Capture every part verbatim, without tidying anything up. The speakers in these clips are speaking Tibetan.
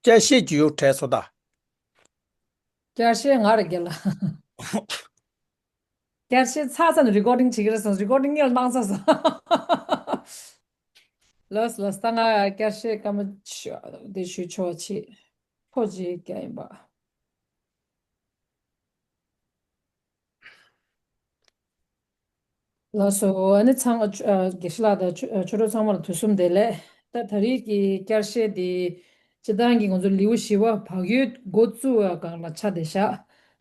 བསྐྱར་བཤད་ཀྱི་ཡོད་དྲན་སོང་ད། བསྐྱར་བཤད་ང་རེ་རྒན་ལགས། བསྐྱར་བཤད་ཚར་ཚར་ནས་རི་ཀོར་ཌིང་བྱེད་ཀྱི་རེད་བསམ། རི་ཀོར་ཌིང་ངས་གནང་ཚར་སོང་། ལགས་ལགས། ད་ང་བསྐྱར་བཤད་སྐར་མ་ཆུ་དེ་ཞུ་ཆོག་ཆེད་ཐོ་ཅིག་རྒྱག་ཡིན་པ། ལགས་སོ། ཨ་ནི་ཚང་ཨ་དགེ་བཤེས་ལགས་དང་ཆོས་ཨ་ཆོས་གྲོགས་ཚང་མར་དུས་གསུམ་བདེ་ལེགས། ད་ད་རེས་ཀྱི་བསྐྱར་བཤད་འདི་སྤྱིར་བཏང་གི་ང་ཚོ་ལེའུ་བཞི་པ་བག་ཡོད་འགོ་བཙུགས་པའི་སྒང་ལ་ཆགས་བསྡད་ཤག་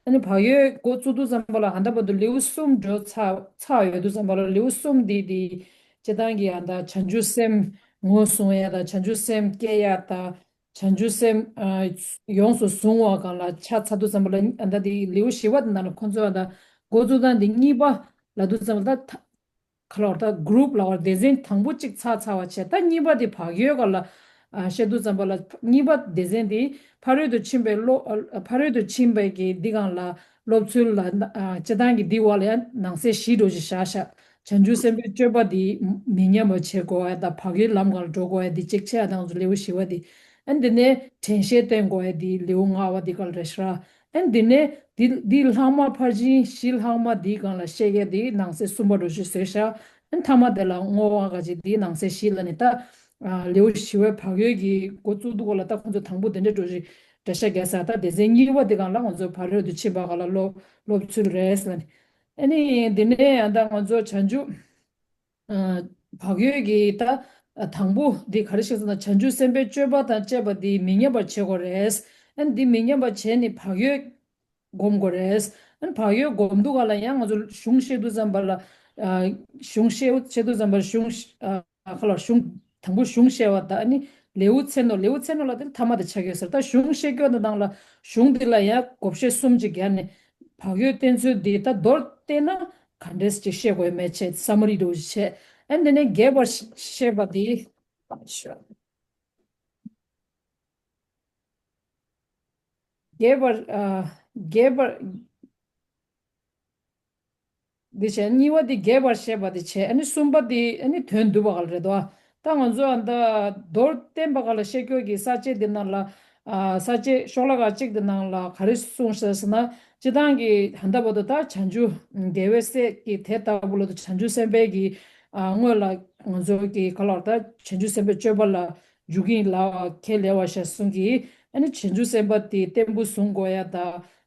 ཨ་ནི་བག་ཡོད་འགོ་བཙུགས་དུས་ཙམ་པ་ལ་ད་ལྟ་བར་དུ་ལེའུ་གསུམ་འགྲོ་ཚར་ཚར་ཡོད་དུས་ཙམ་པ་ལ་ལེའུ་གསུམ་འདི་འདི་སྤྱིར་བཏང་གི་ཨ་ད་བྱང་ཆུབ་སེམས་ངོས་བཟུང་ཡ་དང་བྱང་ཆུབ་སེམས་སྐྱེ་ཡ་དང་། བྱང་ཆུབ་སེམས་ཨ་ཡོངས་སུ་བཟུང་བ་སྒང་ལ་ཆ་ཚ་དུས་ཙམ་པ་ལ་ཨ་ད་དེ་ལེའུ་བཞི་པ་དེ་ནང་ལ་ཁོང་ཚོས་ཨ་ད་འགོ་བཙུགས་སྟངས་དེ་གཉིས་པ་ལབ་དུས་ཙམ་པ་ད་ད་ག་ལབ་དགོས་རེད། ད་གུ་རུབ་ལབ་དགོས་རེད། སྡེ་ཚན་དང་པོ་གཅིག་ཚར་ཚར་བ་བྱས། ད་གཉིས་པ་དེ་བག་ཡོད་སྒང་ལ་ཨ་བཤད་དུས་ཙམ་པ་ལ་གཉིས་པ་སྡེ་ཚན་དེ་ཕ་རོལ་ཏུ་ཕྱིན་པའི་བློ་ཨ་ཕ་རོལ་ཏུ་ཕྱིན་པའི་གི་འདི་སྒང་ལ་སློབ་ཚུལ་ལ་ཨ་སྤྱིར་བཏང་གི་འདི་བ་ལ་ཡང་ནང་གསེས་བཞི་འདྲ་ཞིག་བཞག་ཤག་བྱང་ཆུབ་སེམས་དཔའི་སྤྱོད་པ་འདི་མི་ཉམས་པ་བྱེད་དགོས་ཡ་དང་བག་ཡོད་ལམ་སྒང་ལ་འགྲོ་དགོས་ཡ་འདི་གཅིག་བྱས། ཨ་ད་ང་ཚོ་ལེའུ་བཞི་པ་འདི། ཨ་ནི་འདི་ནས་དྲན་ཤེས་བསྟེན་དགོས་ཡ་འདི་ལེའུ་ལྔ་པ་འདི་སྒང་ལ་རེད་ཤག་ཨ་ནི་འདི་ནས་འདི་འདི་ལྷག་མ་ཕར་ཕྱིན་བཞི་ལྷག་མ་འདིའི་སྒང་ལ་བཤད་ཡ་འདི་ནང་གསེས་གསུམ་པ་འདྲ་ཞིག་བཟོས་ཤག་ཨ་ནི་མཐའ་མ་དེ་ལ་བསྔོ་བ་ག་ཅིག་འདིའི་ནང་གསེས་བཞི་ལ་ནི་ད་ཨ་ལེའུ་བཞི་པའི་བག་ཡོད་ཀྱི་འགོ་བཙུགས་དུས་སྒང་ལ་ད་ཁོང་ཚོ་དང་པོ་དེ་འདྲ་འདྲ་ཞིག་འགྲེལ་བཤད་རྒྱག་ས། ད་སྡེ་ཚན་གཉིས་པ་འདི་སྒང་ལ་ང་ཚོ་ཕ་རོལ་ཏུ་ཕྱིན་པ་སྒང་ལ་སློབ་སློབ་ཚུལ་རེད་ལབ་ནས། ཨ་ནི་འདི་ནས་ཡང་ད་ང་ཚོ་བྱང་ཆུབ་ཨ་བག་ཡོད་ཀྱི་ད་དང་པོ་འདི་ག་རེ་བཤད་ཟེར་ན། བྱང་ཆུབ་སེམས་དཔའི་སྤྱོད་པ་དང་བཅས་པ་འདི་མི་ཉམས་པར་བྱེད་དགོས་རེད། ཨ་ནི་འདི་མི་ཉམས་པར་བྱས་ནས་བག་ཡོད་སྒོམ་དགོས་རེད། ཨ་ནི་བག་ཡོད་སྒོམ་དུས་སྒང་ལ་ཡང་ང་ཚོ་གཞུང་བཤད་དུས་ཙམ་པ་ལ་ཨ་གཞུང་བཤད་བཤད་དུས་ཙམ་པ་ལ་གཞུང་ཨ་ཁ་ལ་གཞུང་དང་པོ་གཞུང་བཤད་པ་དང་། ཨ་ནི་ལེའུ་ཚན་ནོ་ལེའུ་ཚན་ནོ་ལ་དེ་ཐ་མ་དེ་ཆགས་ཡོད་ཟེར། ད་གཞུང་བཤད་སྐྱོ་ནི་ནང་ལ་གཞུང་འདི་ལ་ཡང་བགོ་བཤའ་གསུམ་ཅིག་བརྒྱབ་ནས་བག་ཡོད་བསྟེན་ཚུལ་འདི་ད་མདོར་བསྟན་ན་ག་འདྲས་ཅིག་བཤད་དགོས་མེད་ཆེད་སམ་མ་རི་འདྲ་བོ་ཅིག་བྱས། ཨ་ནི་དེ་ནས་རྒྱས་པར་བཤད་པ་འདི། རྒྱས་པར་ཨ་རྒྱས་པར། འདི་བྱས། གཉིས་པ་འདི་རྒྱས་པར་བཤད་པ་འདི་བྱས། ཨ་ནི་གསུམ་པ་འདི་ཨ་ནི་དོན་བསྡུ་བ་ག་ལ་རེད་དོ། ད་ང་ཚོ་ཨ་ད་མདོར་བསྟན་པ་ག་ལ་བཤད་སྐྱོ་གི་ས་བཅད་འདི་ནང་ལ་ཨ་ས་བཅད་ཤོག་ལྷེ་ཁག་གཅིག་འདི་ནང་ལ་ག་རེ་གསུངས་ཤག་ཟེར་ན། སྤྱིར་བཏང་གི་ད་ལྟ་བར་དུ་ད་བྱང་ཆུབ་རྒྱལ་བའི་སྲས་ཀྱི་དེ་ལྟ་བུ་ལ་དུ་བྱང་ཆུབ་སེམས་དཔའི་གི་ཨ་སྔོན་ལ་ང་ཚོ་གི་ག་ལ་ད་བྱང་ཆུབ་སེམས་དཔའི་སྤྱོད་པ་ལ་འཇུག་གིན་ལ་ཁས་ལེན་པ་ཤག་གསུང་གི། ཨ་ནི་བྱང་ཆུབ་སེམས་དཔའ་དེ་བརྟན་པོ་བཟུང་དགོས་ཡ་ད།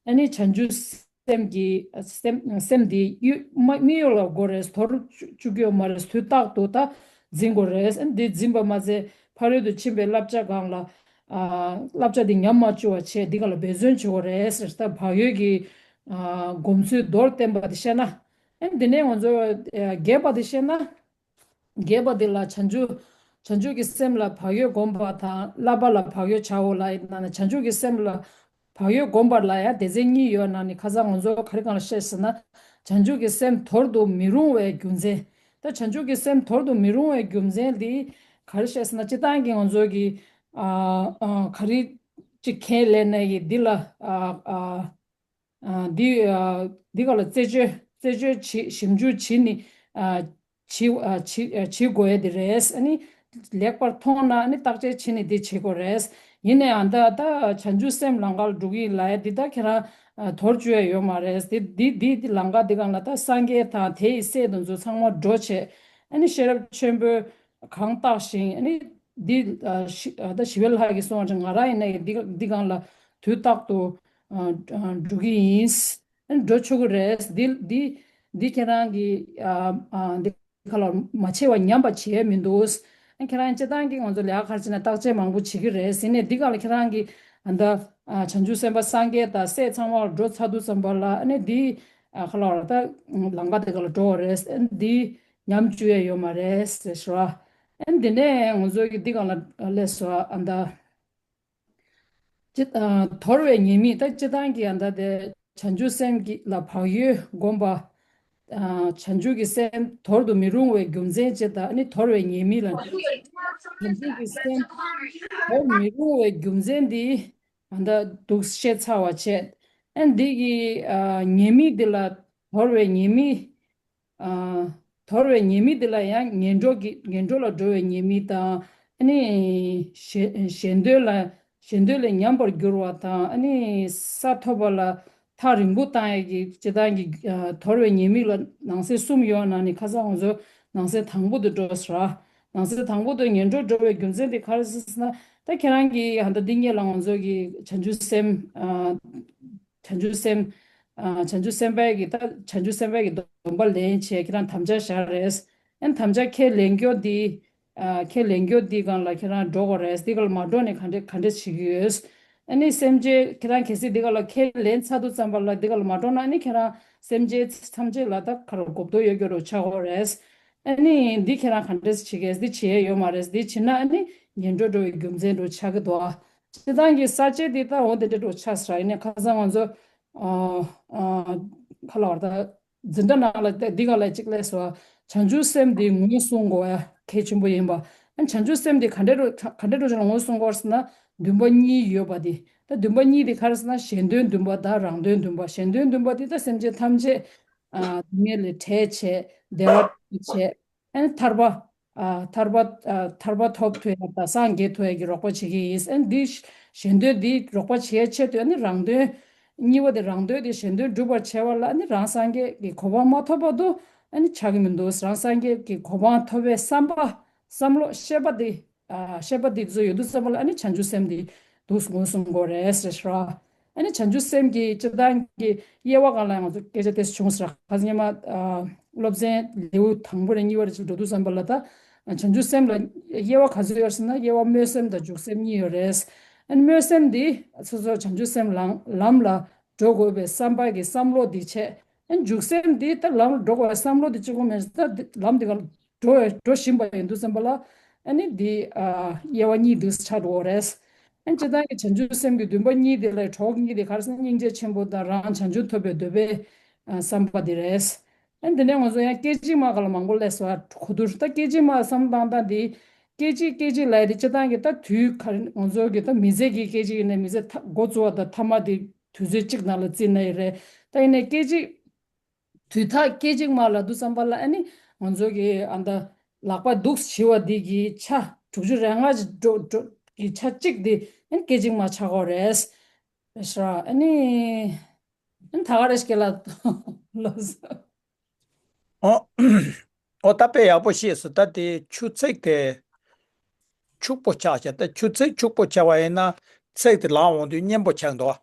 ཨ་ནི་བྱང་ཆུབ་སེམས་ཀྱི་སེམས་སེམས་འདི་གཡུ་མ་མིག་ཡོར་ལ་དགོས་རེད། དོར་བཅུག་གི་ཡོད་མ་རེད། དུས་རྟག་ཏུ་ད་འཛིན་དགོས་རེད། འདི་འཛིན་པ་མ་ཟད་ཕ་རོལ་ཏུ་ཕྱིན་པའི་བསླབ་བྱ་སྒང་ལ་ཨ་བསླབ་བྱ་འདི་ཉམས་མ་བཅུག་པ་བྱས་འདི་ག་ལ་འབད་བརྩོན་བྱེད་དགོས་རེད་ཟེར། ད་བག་ཡོད་ཀྱི་ཨ་སྒོམ་ཚུལ་མདོར་བསྟན་པ་འདི་བཤད་ན། ཨ་འདི་ནས་ང་ཚོ་ཨ་རྒྱས་པ་འདི་བཤད་ན། རྒྱས་པ་འདི་ལ་བྱང་ཆུབ་བྱང་ཆུབ་ཀྱི་སེམས་ལ་བག་ཡོད་བསྒོམ་པ་དང་བསླབ་པ་ལ་བག་ཡོད་བྱའོ་ལབ་ཡིན་ན། བྱང་ཆུབ་ཀྱི་སེམས་ལ་བག་ཡོད་བསྒོམ་པ་ལ་ཡང་སྡེ་ཚན་གཉིས་ཡོད་ན་ནི་ཁ་སང་ང་ཚོ་ག་རེ་གང་ལ་བཤད་ཟེར་ན། བྱང་ཆུབ་ཀྱི་སེམས་དོར་དུ་མི་རུང་བའི་རྒྱུ་མཚན། ད་བྱང་ཆུབ་ཀྱི་སེམས་དོར་དུ་མི་རུང་བའི་རྒྱུ་མཚན་འདི་ག་རེ་བཤད་ཟེར་ན། སྤྱིར་བཏང་གི་ང་ཚོ་གི་ཨ་ཨ་ག་རེ་ཅིག་ཁས་ལེན་ནས་ཀྱི་འདི་ལ་ཨ་ཨ། ཨ་འདི་ཨ་འདི་ག་ལ་རྩད་གཅོད་རྩད་གཅོད་བྱེད་ཞིབ་འཇུག་བྱེད་ནི་ཨ་བྱེད་ཨ་བྱེད་ཨ་བྱེད་དགོས་ཡ་དེ་རེད། ཨ་ནི་ལེགས་པར་མཐོང་ན་ཨ་ནི་བརྟག་དཔྱད་བྱེད་ནི་དེ་བྱེད་དགོས་རེད། ཡིན་ནའང་ད་ད་བྱང་ཆུབ་སེམས་ལམ་ཁར་འགྲོ་གི་ལ་ཡ་འདི་ད་ཁྱེད་རང་ཨ་དོར་བཅུག་ཡ་ཡོད་མ་རེད། འདི་འདི་འདི་འདི་ལམ་ཁ་འདི་སྒང་ལ་ད་སངས་རྒྱས་དང་དེ་ཡི་སྲས་དེ་ཚོ་ཚང་མ་འགྲོ་བྱས། ཨ་ནི་ཤེས་རབ་ཆེན་པོས་གང་བརྟགས་ཤིང་། ཨ་ནི་འདི་ཨ་ཞི་ཨ་ད་ཞི་བའི་ལྷ་གིས་གསུངས་པ་ཅིག་ང་རང་ཡིན་ན་ཡང་འདི་འདི་སྒང་ལ་དུས་རྟག་ཏུ་ཨ་ཨ་འགྲོ་གི་ཡིན། ཨ་ནི་འགྲོ་ཆོག་གི་རེད། འདི་འདི་འདི་ཁྱེད་རང་གིས་ཨ་ཨ་འདི་ག་ལ་མ་བྱས་པ་ཉམས་པ་བྱས་མི་འདུག་ཨ་ཁྱེད་རང་སྤྱིར་བཏང་གི་ང་ཚོ་ལས་ཀ་ག་རེ་བྱེད་ན་བརྟག་དཔྱད་མང་པོ་བྱེད་ཀྱི་རེད་ཟེར་ནས། འདི་སྒང་ལ་ཁྱེད་རང་གིས་ཨ་ད་ཨ་བྱང་ཆུབ་སེམས་དཔའ་སངས་རྒྱས་དང་སྲས་ཚང་མ་འགྲོ་ཚར་དུས་ཙམ་པ་ལ་ཨ་ནི་འདི་ཨ་ག་ལ་བར་ད་ལམ་ཁ་དེ་ག་ལ་འགྲོ་བ་རེད། ཨ་ནི་འདི་ཉམས་བཅུག་ཡ་ཡོད་མ་རེད་ཟེར་ཞུ་བ། ཨ་ནི་འདི་ནས་ང་ཚོ་གི་འདི་སྒང་ལ་སླེབས་སོང་། ཨ་ད་ཅི་ཨ་དོར་བའི་ཉེས་དམིགས། ད་སྤྱིར་བཏང་གི་ཨ་ད་དེ་བྱང་ཆུབ་སེམས་ཀྱི་ལ་བག་ཡོད་བསྒོམ་པ། ཨ་བྱང་ཆུབ་ཀྱི་སེམས་དོར་དུ་མི་རུང་བའི་རྒྱུ་མཚན་ཅི་དང་། ཨ་ནི་དོར་བའི་ཉེས་དམིགས་ལ། བྱང་ཆུབ་ཀྱི་སེམས་དོར་མི་རུང་བའི་རྒྱུ་མཚན་འདི་ཨ་ད་འདུག་བཤད་ཚར་བ་བྱས། ཨ་འདི་གི་ཨ་ཉེས་དམིགས་འདི་ལ་དོར་བའི་ཉེས་དམིགས། ཨ་དོར་བའི་ཉེས་དམིགས་འདི་ལ་ཡང་ངན་འགྲོ་གི་ངན་འགྲོ་ལ་འགྲོ་བའི་ཉེས་དམིགས་དང་། ཨ་ནི་གཞན་གཞན་དོན་ལ་ ཞེ་འདོད་ལས་ཉམས་པར་འགྱུར་བ་དང་། ཨ་ནི་ས་ཐོབ་པ་ལ་ཐག་རིང་པོ་བཏང་ཡས་ཀྱི་སྤྱིར་བཏང་གི་ཨ་དོར་བའི་ཉེས་དམིགས་ལ་ནང་གསེས་གསུམ་ཡོད་ནང་ནས་ཁ་སང་ང་ཚོ་ནང་གསེས་དང་པོ་དེ་འགྲོ་ཟེར་ར། ནང་གསེས་དང་པོ་དེ་ངན་འགྲོར་འགྲོ་བའི་རྒྱུ་མཚན་དེ་ག་རེ་ཟེར་ན། ད་ཁྱེད་རང་གིས་ཧ་ད་འདི་སྔོན་ལ་ང་ཚོ་གི་བྱང་ཆུབ་སེམས་ཨ་བྱང་ཆུབ་སེམས། ཨ། བྱང་ཆུབ་སེམས་དཔའི་གི་ད་བྱང་ཆུབ་སེམས་དཔའི་གི་སྡོམ་པ་ལེན་བྱས་ཁྱེད་རང་དམ་བཅའ་བཞག་རེད། ཨན་དམ་བཅའ་ཁས་ལེན་རྒྱུ་འདི། ཨ། ཁས་ལེན་རྒྱུ་འདི་སྒང་ལ་ཁྱེད་རང་འགྲོ་དགོས་རེད། འདི་སྒང་ལ་མ་འགྲོ་ནས་ག་འདྲས་ག་འདྲས་བྱེད་ཀྱི་ཡོད། ཨ་ནི་སེམས་ཅན་ཁྱེད་རང་གལ་སྲིད་འདི་སྒང་ལ་ཁས་ལེན་ཚར་དུས་ཙམ་པ་ལ་འདི་སྒང་ལ་མ་འགྲོ་ན་ཨ་ནི་ཁྱེད་རང་སེམས་ཅན་ཐམས་ཅད་ལ་ད་ག་རེ་གོ་བསྡུར་ཡོད་རྒྱུ་རུ་ཆགས་ཀྱི་ཡོད་རེད། ཨ་ནི་འདི་ཁྱེད་རང་ག་འདྲས་བྱེད་ཀྱི་འདི་བྱེད་ཡས་ཡོད་མ་རེད། འདི་བྱེད་ན་ཨ་ནི་ངན་འགྲོར་འགྲོ་བའི་རྒྱུ་མཚན་འདྲ་ཆགས་ཀྱི་འདུག་ཨ། སྤྱིར་བཏང་གི་ས་བཅད་འདི་ད་འོ་དེ་འདྲ་འདྲ་ཆགས་ཟེར་ཡིན་ནའི་ཁ་སང་ང་ཚོ་ཨ་ཨ་ག་ལ་བར་ད་འཛིན་གྲྭ་ནང་ལ་ད་འདི་ག་ལ་གཅིག་ལས་སོ། བྱང་ཆུབ་སེམས་འདི་ངོས་བཟུང་དགོས་ཡ་གལ་ཆེན་པོ་ཡིན་པ། ཨ་བྱང་ཆུབ་སེམས་འདི་ག་འདྲ་འདྲ་ག་འདྲ་འདྲ་ཅིག་ལ་ངོས་བཟུང་དགོས་ཟེར་ན། འདུན་པ་གཉིས་ཡོད་པ་འདི། ད་འདུན་པ་གཉིས་འདི་ག་རེ་ཟེར་ན་གཞན་དོན་འདུན་པ་དང་རང་དོན་འདུན་པ། གཞན་དོན་འདུན་པ་འདི་ད་སེམས་ཅན་ཐམས་ཅད་ཨ་སྡུག་བསྔལ་ལས་བྲལ་བྱས་བདེ་བ་བྱས། ཨ་ནི་ཐར་པ། ཨ་ཐར་པ། ཨ་ཐར་པ་ཐོབ་ཐུབ་ཡ་དང་སངས་རྒྱས་ཐུབ་ཡ་གི་རོགས་པ་བྱེད་ཀྱི་ཡིན། ཨ་ནི་འདི་གཞན་དོན་འདི་རོགས་པ་བྱེད་ཡ་ཆེད་དུ་ཨ་ནི་རང་དོན། གཉིས་པ་དེ་རང་དོན་དེ་གཞན་དོན་སྒྲུབ་པར་བྱེད་པ་ལ་ཨ་ནི་རང་སངས་རྒྱས་ཀྱི་གོ་འཕང་མ་ཐོབ་བར་དུ་ཨ་ནི་ཆགས་ཀྱི་མི་འདུག་རང་སངས་རྒྱས་ཀྱི་གོ་འཕང་ཐོབ་པའི་བསམ་པ། བསམ་བློ་ཤེས་པ་དེ། ཨ་ཤེས་པ་དེ་ཚོ་ཡོད་དུས་ཙམ་པ་ལ་ཨ་ནི་བྱང་ཆུབ་སེམས་དེ་འདུག་ངོས་བཟུང་དགོས་རེད་ཟེར་ཤག་ཨ་ནི་བྱང་ཆུབ་སེམས་ཀྱི་སྤྱིར་བཏང་གི་དབྱེ་བ་སྒང་ལ་ང་ཚོ་སྐད་ཆ་དེ་བྱུང་ཟེར། ཁ་སང་སྔོན་མ་ཨ་སློབ་ཚན་ལེའུ་དང་པོ་ནས་གཉིས་པ་རེ་ཅིག་འགྲོ་དུས་ཙམ་པ་ལ་ད་བྱང་ཆུབ་སེམས་ལ་དབྱེ་བ་ག་ཚོད་ཡོད་ཟེར་ན། དབྱེ་བ་སྨོན་སེམས་དང་འཇུག་སེམས་གཉིས་ཡོད་རེད། ཨ་ནི་སྨོན་སེམས་འདི་སོ་སོ་བྱང་ཆུབ་སེམས་ལམ་ལམ་ལ་འགྲོ་དགོས་པའི་བསམ་པ་གི་བསམ་བློ་འདི་བྱས། ཨ་ནི་འཇུག་སེམས་འདི་ད་ལམ་ལ་འགྲོ་དགོས་པའི་བསམ་བློ་འདི་གཅིག་པོ་མིན། ད་འདི་ལམ་འདི་ག་འགྲོ་འགྲོ་བཞིན་པ་ཡིན་དུས་ཙམ་པ་ལ་ཨ་ནི་འདི་ཨ་དབྱེ་བ་གཉིས་འདུས་ཆགས་འགྲོ་གི་རེད། ཨ་ནི་སྤྱིར་བཏང་གི་བྱང་ཆུབ་སེམས་ཀྱི་འདུན་པ་གཉིས་དེ་ལས་གྲོགས་གཉིས་དེ་ག་རེ་ཟེར་ན་སྙིང་རྗེ་ཆེན་པོ་དང་རང་བྱང་ཆུབ་ཐོབ་པའི་འདོད་པའི་ཨ་བསམ་པ་དེ་རེད། ཨ་ནི་དེ་ནས་ང་ཚོ་ཡང་སྐད་ཅིག་མ་ག་ལ་མང་པོ་སླེབས་སོང་། གོ་བསྡུར། ད་སྐད་ཅིག་མ་བསམ་བློ་བཏང་སྟངས་དེ་སྐད་ཅིག་སྐད་ཅིག་ལབ་ཡ་དེ་སྤྱིར་བཏང་གི་ད་དུས་ག་རེ་ང་ཚོ་གི་ད་མི་ཚེ་གི་སྐད་ཅིག་ཡིན་ནའི་མི་ཚེ་མཐའ་འགོ་བཙུགས་པ་དང་མཐའ་མ་དེ་དུས་ཚོད་གཅིག་ནང་ལ་བརྩིས་ན་ཡི་རེད། ད་ཡིན་ནའི་སྐད་ཅིག་དུས་ཐག་སྐད་ཅིག་མ་ལབ་དུས་ཙམ་པ་ལ་ཨ་ནི་ང་ཚོ་གི་ཨ་ད་ལག་པ་འདུག་བྱི་བ་འདི་གི་ཆ་དྲུག་ཅུ་རེ་ལྔ་ཞིག་འགྲོ་འགྲོ་གི་ཆ་གཅིག་འདི་ཨ་ནི་སྐད་ཅིག་མ་ཆགས་ཀྱི་ཡོད་རེད། རེད་ཤག་ཨ་ནི་ཨ་ནི་ད་ག་རེ་ཞིག་ལ་ལོ་ཨོ། ཨོ་ད་དཔེ་ཡག་པོ་ཤེས་སོང་། ད་དེ་ཆུ་ཚིགས་དེ་ཕྱུག་པོ་ཆགས་ཤག་ད་ཆུ་ཚིགས་ཕྱུག་པོ་ཆགས་པ་ཡིན་ན་ཚིགས་དེ་ལངས་འོང་དུས་སྙན་པོ་ཆགས་འདུག་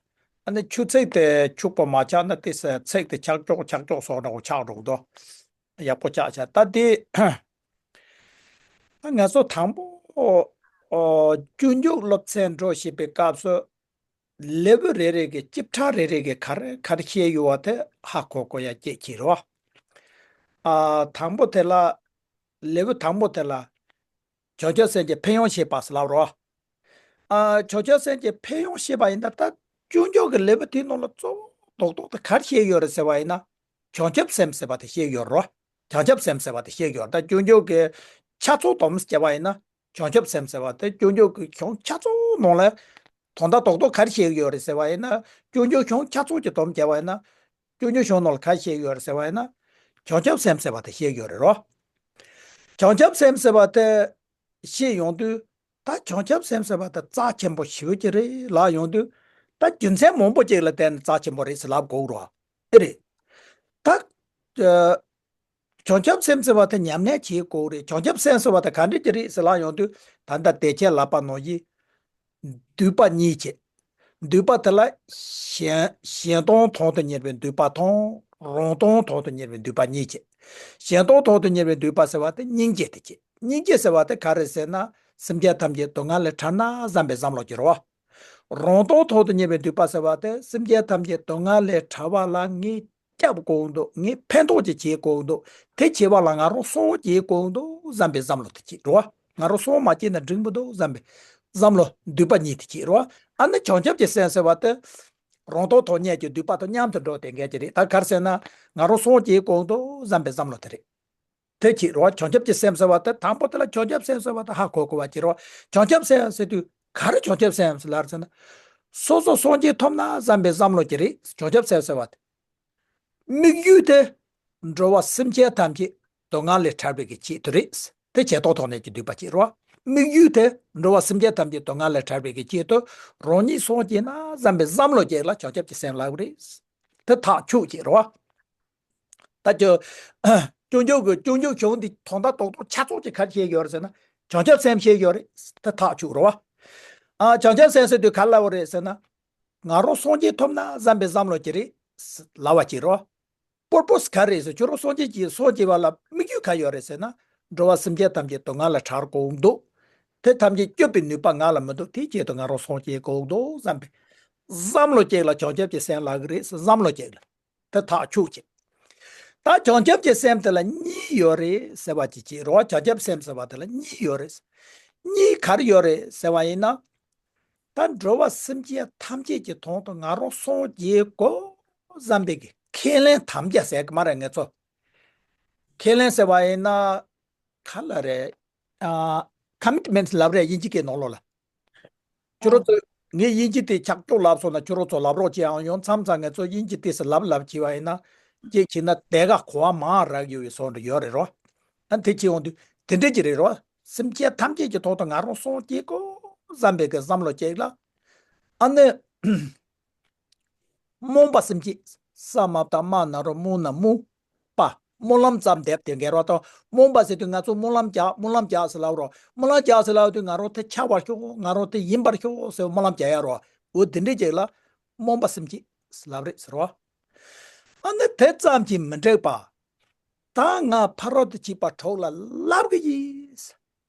ཨ་ནི་ཆུ་ཚིགས་དེ་ཕྱུག་པོ་མ་ཆགས་ན་དེ་ཚིགས་དེ་ཆག་ཀྱོག་ཆག་ཀྱོག་སོགས་འདྲ་བོ་ཆགས་འགྲོ་གི་འདུག་ཡག་པོ་ཆགས་ཤག་ད་དེ་ང་ཚོ་དང་པོ་ཨོ་སྤྱོད་འཇུག་སློབ་ཚན་འགྲོ་བཞིན་པའི་སྐབས་སུ། ལེའུ་རེ་རེ་གི་ཅིབ་ཕྲ་རེ་རེ་གི་ག་རེ་ག་རེ་བཤད་ཡོད་པ་དེ་ཧ་གོ་དགོས་ཡ་སྐད་ཆ་རེད་བ། ཨ་དང་པོ་དེ་ལ་ལེའུ་དང་པོ་དེ་ལ་བྱང་ཆུབ་སེམས་ཀྱི་ཕན་ཡོན་བཤད་པ་ཟེར་ལབ་རོ། ཨ་བྱང་ཆུབ་སེམས་ཀྱི་ཕན་ཡོན་བཤད་པ་ཡིན་ན་ད་སྤྱོད་འཇུག་གི་ལེའུ་དེའི་ནང་ལ་གཙོ་བོ་རྡོག་རྡོག་དེ་ག་རེ་བཤད་ཡོད་རེད་ཟེར་བ་ཡིན་ན། བྱང་ཆུབ་སེམས་ཟེར་བ་དེ་བཤད་ཡོད་རོ། བྱང་ཆུབ་སེམས་ཟེར་བ་དེ་བཤད་ཡོད་རེད། ད་སྤྱོད་འཇུག་གི་ཆ་ཚང་སྡོམ་བྱས་པ་ཡིན་ན། བྱང་ཆུབ་སེམས་ཟེར་བ་དེ་སྤྱོད་འཇུག་གི་གཞུང་ཆ་ཚང་ནང་ལ། དོན་དག་རྡོག་རྡོག་ག་རེ་བཤད་ཀྱི་ཡོད་རེད་ཟེར་བ་ཡིན་ན། སྤྱོད་འཇུག་གཞུང་ཆ་ཚང་གི་སྡོམ་བྱས་པ་ཡིན་ན། སྤྱོད་འཇུག་གཞུང་ནང་ལ་ག་རེ་བཤད་ཀྱི་ཡོད་རེད་ཟེར་བ་ཡིན་ན། བྱང་ཆུབ་སེམས་ཟེར་བ་དེ་བཤད་ཀྱི་ཡོད་རེད་རོ། བྱང་ཆུབ་སེམས་ཟེར་བ་དེ་བཤད་ཡོང་དུས། ད་བྱང་ཆུབ་སེམས་ཟེར་བ་དེ་རྩ་ཆེན་པོ་ཞེ་པོ་ཅིག་རེད་ལབ་ཡོང་དུས། ད་རྒྱུ་མཚན་མང་པོ་ཅིག་ལ་བརྟེན་ནས་རྩ་ཆེན་པོ་རེད་ཟེར་ལབ་དགོས་རོ། དེ་རེད། ད། བྱང་ཆུབ་སེམས་ཟེར་བ་དེ་ཉམས་ལེན་བྱེད་དགོས་རེད། བྱང་ཆུབ་སེམས་ཟེར་བ་དེ་ག་འདྲ་ཅིག་རེད་ཟེར་ལབ་ཡོང་དུས། ད་ལྟ་དེ་ཁྱེད་ལབ་པ་ནང་བཞིན། འདུས་པ་གཉིས་བྱེད། འདུས་པ་དེ་ལ་གཞན་གཞན་སྟོང་དོན་དུ་གཉེར་བའི་འདུས་པ་དང་རང་སྟོང་དོན་དུ་གཉེར་བའི་འདུས་པ་གཉིས་བྱེད། གཞན་སྟོང་དོན་དུ་གཉེར་བའི་འདུས་པ་ཟེར་བ་དེ་སྙིང་རྗེ་དེ་བྱེད། སྙིང་རྗེ་ཟེར་བ་དེ་ག་རེ་ཟེར་ན། སེམས་ཅན་ཐམས་ཅད་སྡུག་བསྔལ་ལས་ཐར་ན་བསམ་པའི་བསམ་བློ་སྐྱེ་རོ། རང་སྟོང་དོན་དུ་གཉེར་བའི་འདུས་པ་ཟེར་བ་དེ་སེམས་ཅན་ཐམས་ཅད་སྡུག་བསྔལ་ལས་ཐར་བ་ལ་ངས་སྐྱབས་དགོས་འདུག་ངས་ཕན་ཐོགས་ཅིག་བྱེད་དགོས་འདུག་དེ་བྱེད་པ་ལ་ང་རང་སྲོག་སྐྱེལ་དགོས་འདུག་བསམ་པའི་བསམ་བློ་དེ་སྐྱེ་རོ། ང་རང་སྲོག་མ་སྐྱེལ་ན་འགྲིག་མི་འདུག་བསམ་པའི་བསམ་བློ། འདུས་པ་གཉིས་དེ་སྐྱེ་རོ། ཨ་ནི་བྱང་ཆུབ་ཀྱི་སེམས་ཟེར་བ་དེ། རང་སྟོང་དོན་གཉེར་གྱི་འདུས་པ་དང་མཉམ་དུ་འགྲོ་དེ་འགལ་གྱི་རེད། ད་ག་རེ་ཟེར་ན། ང་རང་སྲོག་སྐྱེལ་དགོས་འདུག་བསམ་པའི་བསམ་བློ་དེ་རེད། དེ་ཅིག་རེད་བ། བྱང་ཆུབ་ཀྱི་སེམས་ཟེར་བ་དེ་དང་པོ་དེ་ལ་བྱང་ཆུབ་སེམས་ཟེར་བ་དེ་ཧ་གོ་དགོས་པ་ཅིག་རེད་བ། བྱང་ཆུབ་སེམས་ཟེར་དུས་ག་རེ་བྱང་ཆུབ་སེམས་ལབ་ཟེར་ན། སོ་སོ་སངས་རྒྱས་ཐོབ་ན་བསམ་པའི་བསམ་བློ་ཅིག་རེད། བྱང་ཆུབ་སེམས་ཟེར་བ་དེ། དམིགས་ཡུལ་དེ། འགྲོ་བ་སེམས་ཅན་ཐམས་ཅད་སྡུག་བསྔལ་ལས་ཐར་བའི་གི་ཆེད་དུ་རེད། དེ་བྱས་ཐོག་ཐོག་ནས་ཀྱི་འདུས་པ་ཅིག་རེད་བ། དམིགས་ཡུལ་དེ་འགྲོ་བ་སེམས་ཅན་ཐམས་ཅད་སྡུག་བསྔལ་ལས་ཐར་བའི་གི་ཆེད་དུ་རང་ཉིད་སངས་རྒྱས་ན་བསམ་པའི་བསམ་བློ་ཅིག་ལ་བྱང་ཆུབ་ཀྱི་སེམས་ལབ་རེད། དེ་ཐག་ཆོད་ཅིག་རེད་བ། ད་ཅོ། སྐྱོན་བརྗོད་ཀྱི་སྐྱོན་བརྗོད་གཞུང་འདི་དོན་དག་རྡོག་རྡོག་ཆ་ཚང་ཅིག་ག་རེ་བཤད་ཡོད་རེད་ཟེར་ན། བྱང་ཆུབ་སེམས་བཤད་ཡོད་རེད། ད་ཐག་ཆོད་རེད་བ། ཨ། བྱང་ཆུབ་སེམས་ཟེར་དུས་ག་རེ་ལབ་པ་རེད་ཟེར་ན། ང་རང་སངས་རྒྱས་ཐོབ་ན་བསམ་པའི་བསམ་བློ་ཅིག་རེད། ལབ་པ་ཅིག་རེད་བ། པར་པོ་སི་ག་རེ་རེད་ཟེར། ཁྱོད་རང་སངས་རྒྱས་ཀྱི་སངས་རྒྱས་པ་ལ་དམིགས་ཡུལ་ག་ཡོད་རེད་ཟེར་ན། འགྲོ་བ་སེམས་ཅན་ཐམས་ཅད་སྡུག་བསྔལ་ལས་ཐར་དགོས་འདུག་དེ་ཐམས་ཅད་སྐྱོབ་པའི་ནུས་པ་ང་ལ་མི་འདུག་དེའི་ཆེད་དུ་ང་རང་སངས་རྒྱས་དགོས་འདུག་བསམ་པའི་བསམ་བློ་ཅིག་ལ་བྱང་ཆུབ་ཀྱི་སེམས་ལབ་ཀྱི་རེད་ཟེར། བསམ་བློ་ཅིག་ལ། དེ་ཐག་ཆོད་ཅིག་ད་བྱང་ཆུབ་ཀྱི་སེམས་དེ་ལ་གཉིས་ཡོད་རེད་ཟེར་བ་ཅིག་བྱེད་རོགས། བྱང་ཆུབ་སེམས་ཟེར་བ་དེ་ལ་གཉིས་ཡོད་རེད། གཉིས་ག་རེ་ཡོད་རེད་ཟེར་བ་ཡིན་ན། ད་འགྲོ་བ་སེམས་ཅན་ཐམས་ཅད་ཀྱི་དོན་དུ་ང་རང་སངས་རྒྱས་དགོས་བསམ་པའི་གི་ཁས་ལེན་དམ་བཅའ་ཟེར་གི་མ་རེད་ང་ཚོ། ཁས་ལེན་ཟེར་བ་ཡིན་ན། ག་ལ་རེད། ཨ། ཀོ་མི་ཊི་མེན་ཊི་ལབ་རེད་དབྱིན་ཇི་སྐད་ནང་ལོགས་ལ། ཁྱོད་རང་ཚོ། ངས་དབྱིན་ཇི་དེ་ཆག་ཆོག་ལབ་སོང་ན་ཁྱོད་རང་ཚོ་ལབ་རོགས་བྱེད་ཨང་། ཡང་མཚམས་མཚམས་ང་ཚོ་དབྱིན་ཇི་དེ་སུ་ལབ་ལབ་བྱས་པ་ཡིན་ན། ཅིག་བྱས་ན་དེ་ག་གོ་བ་མང་རག་ཡོད་པའི་བཟོ་འདྲ་ཡོད་རེད་རོ། ཨ། དེ་བྱེད་འོང་དུས་དེ་འདྲ་ཅིག་རེད་རོ། སེམས་ཅན་ཐམས་ཅད་ཀྱི་ཐོག་ཏུ་ང་རང་སངས་རྒྱས་དགོས་བསམ་པའི་གི་བསམ་བློ་ཅིག་ལ། ཨ་ནི། རྨོངས་པ་སེམས་བསྐྱེད། ས་མ་བཏགས་སྨ་ན་རོ་སྨུ་ན་རྨོངས་པ། སྨོན་ལམ་ཙམ་འདེབས་ཏེ་འགལ་བ་དང་། རྨོངས་པ་ཟེར་དུས་ང་ཚོ་སྨོན་ལམ་རྒྱག་སྨོན་ལམ་རྒྱག་ཟེར་ལབ་རོ། སྨོན་ལམ་རྒྱག་ཟེར་ལབ་དུས་ང་རང་དེ་ཆགས་པར་ཤོག་ང་རང་དེ་ཡིན་པར་ཤོག་ཟེར་སྨོན་ལམ་རྒྱག་ཡ་རོ། འོ་དེ་འདྲའི་རྗེས་ལ་རྨོངས་པ་སེམས་བསྐྱེད་ལབ་རེད་ཟེར་རོ། ཨ་ནི་དེ་ཙམ་གྱིས་མི་འགྲིག་པ། ད་ང་ཕ་རོལ་ཏུ་ཕྱིན་པ་དྲུག་ལ་བསླབ་གི་ཡིན།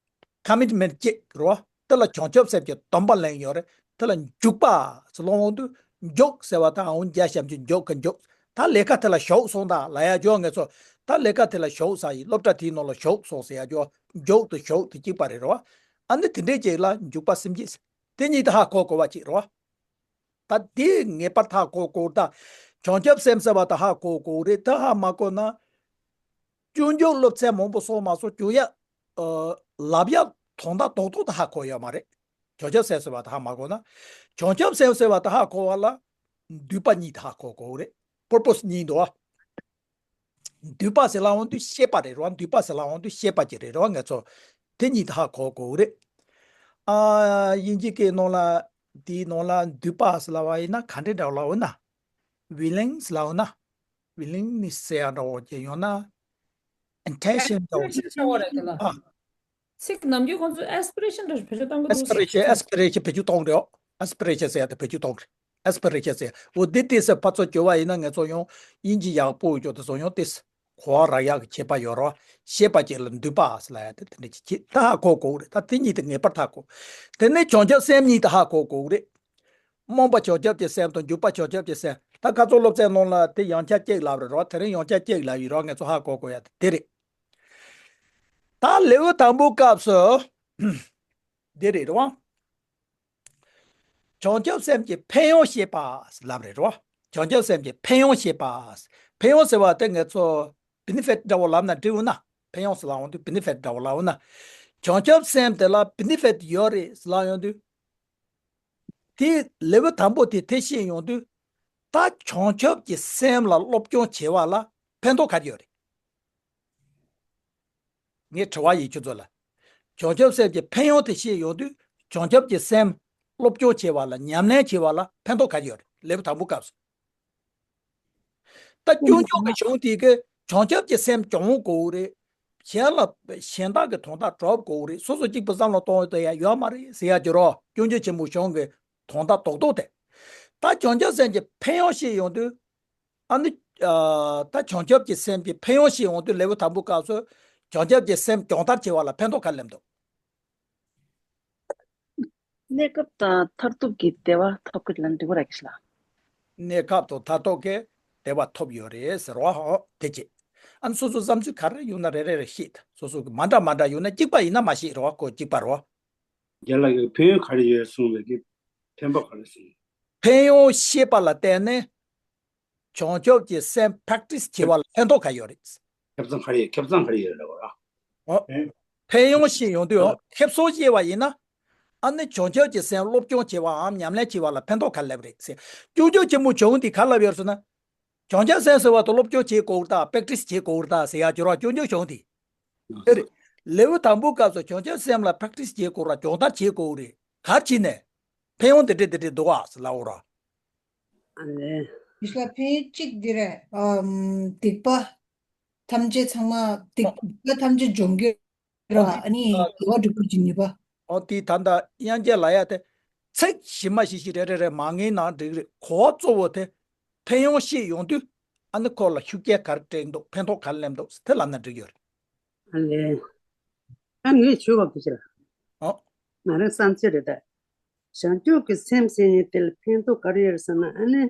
ཀོ་མི་ཊི་མེན་ཊི་གཅིག་རེད་བ། དེ་ལ་བྱང་ཆུབ་སེམས་ཀྱི་སྡོམ་པ་ལེན་ཡོད་རེད། དེ་ལ་འཇུག་པ་ཟེར་ལབ་འོང་དུས། འཇུག་ཟེར་བ་དང་འོང་རྒྱ་ཞབས་ཀྱུ་འཇུག་གི་འཇུག་ད་ལས་ཀ་དེ་ལ་ཞུགས་སོང་ད་ལབ་ཡ་ཅོ་ང་ཚོ། ད་ལས་ཀ་དེ་ལ་ཞུགས་ས་ཡི་སློབ་གྲྭ་དེའི་ནང་ལ་ཞུགས་སོང་ཟེར་ཡ་ཅོ། འཇུག་དང་ཞུགས་དེ་གཅིག་པ་རེད་རེད་བ། ཨ་ནི་དེ་འདྲའི་ཅིག་ལ་འཇུག་པ་སེམས་བསྐྱེད་ཟེར། དེ་གཉིས་དེ་ཧ་གོ་དགོས་པ་ཅིག་རེད་བ། ད་དེ་ངེས་པར་ཧ་གོ་དགོས། ད་བྱང་ཆུབ་སེམས་ཟེར་བ་ད་ཧ་གོ་དགོས་རེད། ད་ཧ་མ་གོ་ན། སྐྱོན་བརྗོད་སློབ་ཚན་མང་པོ་སོང་མ་སོང་སྐྱོན་ཡ། ཨ། ལབ་ཡ་དོན་དག་རྡོག་རྡོག་ད་ཧ་གོ་ཡོད་མ་རེད། བྱང་ཆུབ་སེམས་ཟེར་བ་ད་ཧ་མ་གོ་ན། བྱང་ཆུབ་སེམས་ཟེར་བ་ད་ཧ་གོ་བ་ལ། འདུས་པ་གཉིས་ད་ཧ་གོ་དགོས་རེད། པར་པོ་སི་གཉིས་འདུག་བ། འདུས་པ་ཟེར་ལབ་འོང་དུས་ཤེས་པ་རེད་རོ། འདུས་པ་ཟེར་ལབ་འོང་དུས་ཤེས་པ་ཅིག་རེད་རོ་ང་ཚོ། དེ་གཉིས་ད་ཧ་གོ་དགོས་རེད། ཨ། དབྱིན་ཇི་སྐད་ནང་ལ། དེའི་ནང་ལ་འདུས་པ་ཟེར་ལབ་པ་ཡིན་ན་ག་འདྲ་འདྲ་བོ་ལབ་འོང་ན། ཝི་ལིང་ཟེར་ལབ་འོང་ན། ཝི་ལིང་ནི་ཟེར་ཡ་འདྲ་བོ་ཅིག་ཡང་ན། ཨིན་ཊེན་ཤན་འདྲ་བོ་ཅིག་ཨ། ཚིག་ནམ་རྒྱུན་ཁོང་ཚོས་ཨེ་སི་པི་རེ་ཤན་འདྲ་བོ་བེད་སྤྱོད་གཏོང་གི་འདུག་ཨེ་སི་པི་རེ་ཤན། ཨེ་སི་པི་རེ་ཤན་བེད་སྤྱོད་གཏོང་རེད། ཨེ་སི་པི་རེ་ཤན་ཟེར་ཡ་དེ་བེད་སྤྱོད་གཏོང་རེད། ཨེ་སི་པི་རེ་ཤན་ཟེར་ཡ། འོ་དེ་ཏོག་ཙམ་ཕར་ཚུར་བསྒྱུར་བ་ཡིན་ན་ང་ཚོ་ཡང་དབྱིན་ཇི་ཡག་པོ་ཡོད་ཅོག་དེ་ཚོ་ཡང་ཏོག་ཙམ་གོ་བ་རག་ཡག་གི་ཁྱད་པར་ཡོད་རེད་བ། ཤེས་པ་ཅིག་ལ་འདུས་པ་ཟེར་ལབ་ཡ་དེ་དེ་འདྲ་ཅིག་ཅིག་ད་ཧ་གོ་དགོས་རེད། ད་དེ་གཉིས་དེ་ངེས་པར་ཧ་གོ། དེ་ནས་བྱང་ཆུབ་སེམས་གཉིས་དེ་ཧ་གོ་དགོས་རེད། རྨོངས་པ་བྱང་ཆུབ་ཀྱི་སེམས་དང་འཇུག་པ་བྱང་ཆུབ་ཀྱི་སེམས། ད་ཁ་སང་སློབ་ཚན་ནང་ལ་དེ་ཡང་བསྐྱར་གཅིག་ལབ་རེད་རོ། དེ་རིང་ཡང་བསྐྱར་གཅིག་ལབ་ཡིན་རོ། ང་ཚོ་ཧ་གོ་དགོས་ཡ་དེ་རེད། ད་ལེའུ་དང་པོའི་སྐབས་སུ། འདི་རེད་རོ། བྱང་ཆུབ་སེམས་ཀྱི་ཕན་ཡོན་བཤད་པ་ལབ་རེད་རོ། བྱང་ཆུབ་སེམས་ཀྱི་ཕན་ཡོན་བཤད་པ། ཕན་ཡོན་ཟེར་བ་དེ་ང་ཚོ་བེ་ནི་ཕིཊ་འདྲ་བོ་ལབ་ན་འགྲིག་འོ་ན། ཕན་ཡོན་ཟེར་ལབ་འོང་དུས་བེ་ནི་ཕིཊ་འདྲ་བོ་ལབ་འོ་ན། བྱང་ཆུབ་སེམས་དེ་ལ་བེ་ནི་ཕིཊ་ཡོད་རེད་ཟེར་ལབ་ཡོང་དུས། དེ་ལེའུ་དང་པོ་དེ་དེ་བཤད་ཡོང་དུས། ད་བྱང་ཆུབ་ཀྱི་སེམས་ལ་སློབ་སྦྱོང་བྱེད་པ་ལ་ཕན་ཐོགས་ག་རེ་ཡོད་རེད། ངས་དྲི་བ་ཡིན་ཁྱོད་ཚོ་ལ། བྱང་ཆུབ་སེམས་ཀྱི་ཕན་ཡོན་དེ་བཤད་ཡོང་དུས། བྱང་ཆུབ་ཀྱི་སེམས་སློབ་སྦྱོང་བྱེད་པ་ལ་ཉམས་ལེན་བྱེད་པ་ལ་ཕན་ཐོགས་ག་རེ་ཡོད་རེད། ལེའུ་དང་པོ་སྐབས་སུ། ད་སྐྱོན་བརྗོད་ཀྱི་གཞུང་དེ་གི་བྱང་ཆུབ་ཀྱི་སེམས་སྦྱོང་དགོས་རེད། གཞན་ལ་གཞན་དག་གི་དོན་དག་སྒྲུབ་དགོས་རེད། སོ་སོ་གཅིག་པུ་བསམ་བློ་གཏོང་ཡ་ཡོད་མ་རེད་ཟེར་ཡ་གྱི་རོ། སྐྱོན་བརྗོད་ཆེན་མོ་གཞུང་གི་དོན་དག་རྡོག་རྡོག་དེ། ད་བྱང་ཆུབ་སེམས་ཀྱི་ཕན་ཡོན་བཤད་ཡོང་དུས། ཨ་ནི། ཨ། ད་བྱང་ཆུབ་ཀྱི་སེམས་ཀྱི་ཕན་ཡོན་བཤད་ཡོང་དུས་ལེའུ་དང་པོའི་སྐབས་སུ། བྱང་ཆུབ་ཀྱི་སེམས་སྦྱོང་བརྡར་བྱེད་པ་ལ་ཕན་ཐོགས་ག་རེ་སླེབས་འདུག་གནས་སྐབས་དང་མཐར་ཐུག་གི་བདེ་བ་ཐོབ་ཀྱི་ལ་འགྲིག་པ་ར་གི་ཤི་ལ། གནས་སྐབས་དང་མཐར་ཐུག་གི་བདེ་བ་ཐོབ་ཡོད་རེད་ཟེར་བ་ཧོ་དེ་ཅི། ཨ་ནི་སོ་སོ་བསམ་ཚུལ་ག་རེ་ཡོད་ན་རེ་རེ་རེ་བཤད། སོ་སོ་གི་མ་འདྲ་མ་འདྲ་ཡོད་ན་གཅིག་པ་ཡིན་ན་མ་བཤད་རོ། ཁོ་གཅིག་པ་རོ། རྒན་ལགས་ཀྱིས་ཕན་ཡོན་ག་རེ་ཡོད་གསུངས་པའི་གི་ཕན་པ་ག་རེ་གསུངས། ཕན་ཡོན་ཤེས་པ་ལ་བརྟེན་ནས། བྱང་ཆུབ་ཀྱི་སེམས་པྲེག་ཊི་སི་བྱེད་པ་ལ་ཕན་ཐོགས་ག་ཡོད་རེད། ཁེ་བཟང་ག་རེ་ཡོད། ཁེ་བཟང་ག་རེ་ཡོད་རེད་བ། ཨོ། ཕན་ཡོན་ཤེས་ཡོང་དུས་ཨོ་ཁེ་བཟང་ཤེས་པ་ཡིན་ན། ཨ་ནི་བྱང་ཆུབ་ཀྱི་སེམས་སློབ་སྦྱོང་བྱེད་པའམ་ཉམས་ལེན་བྱེད་པ་ལ་ཕན་ཐོགས་ག་རེ་སླེབས་རེད་ཟེར། སྐྱོན་བརྗོད་ཆེན་མོ་བྱུང་དེ་ག་ལབ་ཡོད་ཟེར་ན། བྱང་ཆུབ་སེམས་ཟེར་བ་དེ་སློབ་སྦྱོང་བྱེད་དགོས་རེད་ད། པྲེག་ཊི་སི་བྱེད་དགོས་རེད་ད་ཟེར་ཡ་སྦྱོར་བ་སྐྱོན་བརྗོད་བྱུང་དེ། དེ་རེད། ལེའུ་དང་པོའི་སྐབས་སུ་བྱང་ཆུབ་སེམས་ལ་པྲེག་ཊི་སི་བྱེད་དགོས་ར། སྦྱོང་བརྡར་བྱེད་དགོས་རེད། ག་རེ་བྱས་ནས། ཕན་ཡོན་དེ་འདྲས་དེ་འདྲས་འདུག་ཨ་ཟེར་ལབ་འོ་ར། ཨ་ལས། ཡིད་ལ་ཕན་ཡོན་གཅིག་འདི་རེད། ཨམ། སྡིག་པ་ཐམས་ཅད་ཚང་མ་སྡིག་ཨོ། སྡིག་པ་ཐམས་ཅད་སྦྱོང་རྒྱུ་ར། ཨོ་འདི་ཨ་ནི་ཨ། དགེ་བ་སྒྲུབ་རྒྱུ་གཅིག་ནུས་པ། ཨོ་དེ་ད་ལྟ་དབྱངས་ཅན་ལབ་ཡ་དེ་ཚིག་ཞིབ་མ་ཞིབ་ཞིབ་རེ་རེ་རེ་མ་ངེས་ན་འགྲིག་རེད། གོ་བ་གཙོ་བོ་དེ་ཕན་ཡོན་ཤེས་ཡོང་དུས་ཨ་ནི་ཁོ་ལ་ཤུགས་རྐྱེན་ག་རེ་སྤྲད་འདུག་ཕན་ཐོགས་ག་རེ་སླེབས་འདུག་དེ་ལབ་ན་འགྲིག་ཡོད་རེད། ཨ་ལས། ཨ་ངས་ཞུ་བ་གི་ཕྱིར། ཨོ། ང་རང་བསམ་ཚུལ་རེད་ད། བྱང་ཆུབ་ཀྱི་སེམས་ཟེར་མཁན་དེ་ལ་ཕན་ཐོགས་ག་རེ་ཡོད་ཟེར་ན། ཨ་ནི་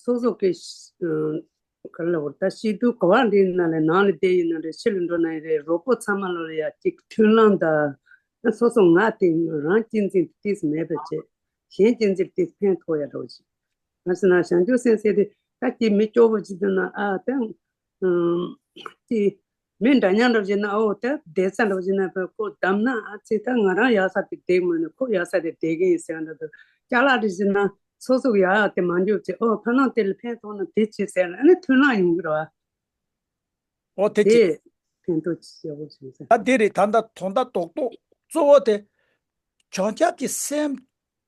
སོ་སོ་གི་ག་རེ་ལབ་དགོས་རེད་ད། བྱིས་དུས་ག་བ་འདི་ཡིན་ན་རེད། ནང་ལ་བསྡད་ཡིན་ན་རེད། ཕྱི་ལ་འགྲོ་ན་ཡིན་རེད། རོགས་པོ་ཚང་མ་ལ་ཡ་གཅིག་མཐུན་ལམ་དང་། སོ་སོ་ང་དེ་རང་གཅེས་འཛིན་དེ་ཏིས་མེད་པ་བྱས། གཞན་གཅེས་འཛིན་དེ་ཕན་ཐོགས་ཡ་འདྲ་བོ་ཞིག་ང་ཟེར་ན་བྱང་ཆུབ་སེམས་ཟེར་དེ་ད་ཀྱི་མི་སྐྱོ་བོ་ཅིག་འདུག་ན་ཨ་ད་ཀྱི་མི་འདྲ་མཉམ་འདྲ་བོ་ཅིག་ན་ཨོ་ད་བསྡད་ས་འདྲ་བོ་ཅིག་ན་ཁོ་བསྡམས་ན་ཨ་ཙི་ད་ང་རང་ཡག་ས་དེ་བསྡད་མ་ནི་ཁོ་ཡག་ས་དེ་བསྡད་ཀྱི་ཡིན་ཟེར་འདྲ་འདུག་ཅ་ལག་འདྲ་ཅིག་ན་སོ་སོ་ཡག་ཡག་དེ་མ་འཇོག་ཅིག་ཨོ་ཕ་ནང་དེ་ལ་ཕན་ཐོགས་ན་དེ་ཅི་ཟེར་ན་ཨ་ནི་མཐུན་ལམ་ཡོང་གི་རེད་བ། ཨོ་དེ་ཅི། དེ་ཕན་ཐོགས་ཅི་ཡག་པོ་བྱུང་ཟེར། ད་དེ་རེད། ད་ལྟ་དོན་དག་རྡོག་རྡོག་གཙོ་བོ་དེ་བྱང་ཆུབ་ཀྱི་སེམས་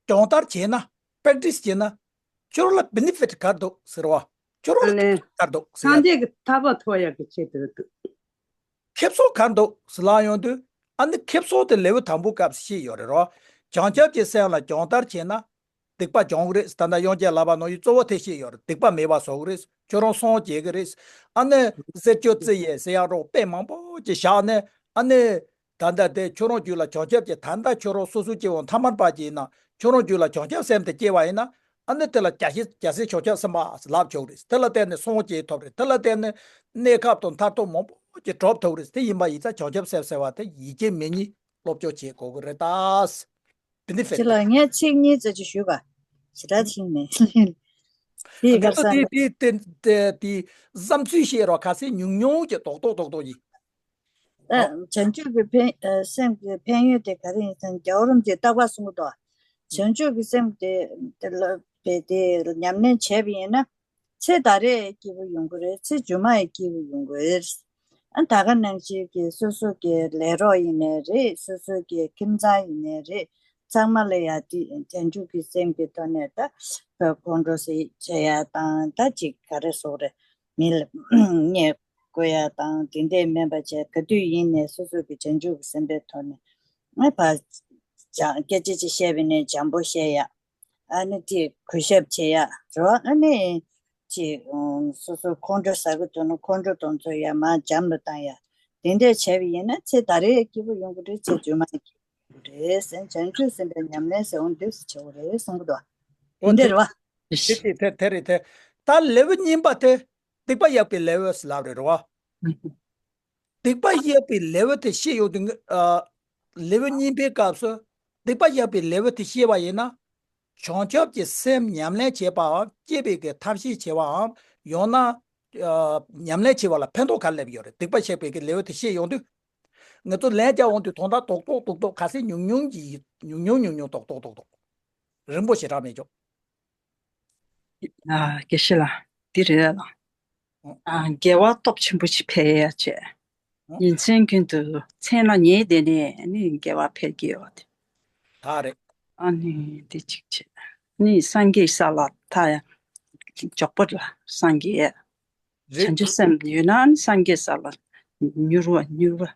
སྦྱོང་བརྡར་བྱས་ན། པྲེག་ཊི་སི་བྱས་ན་ཁྱོད་རང་ལ་བེ་ནི་ཕིཊ་ག་རེ་འདུག་ཟེར་བ། ཁྱོད་རང་ལ་ཨ་ལས། ག་རེ་འདུག་ཟེར་སངས་ཡ། རྒྱས་ཀྱི་ཐར་པ་ཐོབ་ཡག་གི་ཆེད་དུ་འདུག་ཁེ་བཟང་ག་རེ་འདུག་ཟེར་ལབ་ཡོང་དུས་ཨ་ནི་ཁེ་བཟང་དེ་ལེའུ་དང་པོའི་སྐབས་སུ་བཤད་ཡོད་རེད་རོ། བྱང་ཆུབ་ཀྱི་སེམས་ལ་སྦྱོང་བརྡར་བྱས་ན། སྡིག་པ་སྦྱོང་གི་རེད། ད་ལྟ་དབྱངས་ཅན་ལགས་པ་ནོར་གྱི་གཙོ་བོ་དེ་བཤད་ཡོད་རེད། སྡིག་པ་མེད་པ་བཟོ་གི་རེད། ཁྱོད་རང་སངས་རྒྱས་ཀྱི་རེད། ཨ་ནི་གསེར་ཆོས་རྩི་ཡས་ཟེར་ཡག་རོགས་དཔེ་མང་པོ་ཅིག་བཞག་ནས་ཨ་ནི་ད་ལྟ་དེ་ཁྱོད་རང་རྒྱུད་ལ་བྱང་ཆུབ་ཀྱི་ད་ལྟ་ཁྱོད་རང་སོ་སོའི་སྐྱེ་བོ་ཐ་མལ་པ་ཅིག་ཡིན་ན་ཁྱོད་རང་རྒྱུད་ལ་བྱང་ཆུབ་སེམས་དེ་སྐྱེ་བ་ཡིན་ན་ཨ་ནི་དེ་ལ་རྒྱལ་སྲས་རྒྱལ་སྲས་བྱང་ཆུབ་སེམས་དཔའ་ལབ་ཆོག་རེད། དེ་ལ་བརྟེན་ནས་སངས་རྒྱས་ཐོབ་རེད། དེ་ལ་བརྟེན་ནས་གནས་སྐབས་དང་མཐར་ཐུག་མང་པོ་ཅིག་གྲུབ་ཐུབ་རེད། དེ་ཡིན་པ་ཡིན་ཙང་བྱང་ཆུབ་སེམས་ཟེར་བ་དེ་ཡིད་ཀྱི་མེད་ཉིད་སློབ་སྦྱོང་བྱེད་དགོས་ཀྱི་རེད་ད། དེ་འདི་ཕེབས་ཁྱེད་ལ་ངས་ཚིག་གཉིས་ཙམ་ཅིག་ཞུས་པ། ཞེ་དྲག་ཕྱིན་མེད། དེའི་དེ་སྐབས་ཚོ་སུ་དེ་དེ་དེ་དེ་དེ་བསམ་ཚུལ་བཤད་རོགས། ཁ་སེ་ཉུང་ཉུང་གི་རྡོག་རྡོག་རྡོག་རྡོག་ཡིན། ཨ། བྱང་ཆུབ་ཀྱི་ཕན་ཨ། སེམས་ཀྱི་ཕན་ཡོན་དེ་ག་རེ་ཡིན་ཟེར་ན་རྒྱལ་བ་རིན་པོ་ཆེས་རྟག་པར་གསུངས་འདུག་བྱང་ཆུབ་ཀྱི་སེམས་དེ་དེ་ལ་དེ་དེ་ཉམས་ལེན་བྱས་པ་ཡིན་ན། ཚེ་ད་རེས་སྐྱིད་པོ་ཡོང་གི་རེད། ཚེ་རྗེས་མ་ཡི་སྐྱིད་པོ་ཡོང་གི་རེད། ཨ་ད་ག་ནང་བཞིན་གྱི་སོ་སོ་གི་ལས་རོགས་ཡིན་ནའི་རེད། སོ་སོ་གི་ཁྱིམ་ཚང་ཡིན་ནའི་རེད། ཚང་མ་ལ་ཡ་དེ་བྱང་ཆུབ་ཀྱི་སེམས་ཀྱི་ཐོག་ནས་ད་ཁོང་ཁྲོ་སེ་བྱེད་ཡ་དང་ད་ཅིག་ག་རེ་ཟེར་དགོས་རེད། མི་ལ་བརྙས་བཀོལ་ཡ་དང་དེ་འདྲས་མིན་པ་བྱས་ག་དུས་ཡིན་ནའི་སོ་སོ་གི་བྱང་ཆུབ་ཀྱི་སེམས་པའི་ཐོག་ནས་ཨ་ཕར་སྦྱང་སྐད་ཆ་ཅིག་བཤད་པ་ཡིན་ནའི་འཇམ་པོ་བཤད་ཡ། ཨ་ནི་དེ་གུས་ཞབས་བྱེད་ཡ་རོ། ཨ་ནི་ཅིག་སོ་སོ་ཁོང་ཁྲོ་ཟ་གི་འདུག་ན་ཁོང་ཁྲོ་གཏོང་ཚུལ་ཡ་མ་འཇམ་རུ་བཏང་ཡ། དེ་འདྲས་བྱས་པ་ཡིན་ན་ཚེ་ད་རེས་སྐྱིད་པོ་ཡོང་གི་རེད། ཚེ་རྗེས་མ་སྐྱིད་པོ་ཡོང་གི་རེད་ཟེར། བྱང་ཆུབ་སེམས་དཔའི་ཉམས་ལེན་ཟེར་འོང་འདུག་ཟེར་བྱེད་དགོས་རེད་གསུང་གི་འདུག་འོ་དེ་འདྲས་རེད་བ། དེ་དེ་དེ་དེ་རེད་དེ། ད་ལེའུ་གཉིས་པ་དེ་སྡིག་པ་གཡེག་པའི་ལེའུ་ཟེར་ལབ་རེད་རོ། སྡིག་པ་གཡེག་པའི་ལེའུ་དེ་བཤད་ཡོང་དུས། ཨ། ལེའུ་གཉིས་པའི་སྐབས་སུ་སྡིག་པ་གཡེག་པའི་ལེའུ་དེ་བཤད་པ་ཡིན་ན། བྱང་ཆུབ་ཀྱི་སེམས་ཉམས་ལེན་བྱེད་པའམ་སྐྱེ་བའི་གི་ཐབས་ཤེས་བྱེད་པའམ་ཡང་ན། ཨ། ཉམས་ལེན་བྱེད་པ་ལ་ཕན་ཐོགས་ག་རེ་སླེབས་ཡོད་རེད། སྡིག་པ་གཡེག་པའི་གི་ལེའུ་དེ་བཤད་ཡོང་དུས། ང་ཚོ་ལན་རྒྱག་འོང་དུས་དོན་དག་རྡོག་རྡོག་རྡོག་རྡོག་ཁ་སེ་ཉུང་ཉུང་གི་ཉུང་ཉུང་ཉུང་ཉུང་རྡོག་རྡོག་རྡོག་རྡོག་རིང་པོ་ཞེ་དྲག་མེད་ཅོག་ཨ། དགེ་བཤེས་ལགས། འདི་རེད་ལགས། ཨ། དགེ་བ་སྟོབས་ཆེན་པོ་ཞིག་འཕེལ་ཡ་བྱས། ཨ། ཉིན་མཚན་ཀུན་ཏུ་མཚན་ལ་ཉལ་བསྡད་ནས་ནི་དགེ་བ་འཕེལ་གྱི་ཡོད། ད་རེད། ཨ་ནི་འདི་གཅིག་བྱས། ནི་སངས་རྒྱས་ས་ལ་ད་ཡང་མགྱོགས་པོ་ལ་སངས་རྒྱས། རེད། བྱང་ཆུབ་སེམས་ཡོད་ན་ནི་སངས་རྒྱས་ས་ལ་མྱུར་བ་མྱུར་བ།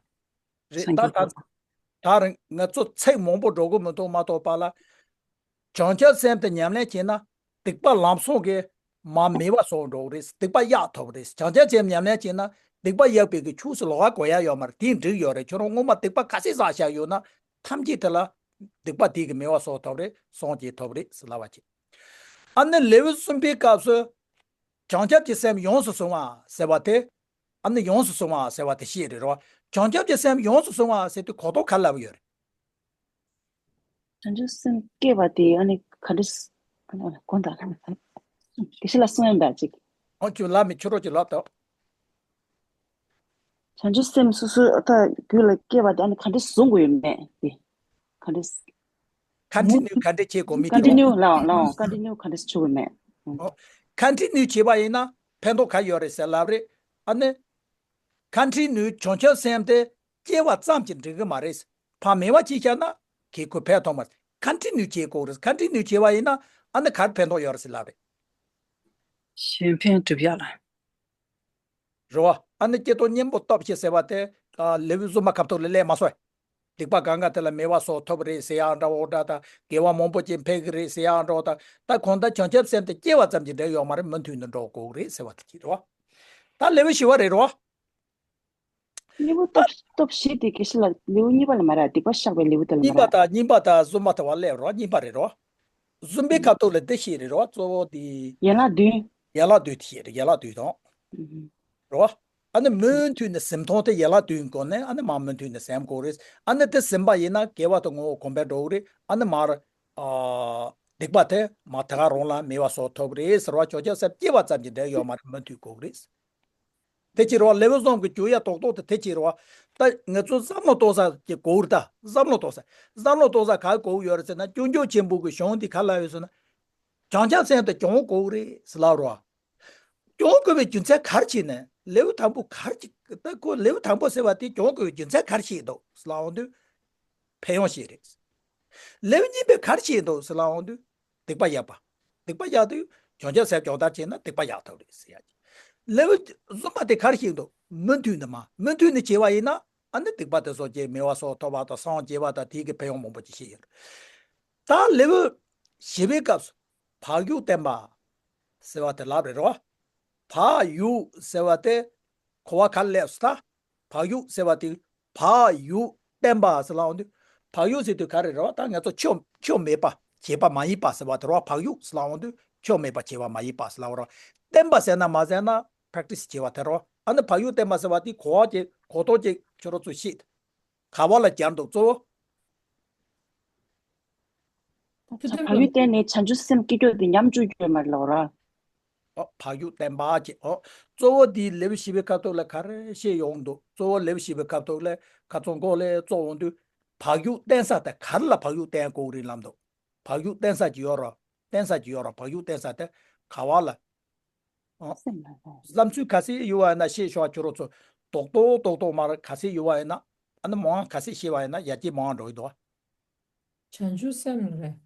རེད། སངས་ད་རྒྱས་ད་ད་རེད། ང་ཚོ་ཚིག་མང་པོ་འགྲོ་གི་མི་འདུག་མ་གཏོགས་པ་ལ། བྱང་ཆུབ་སེམས་དེ་ཉམས་ལེན་བྱས་ན་སྡིག་པ་ལམ་སང་གི་མར་མེད་པ་སོང་འགྲོ་གི་རེད། སྡིག་པ་གཡེག་ཐུབ་རེད། བྱང་ཆུབ་སེམས་ཉམས་ལེན་བྱས་ན་སྡིག་པ་གཡེག་པའི་གི་ཆོས་སུ་ལོགས་ཀ་གོ་ཡ་ཡོད་མ་རེད། དེ་འགྲིག་ཡོད་རེད། ཁྱོད་རང་སྔོན་མ་སྡིག་པ་ག་ཚད་བསགས་བཞག་ཡོད་ན་ཐམས་ཅད་དེ་ལ་སྡིག་པ་དེ་གི་མེད་པ་སོང་ཐུབ་རེད། སངས་རྒྱས་ཐུབ་རེད་ཟེར་ལབ་པ་བྱེད། ཨ་ནི་ལེའུ་གསུམ་པའི་སྐབས་སུ། བྱང་ཆུབ་ཀྱི་སེམས་ཡོངས་སུ་བཟུང་བ་ཟེར་བ་དེ། ཨ་ནི་ཡོངས་སུ་བཟུང་བ་ཟེར་བ་དེ་བཤད་རེད་རོ། བྱང་ཆུབ་ཀྱི་སེམས་ཡོངས་སུ་བཟུང་བ་ཟེར་དུས་གོ་རྟོགས་ག་རེ་ལབ་ཡོད་རེད། བྱང་ཆུབ་སེམས་སྐྱེས་པ་དེ་ཨ་ནི་ག་འདྲ་ས། ཨ་ནི་དགོངས་དག་ལ་དགེ་བཤེས་ལ་གསུང་ཡ་འདྲ་ཅིག་ཨོ་ཁྱོད་ལབ་མི་ཁྱོད་རོགས་ཀྱི་ལབ་དང་། བྱང་ཆུབ་སེམས་སོ་སོའི་ཨ་ད་རྒྱུད་ལ་སྐྱེས་པ་དེ་ཨ་ནི་ག་འདྲ་བཟུང་དགོས་ཡོད་མེད་དེ། ག་འདྲ་ས། ཁ་འདྲི་ནུས་ག་འདྲ་བྱེད་དགོས་མི་དེ། ཀོན་ཊི་ནིའུ་ལའོ་ལའོ་ཀོན་ཊི་ནིའུ་ག་འདྲ་ས་བྱུང་གི་མེད། ཨོ། ཁ་འདྲི་ནུས་བྱེད་པ་ཡིན་ན་ཕན་ཐོགས་ག་ཡོད་རེད་ཟེར་ལབ་རེད། ཨ་ནི། ཁ་འདྲི་ནུས་བྱང་ཆུབ་སེམས་དེ། སྐྱེ་བ་ཙམ་གྱིས་འགྲིག་གི་མ་རེད། ཕ་མེས་པ་བྱས་བཞག་ན་གལ་ཁོ་ཕན་ཐོགས་མ་རེད། ཁོན་ཊི་ནིའུ་བྱེད་དགོས་རེད། ཁོན་ཊི་ནིའུ་བྱས་པ་ཡིན་ན་ཨ་ནི་ག་རེ་ཕན་ཐོགས་ཡོད་རེད་ཟེར་ལབ་རེད། གཞན་ཕན་སྒྲུབ་ཡག་ལ། རེད་བ། ཨ་ནི་སྐྱེ་སྟོབས་གཉེན་པོ་སྟོབས་ཆེ་ཟེར་བ་དེ་ཨ་ལེའུ་གསུམ་པ་ཁ་ཐོག་ལ་སླེབས་མ་སོང་། སྡིག་པ་གང་ག་དེ་ལ་མེད་པ་བཟོ་ཐུབ་རེད་ཟེར་ཡག་འདྲ་བོ་འདྲ་དང་དགེ་བ་མང་པོ་ཅིག་འཕེལ་གི་རེད་ཟེར་ཡག་འདྲ་བོ་དང་། ད་གང་ལྟར་བྱང་ཆུབ་སེམས་དེ་སྐྱེ་བ་ཙམ་གྱིས་འགྲིག་ཡོད་མ་རེད། མུ་མཐུད་ནས་འགྲོ་དགོས་རེད་ཟེར་བ་དེ་ཅིག་རེད་བ། ད་ལེའུ་བཞི་པ་རེད་རོ། གཉིས་པོ་སྟོབས་སྟོབས་བཞི་དེ་གལ་སྲིད་ལ་ལེའུ་གཉིས་པ་ལ་མ་རེད། སྡིག་པ་བཤགས་པའི་ལེའུ་དེ་ལ་མ་རེད། གཉིས་པ་དང་གཉིས་པ་དང་གསུམ་པ་དེ་བ་སླེབས་རོ། གཉིས་པ་རེད་རོ། གསུམ་པའི་ཁ་ཐོག་ལ་འདི་བཤད་རེད་རོ། གཙོ་བོ་དེ། ཡན་ལག་བདུན། ཡན་ལག་བདུན་དེ་བཤད་རེད། ཡན་ལག་བདུན་དང་། རོ། ཨ་ནི་མུ་མཐུད་ནས་ཟིན་ཐོ་དེ་ཡན་ལག་བདུན་སྒོ་ནས་ཨ་ནི་མར་མུ་མཐུད་ནས་ཟིན་དགོས་རེད། ཨ་ནི་དེ་ཟིན་པ་ཡིན་ན་དགེ་བ་དང་བསྔོ་བ་གོང་འཕེལ་འགྲོ་གི་རེད། ཨ་ནི་མར་ཨ་སྡིག་པ་དེ་མར་དེ་ག་རང་ལ་མེད་པ་བཟོ་ཐུབ་རེད་ཟེར་བ། བྱང་ཆུབ་སེམས་སྐྱེ་བ་ཙམ་གྱིས་འགྲིག་ཡོད་མ་རེད། མུ་མཐུད་དགོས་རེད། དེ་ཕྱིར་རོ། ལེའུ་གསུམ་གྱི་བསྒྱུར་ཡ་རྡོག་རྡོག་དེ་དེ་ཕྱིར་རོ། ད་ང་ཚོ་བསམ་བློ་གཏོང་ས་ཀྱི་གོ་བུར་ད་བསམ་བློ་གཏོང་ས། བསམ་བློ་གཏོང་ས་ག་གོ་བུ་ཡོད་རེད་ཟེར་ན། སྐྱོན་བརྗོད་ཆེན་པོ་གི་གཞུང་འདི་ག་ལ་ཡོད་ཟེར་ན། བྱང་ཆུབ་སེམས་དེ་སྐྱོང་དགོས་རེད་ཟེར་ལབ་རོ། སྐྱོང་དགོས་པའི་རྒྱུ་མཚན་ག་རེ་བྱས་ནས། ལེའུ་དང་པོ་ག་རེ་ཅིག་ད་ཁོ་ལེའུ་དང་པོ་ཟེར་བ་དེ་སྐྱོང་དགོས་པའི་རྒྱུ་མཚན་ག་རེ་བཤད་འདུག་ཟེར་ལབ་འོང་དུས། ཕན་ཡོན་བཤད་རེད། ལེའུ་གཉིས་པའི་ག་རེ་བཤད་འདུག་ཟེར་ལབ་འོང་དུས། སྡིག་པ་བཤགས་པ། སྡིག་པ་བཤགས་དུས་བྱང་ཆུབ་སེམས་སྦྱོང་བརྡར་བྱས་ན་སྡིག་པ་བཤགས་ཐུབ་རེད་ཟེར་ཡ་ཅིག་ལེའུ་གསུམ་པ་དེ་ག་རེ་བཤད་འདུག་མུ་མཐུད་ནས་མ་མུ་མཐུད་ནས་བྱས་པ་ཡིན་ན་ཨ་ནི་སྡིག་པ་དེ་ཚོ་ཅིག་མེད་པ་བཟོ་ཐུབ་པ་དང་སངས་རྒྱས་པ་དང་དེའི་གི་ཕན་ཡོན་མང་པོ་ཅིག་བཤད་ཡོད་རེད། ད་ལེའུ་བཞི་པའི་སྐབས་སུ་བག་ཡོད་བསྟེན་པ་ཟེར་བ་དེ་ལབ་རེད་རོ། བག་ཡོད་ཟེར་བ་དེ་གོ་བ་ག་ལ་སླེབས་སོང་ད། བག་ཡོད་ཟེར་བ་དེ། བག་ཡོད་བསྟེན་པ་ཟེར་ལབ་འོང་དུས། བག་ཡོད་ཟེར་དུས་ག་རེ་རེད་བ། ད་ང་ཚོ་ཆོ་ཆོ་མེད་པ་བྱེད་པ་མ་ཡིན་པ་ཟེར་བ་དེ་རེད་བ། བག་ཡོད་ཟེར་ལབ་འོང་དུས་ཆོ་མེད་པ་བྱེད་པ་མ་ཡིན་པ་ཟེར་ལབ་པ་རེད་བ། བསྟེན་པ་ཟེར་ན་མ་ཟེར་ན་པེ་རེག་ཊི་སི་བྱེད་པ་དེ་རེད་བ། ཨ་ནི་བག་ཡོད་བསྟེན་པ་ཟེར་བ་དེ་གོ་བ་ཅིག་གོ་རྟོགས་ཅིག་ཁྱོད་རང་ཚོས་ཤེས། ག་བ་ལ་སྦྱར་འདུག་གཙོ་བོ། བག་ཡོད་བསྟེན་ནས་བྱང་ཆུབ་སེམས་སྐྱེ་རྒྱུ་དེ་ཉམས་བཅོས་རྒྱུ་མ་རེད་ལབ་པ་རེད་བ། ཨོ། བག་ཡོད་བསྟེན་པ་ཅེས། ཨོ། གཙོ་བོ་འདི་ལེའུ་བཞི་པའི་ཁ་ཐོག་ལ་ག་རེ་བཤད་ཡོང་འདུག་གཙོ་བོ་ལེའུ་བཞི་པའི་ཁ་ཐོག་ལ་ཁ་ཚོན་མགོ་ལ་བཙུགས་ཡོང་དུས། བག་ཡོད་བསྟེན་ས་དེ་ག་རེ་ལ་བག་ཡོད་བསྟེན་དགོས་རེད་ལབ་འདུག་བག་ཡོད་བསྟེན་ས་ཅིག་ཡོད་རེད། བསྟེན་ས་ཅིག་ཡོད་རེད། བག་ཡོད་བསྟེན་ས་དེ་ག་བ་ལ། ཨོ། སེམས་ལ་ལ། བསམ་ཚུལ་ག་ཚད་ཡོད་པ་ཡིན་ན་བཤད་ཤོག་ཁྱོད་རང་ཚོ། རྡོག་རྡོག་རྡོག་རྡོག་མར་ག་ཚད་ཡོད་པ་ཡིན་ན། ཨ་ནི་མང་ག་ཚད་བཤད་པ་ཡིན་ན་ཡར་རྒྱས་མང་འགྲོ་གི་འདུག་བྱང་ཆུབ་སེམས་ལ་རེད།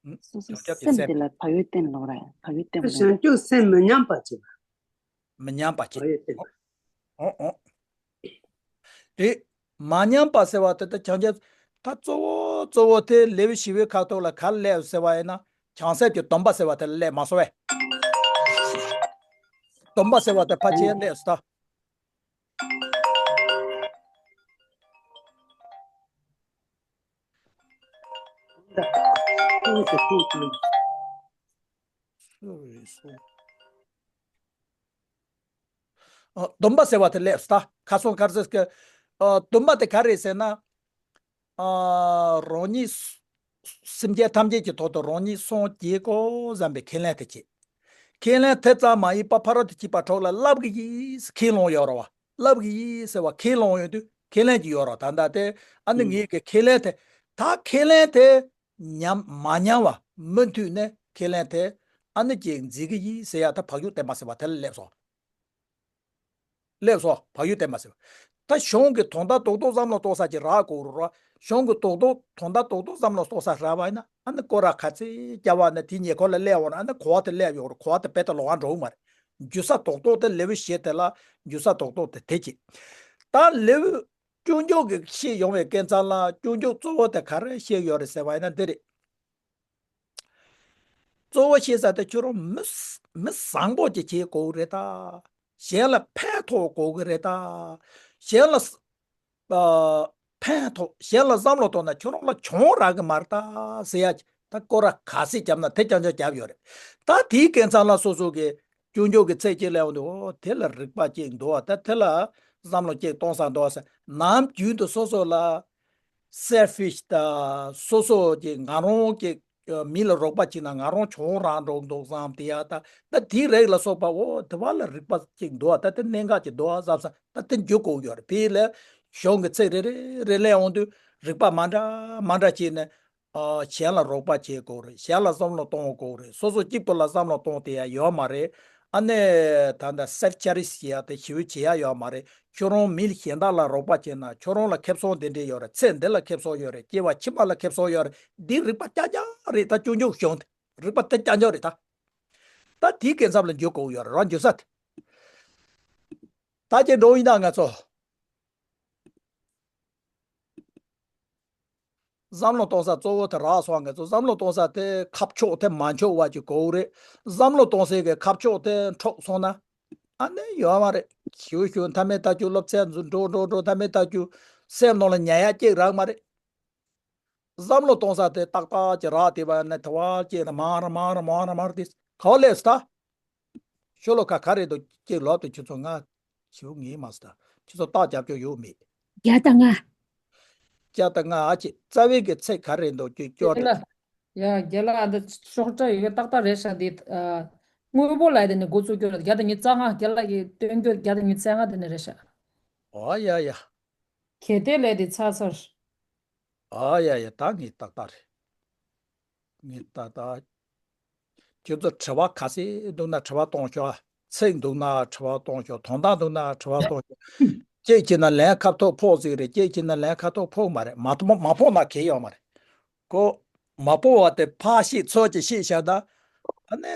ཨུམ། སོ་སོའི་བྱང་ཆུབ་ཀྱི་སེམས་སེམས་དེ་ལ་བག་ཡོད་བསྟེན་ལོག་ར། བག་ཡོད་བསྟེན་ལོག་ར། བྱང་ཆུབ་སེམས་མི་ཉམས་པ་བྱེད་པ། མི་ཉམས་པ་བྱེད། བག་ཡོད་བསྟེན་པ། ཨོ་ཨོ། དེ་མ་ཉམས་པ་ཟེར་བ་དེ་ད་བྱང་ཆུབ། ད་གཙོ་བོ་གཙོ་བོ་དེ་ལེའུ་བཞི་པའི་ཁ་ཐོག་ལ་ག་རེ་སླེབས་ཟེར་བ་ཡིན་ན། བྱང་སེམས་ཀྱི་སྡོམ་པ་ཟེར་བ་དེ་ལ་སླེབས་མ་སོང་བས། སྡོམ་པ་ཟེར་བ་དེ་ཕལ་ཆེར་སླེབས་སོང་ད། ཨ། སྡོམ་པ་ཟེར་བ་དེ་སླེབས་སོང་ད། ཁ་སང་ག་རེ་ཟེར་གི། ཨ། སྡོམ་པ་དེ་ག་རེ་ཟེར་ན། ཨ། རང་ཉིད་སེམས་ཅན་ཐམས་ཅད་ཀྱི་ཐོག་ཏུ་རང་ཉིད་སངས་རྒྱས་དགོས་བསམ་པའི་ཁས་ལེན་དེ་བྱེད། ཁས་ལེན་དེ་ཙམ་མ་ཡིན་པར་ཕ་རོལ་ཏུ་ཕྱིན་པ་དྲུག་ལ་བསླབ་ཀྱི་ཡིན་ཟེར་ཁས་བླངས་ཡོད་རེད་བ། བསླབ་ཀྱི་ཡིན་ཟེར་བ་ཁས་བླངས་ཡོང་དུས་ཁས་ལེན་གྱི་ཡོད་རེད། ད་ལྟ་དེ་ཨ་ནི་ངེད་ཀྱི་ཁས་ལེན་དེ། ད་ཁས་ལེན་དེ་ཉམས་མ་ཉམས་པ་མུ་མཐུད་ནས་ཁས་ལེན་དེ་ཨ་ནི་ཅིག་འཛིན་གྱི་ཡིན་ཟེར་ཡ། ད་བག་ཡོད་བསྟེན་པ་ཟེར་བ་དེ་ལ་སླེབས་སོང་། སླེབས་སོང་། བག་ཡོད་བསྟེན་པ་ཟེར་བ། ད་གཞུང་གི་དོན་དག་རྡོག་རྡོག་བསམ་བློ་གཏོང་ས་ཅིག་རག་དགོས་རེད་ར། གཞུང་གི་རྡོག་རྡོག་དོན་དག་རྡོག་རྡོག་བསམ་བློ་གཏོང་ས་རག་པ་ཡིན་ན་ཨ་ནི་སྐོར་ར་ག་ཚད་བརྒྱབ་པ་ན་དེའི་ཉེ་འཁོར་ལ་སླེབས་འོང་ན་ཨ་ནི་གོ་བ་དེ་སླེབས་ཡོང་རེད། གོ་བ་དེ་རྦད་དེ་ལོག་པ་འགྲོ་གི་མ་རེད། འཇུ་ས་རྡོག་རྡོག་དེ་ལེའུ་བཞི་དེ་ལ་འཇུ་ས་རྡོག་རྡོག་དེ་དེ་གཅིག་ད་ལེའུ་སྐྱོན་བརྗོད་ཀྱི་བཤད་ཡོང་བའི་སྐབས་ཙམ་ལ་སྐྱོན་བརྗོད་གཙོ་བོ་དེ་ག་རེ་བཤད་ཡོད་རེད་ཟེར་བ་ཡིན་ན་འདི་རེད། གཙོ་བོ་བཤད་ས་དེ་ཁྱོད་རང་མི་ས་མི་བཟང་པོ་ཅིག་བྱེད་དགོས་ཀྱི་རེད་ད། གཞན་ལ་ཕན་ཐོགས་དགོས་ཀྱི་རེད་ད། གཞན་ལ་ཨ་ཕན་ཐོགས། གཞན་ལ་བསམ་བློ་གཏོང་ན་ཁྱོད་རང་ལ་གྱོང་རག་གི་མ་རེད་ད་ཟེར་ཡ་ཅིག་ད་སྐོར་ར་ག་ཚད་བརྒྱབ་ན་དེ་རྐྱང་རྐྱང་བརྒྱབ་ཡོད་རེད། ད་དེའི་སྐབས་ཙམ་ལ་སོ་སོ་གི་སྐྱོན་བརྗོད་ཀྱི་ཚིག་ཅིག་ལ་ཡོང་དུས། ཨོ། དེ་ལ་རིག་པ་ཅིག་འདུག་བ། ད་དེ་ལ་བསམ་བློ་ཅིག་གཏོང་ས་འདུག་བ་ཟེར། ནམ་རྒྱུན་དུ་སོ་སོ་ལ་སེལ་ཕིཤ་དང་སོ་སོ་གི་ང་རང་གི་མི་ལ་རོགས་པ་བྱས་ན་ང་རང་གྱོང་རག་འགྲོ་འདུག་བསམ་དེ་ཡ། ད་ད་དེའི་རིགས་ལ་སོགས་པ། ཨོ། དེ་བ་ལ་རིག་པ་ཅིག་འདུག་བ། ད་དེ་གནད་འགག་ཅིག་འདུག་བ་བསམ་ས་ད་དེ་འཇུག་དགོས་ཡོད་རེད། དེ་ལ་གཞུང་གི་ཚིག་རེ་རེ་རེ་ལ་ཡོང་དུས་རིག་པ་མ་འདྲ་མ་འདྲ་བྱས་ནས། ཨ། གཞན་ལ་རོགས་པ་བྱེད་དགོས་རེད། གཞན་ལ་བསམ་བློ་གཏོང་དགོས་རེད། སོ་སོ་གཅིག་པུ་ལ་བསམ་བློ་གཏོང་དེ་ཡ་ཡོད་མ་རེད། ཨ་ནི་ད་ལྟ་སེལ་ཕ་ཅར་ཇི་བྱེད་ཡ་དེ་ཞེ་པོ་བྱེད་ཡ་ཡོད་མ་རེད། ཁྱོད་རང་མི་གཞན་དག་ལ་རོགས་པ་བྱས་ན་ཁྱོད་རང་ལ་ཁེ་བཟང་དེ་འདྲས་ཡོད་རེད། ཚེ་འདི་ལ་ཁེ་བཟང་ཡོད་རེད། སྐྱེ་བ་ཕྱི་མ་ལ་ཁེ་བཟང་ཡོད་རེད། འདི་རིག་པ་རྐྱང་རྐྱང་རེད། ད་སྐྱོན་བརྗོད་བྱུང་དེ་རིག་པ་དེ་རྐྱང་རྐྱང་རེད་ད། ད་དེའི་སྐབས་མཚམས་ལ་འཇུག་དགོས་ཡོད་རེད། རང་འཇུག་ས་དེ། ད་ཅི་འགྲོ་ཡིན་ན་ང་ཚོ། བསམ་བློ་གཏོང་ས་གཙོ་བོ་དེ་རག་སོང་། ང་ཚོ་བསམ་བློ་གཏོང་ས་དེ་ཁ་ཕྱོགས་དེ་མ་འཆོག་བ་ཅིག་དགོས་རེད། བསམ་བློ་གཏོང་སའི་གི་ཁ་ཕྱོགས་དེ་འཕྲོག་སོང་ན། ཨ་ནི་ཡོད་མ་རེད། ཞུ་ཞུ་མཐའ་མའི་ལྟ་རྒྱུ་སློབ་ཚན་འགྲོ་འགྲོ་འགྲོ་མཐའ་མའི་ལྟ་རྒྱུ་སེམས་ནང་ལ་ཉར་ཡ་གཅིག་རག་མ་རེད། བསམ་བློ་གཏོང་ས་དེ་ཏག་ཏག་ཅིག་རག་བསྡད་པ་ན་དེ་བ་ཅིག་ལ་མང་ར་མང་ར་མང་ར་མང་ར་དེ་ག་བ་སླེབས་སོང་ད། ཤོ་ལོ་ཀ་ག་རེ་འདུག་ཅིག་ལོག་དེ་ཁྱོད་ཚོ་ང་ཞུ་ངེས་མ་སོང་ད། ཁྱོད་ཚོ་རྟགས་རྒྱབ་སྐྱོར་ཡོད་མེད། བརྒྱ་དང་ལྔ། བརྒྱ་དང་ལྔ། ཨ་ཅེ་རྩ་བའི་གི་ཚེག་ག་རེ་འདུག་ཅིག་སྐྱོར་རྒྱལ་ལ། ཡ་རྒྱལ་ལ་ཨ་འདི་ཤོག་སྒྲ་ཡོད་གི་ཏག་ཏག་རེད་ཤག་འདི། ཨ། དངོས་པོ་ལ་དེ་ནི་འགོ་ཚུགས་སྐྱོར་བརྒྱ་དང་ཉི་ཤུ་རྩ་ལྔ། རྒྱལ་ལ་གི་སྟོན་སྐྱོར་བརྒྱ་དང་ཉི་ཤུ་རྩ་ལྔ་དེ་ནི་རེད་ཤག་ཨ་ཡ་ཡ། གལ་ཏེ་ལས་དེ་ཚར་ཚར། ཨ་ཡ་ཡ་ད་ངས་ཏག་ཏག་རེད། ངས་ཏག་ཏག་ཁྱོད་ཚོ་དྲི་བ་ག་ཚོད་འདུག་ན་དྲི་བ་གཏོང་ཤོག་ཚིག་འདུག་ན་དྲི་བ་གཏོང་ཤོག་དོན་དག་འདུག་ན་དྲི་བ་གཏོང་ཤོག་གཅིག་བྱས་ན་ལན་ཁ་ཐོག་ཕོག་ཟིག་རེད། གཅིག་བྱས་ན་ལན་ཁ་ཐོག་ཕོག་མ་རེད། མ་ཐོག་མ་ཕོག་ན་གལ་ཡོད་མ་རེད། ཁོ་མ་ཕོག་པ་དེ་ཕར་བཤད་ཚུར་གྱིས་བཤད་བཞག་ན་ཨ་ནི་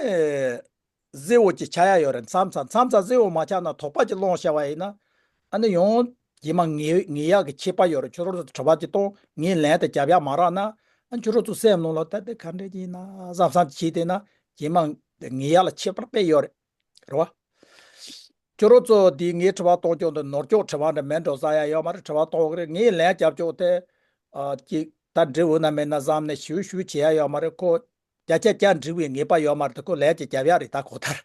གཟི་འོག་གི་ཆགས་ཡ་ཡོད་རེད། མཚམས་མཚམས་མཚམས་མཚམས་གཟི་འོག་མ་ཆགས་ན་དོགས་པ་ཅིག་སློང་བཞག་པ་ཡིན་ན་ཨ་ནི་ཡང་རྗེས་མ་ངེས་ངེས་ཡག་གི་ཁྱད་པར་ཡོད་རེད། ཁྱོད་རང་ཚོ་དྲི་བ་ཅིག་གཏོང་ངས་ལན་དེ་རྒྱབ་ཡག་མ་རག་ན་ཨ་ཁྱོད་རང་ཚོ་སེམས་ནང་ལ་ད་དེ་ག་འདྲས་ཅིག་ཡིན་ན་བསམ་བསམ་ཅིག་བྱས་བསྡད་ན་རྗེས་མ་ངེས་ཡག་ལ་ཁྱད་པར་དཔེ་ཡོད་རེད། རེད་བ། ཁྱོད་རང་ཚོ་འདི་ངའི་དྲི་བ་གཏོང་སྐྱོང་དུ་ནོར་སྐྱོག་དྲི་བ་འདྲ་མེད་འགྲོ་ས་ཡ་ཡོད་མ་རེད། དྲི་བ་གཏོང་གི་རེད། ངས་ལན་རྒྱབ་སྐྱོག་དེ་ཨ་ཅིག་ད་འགྲིག་འོས་ན་མེད་ན་བསམ་ནས་ཞུ་ཞུ་བྱེད་ཡ་ཡོད་མ་རེད། ཁོ་བརྒྱ་ཆ་བརྒྱ་འགྲིག་པའི་ངེས་པ་ཡོད་མ་རེད། ཁོ་ལན་ཅིག་རྒྱབ་ཡ་རེད། ད་གོ་ཐར་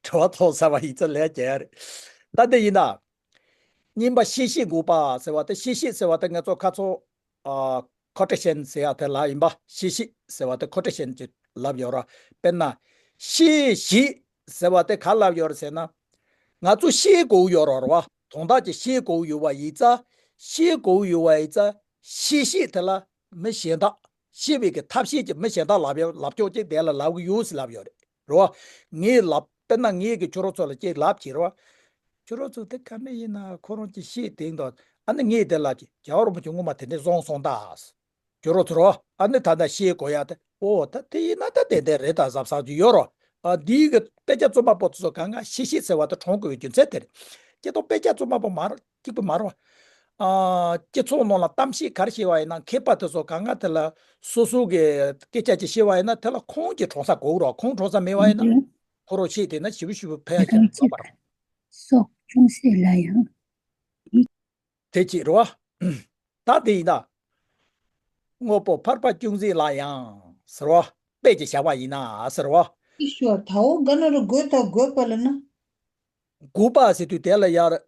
དྲི་བ་གཏོང་ཚར་བ་ཡིན་ཙང་ལན་རྒྱབ་ཡ་རེད། ད་དེ་ཡིན་ན། གཉིས་པ་ཤེས་བྱེད་དགུ་པ་ཟེར་བ་དེ། ཤེས་བྱེད་ཟེར་བ་དེ་ང་ཚོ་ཁ་ཚོ། ཨ། ཁོ་ཊེ་ཤན་ཟེར་ཡ་དེ་ལ་ཡིན་པ། ཤེས་བྱེད་ཟེར་བ་དེ་ཁོ་ཊེ་ཤན་གྱི་ལབ་ཡོད་ར། དཔེར་ན། ཤེས་བྱེད་ཟེར་བ་དེ་ག་ལབ་ཡོད་ར་ཟེར་ན། ང་ཚོ་ཤེས་དགོས་ཡོད་ར་ར་བ། དོན་དག་ཅིག་ཤེས་དགོས་ཡོད་པ་ཡིན་ཙང་། ཤེས་དགོས་ཡོད་པ་ཡིན་ཙང་། ཤེས་བྱེད་དེ་ལ་མི་གཞན་དག་ཤེས་པའི་གི་ཐབས་ཤེས་ཀྱི་མི་གཞན་དག་ལབ་ཡ་ལབ་ཕྱོགས་ཅིག་དེ་ལ་ལབ་གི་ཡོད་ཟེར་ལབ་ཡོད་རེད། རེད་བ། ངས་ལབ་དཔེར་ན་ངས་གི་ཁྱོད་རང་ཚོ་ལ་ཅིག་ལབ་ཀྱི་རེད་བ། ཁྱོད་རང་ཚོ་དེ་ག་འདྲ་ཡིན་ན་ཁོ་རང་ཅིག་ཤེས་དེང་དང་ཨ་ནི་ངས་དེ་ལབ་ཀྱི་རྒྱལ་བ་རིན་པོ་ཆེ་སྔོན་མ་དེ་འདྲས་གསུངས་སོང་ད། ཁྱོད་རང་ཚོ་རེད་བ། ཨ་ནི་ད་ལྟ་ཤེས་དགོས་ཡ་དེ་ཨོ་ད་དེ་ཡིན་ན་ད་དེ་འདྲས་རེད་ད་བསམ་བསམ་ཅིག་ཡོད་རེད། ཨ་འདིའི་གི་དཔེ་ཆ་རྩོམ་པ་པོ་ཚོ་གང་ག་ཤེས་བྱེད་ཟེར་བ་དེ་གྲོངས་དགོས་པའི་རྒྱུ་མཚན་དེ་རེད། སྐྱེ་སྟོབས་དཔེ་ཆ་རྩོམ་པ་པོ་མ་རེད། གཅིག་པུ་མ་རེད་བ། ཨ། སྤྱི་ཚོགས་ནང་ལ་གཏམ་བཤད་ག་རེ་བཤད་པ་ཡིན་ན་མཁས་པ་དེ་ཚོ་གང་ག་དེ་ལ་སོ་སོ་གི་སྐད་ཆ་ཅིག་བཤད་པ་ཡིན་ན་དེ་ལ་ཁུངས་ཀྱི་གྲོང་ས་དགོས་རོགས། ཁུངས་གྲོང་ས་མེད་པ་ཡིན་ན་ཁོ་རང་བཤད་བསྡད་ན་ཞིབ་པོ་ཞིབ་པོ་ཕན་ཡ་ཆེ་བ་མ་རེད། སོགས་ཅུང་ཟད་ལ་ཡང་། དེ་གཅིག་རེད་བ། ད་དེ་ཡིན་ན། དངོས་པོ་ཕལ་པ་ཅུང་ཟད་ལ་ཡང་ཟེར་བ། དཔེ་ཅིག་བཞག་པ་ཡིན་ན་ཟེར་བ། ཨི་ཤོ་ད་འོ་ག་ན་རུ་དགོད་ད་དགོད་པ་ལ་ན། དགུ་པ་ཟེར་དུས་དེ་ལ་ཡར།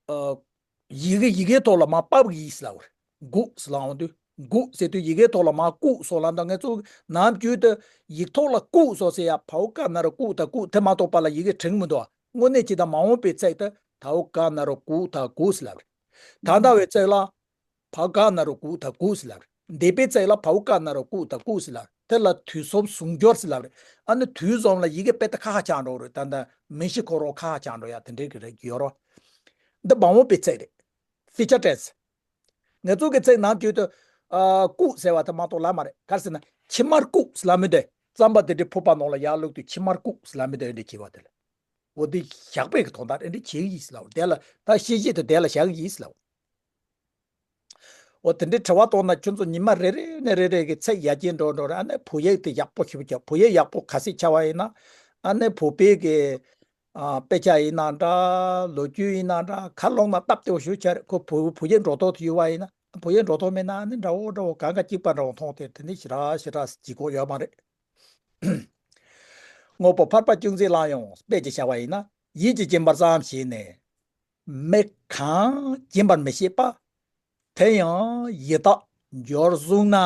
ཨ། ཡི་གེ་ཡི་གེའི་ཐོག་ལ་མར་ཕབ་ཀྱི་ཡིན་ཟེར་ལབ་པ་རེད། དགུ་ཟེར་ལབ་འོང་དུས་དགུ་ཟེར་དུས་ཡི་གེའི་ཐོག་ལ་མར་བཀུག་སོང་ལབ་ད་ང་ཚོ་ནམ་རྒྱུན་དུ་ཡིག་ཐོག་ལ་བཀུག་སོང་ཟེར་ཡ་བའོ་ཀ་ན་རོ་བཀུག་ད་བཀུག་དེ་མ་གཏོགས་པ་ལ་ཡི་གེ་བྲིས་མི་འདུག་དངོས་གནས་ཇི་ལྟར་མ་འོངས་པའི་ཚིག་དེ་དའོ་ཀ་ན་རོ་བཀུག་ད་བཀུག་ཟེར་ལབ་པ་རེད། ད་ལྟ་བའི་ཚིག་ལ། བའོ་ཀ་ན་རོ་བཀུག་ད་བཀུག་ཟེར་ལབ་རེད། འདས་པའི་ཚིག་ལ་བའོ་ཀ་ན་རོ་བཀུག་ད་བཀུག་ཟེར་ལབ་རེད། དེ་ལ་དུས་གསུམ་ཟུང་སྦྱོར་ཟེར་ལབ་རེད། ཨ་ནི་དུས་གསུམ་ལ་ཡི་གེ་དཔེ་ད་ཁ་ཁ་བྱང་འགྲོ་རེད། ད་ལྟ་མི་ཤི་ཁོ་རང་ཁ་ཁ་བྱང་འགྲོ་ཡ་དེ་འདྲའི་གི་རེད་ཡོད་རོ། འདི་མ་འོངས་པའི་ཚིག་རེད། ཕུ་ཅར་ཊེན་སི། ང་ཚོ་གི་ཚིག་ནང་བཅུད་དུ། ཨ། བཀུག་ཟེར་བ་དེ་མ་གཏོགས་ལབ་མ་རེད། ག་རེ་ཟེར་ན་ཕྱི་མར་བཀུག་ཟེར་ལབ་མི་འདུག་རྩམ་པ་དེ་འདྲའི་ཕུར་པ་ནང་ལ་ཡར་བླུགས་དུས་ཕྱི་མར་བཀུག་ཟེར་ལབ་མི་འདུག་འདི་བྱས་པ་དེ་ལ། འོ་དེ་བཞག་པའི་གི་དོན་དག་དེ་འདྲ་བྱེད་ཀྱི་ཡིན་ཟེར་ལབ། དེ་ལ་ད་ཤེས་བྱེད་དུ་དེ་ལ་བཞག་གི་ཡིན་ཟེར་ལབ། འོ་དེ་འདྲའི་དྲི་བ་གཏོང་ན་ཁྱོད་ཚོ་ཉི་མ་རེ་རེ་ནས་རེ་རེ་གི་ཚིག་ཡར་རྒྱས་འགྲོ་འགྲོ་རེད། ཨ་ནི་བོད་ཡིག་དེ་ཡག་པོ་ཞིག་བྱ། བོད་ཡིག་ཡག་པོ་ག་ཚོད་ཆགས་པ་ཡིན་ན། ཨ་ནི་བོད་པའི་གི། ཨ། དཔེ་ཆ་ཡིན་ན་འདྲ། ལོ་རྒྱུས་ཡིན་ན་འདྲ། ག་ལ་ཡོང་ན་སྟབས་བདེ་པོ་ཞིག་ཆགས་རེད། ཁོ་བོད་བོད་ཡིག་འགྲོ་ཐོག་དེ་ཡོད་པ་ཡིན་ན། བོད་ཡིག་འགྲོ་ཐོག་མེད་ན་ཨ་ནི་འདྲ་བོ་འདྲ་བོ་གང་ག་གཅིག་པ་འདྲ་བོ་མཐོང་སྟེ་དེ་འདྲ་ཞེ་དྲག་ཞེ་དྲག་ལྗིད་ཁོག་ཡོད་མ་རེད། དངོས་པོ་ཕལ་པ་ཅུང་ཟད་ལ་ཡང་དཔེ་ཅིག་བྱ་བ་ཡིན་ན། ཡིད་ཀྱིས་བྱིན་པར་བསམ་ཞེས་ནས། མི་གང་བྱིན་པར་མི་ཤེས་པ། དེ་ཡང་ཡི་དྭགས་འབྱོར་བཟུང་ན།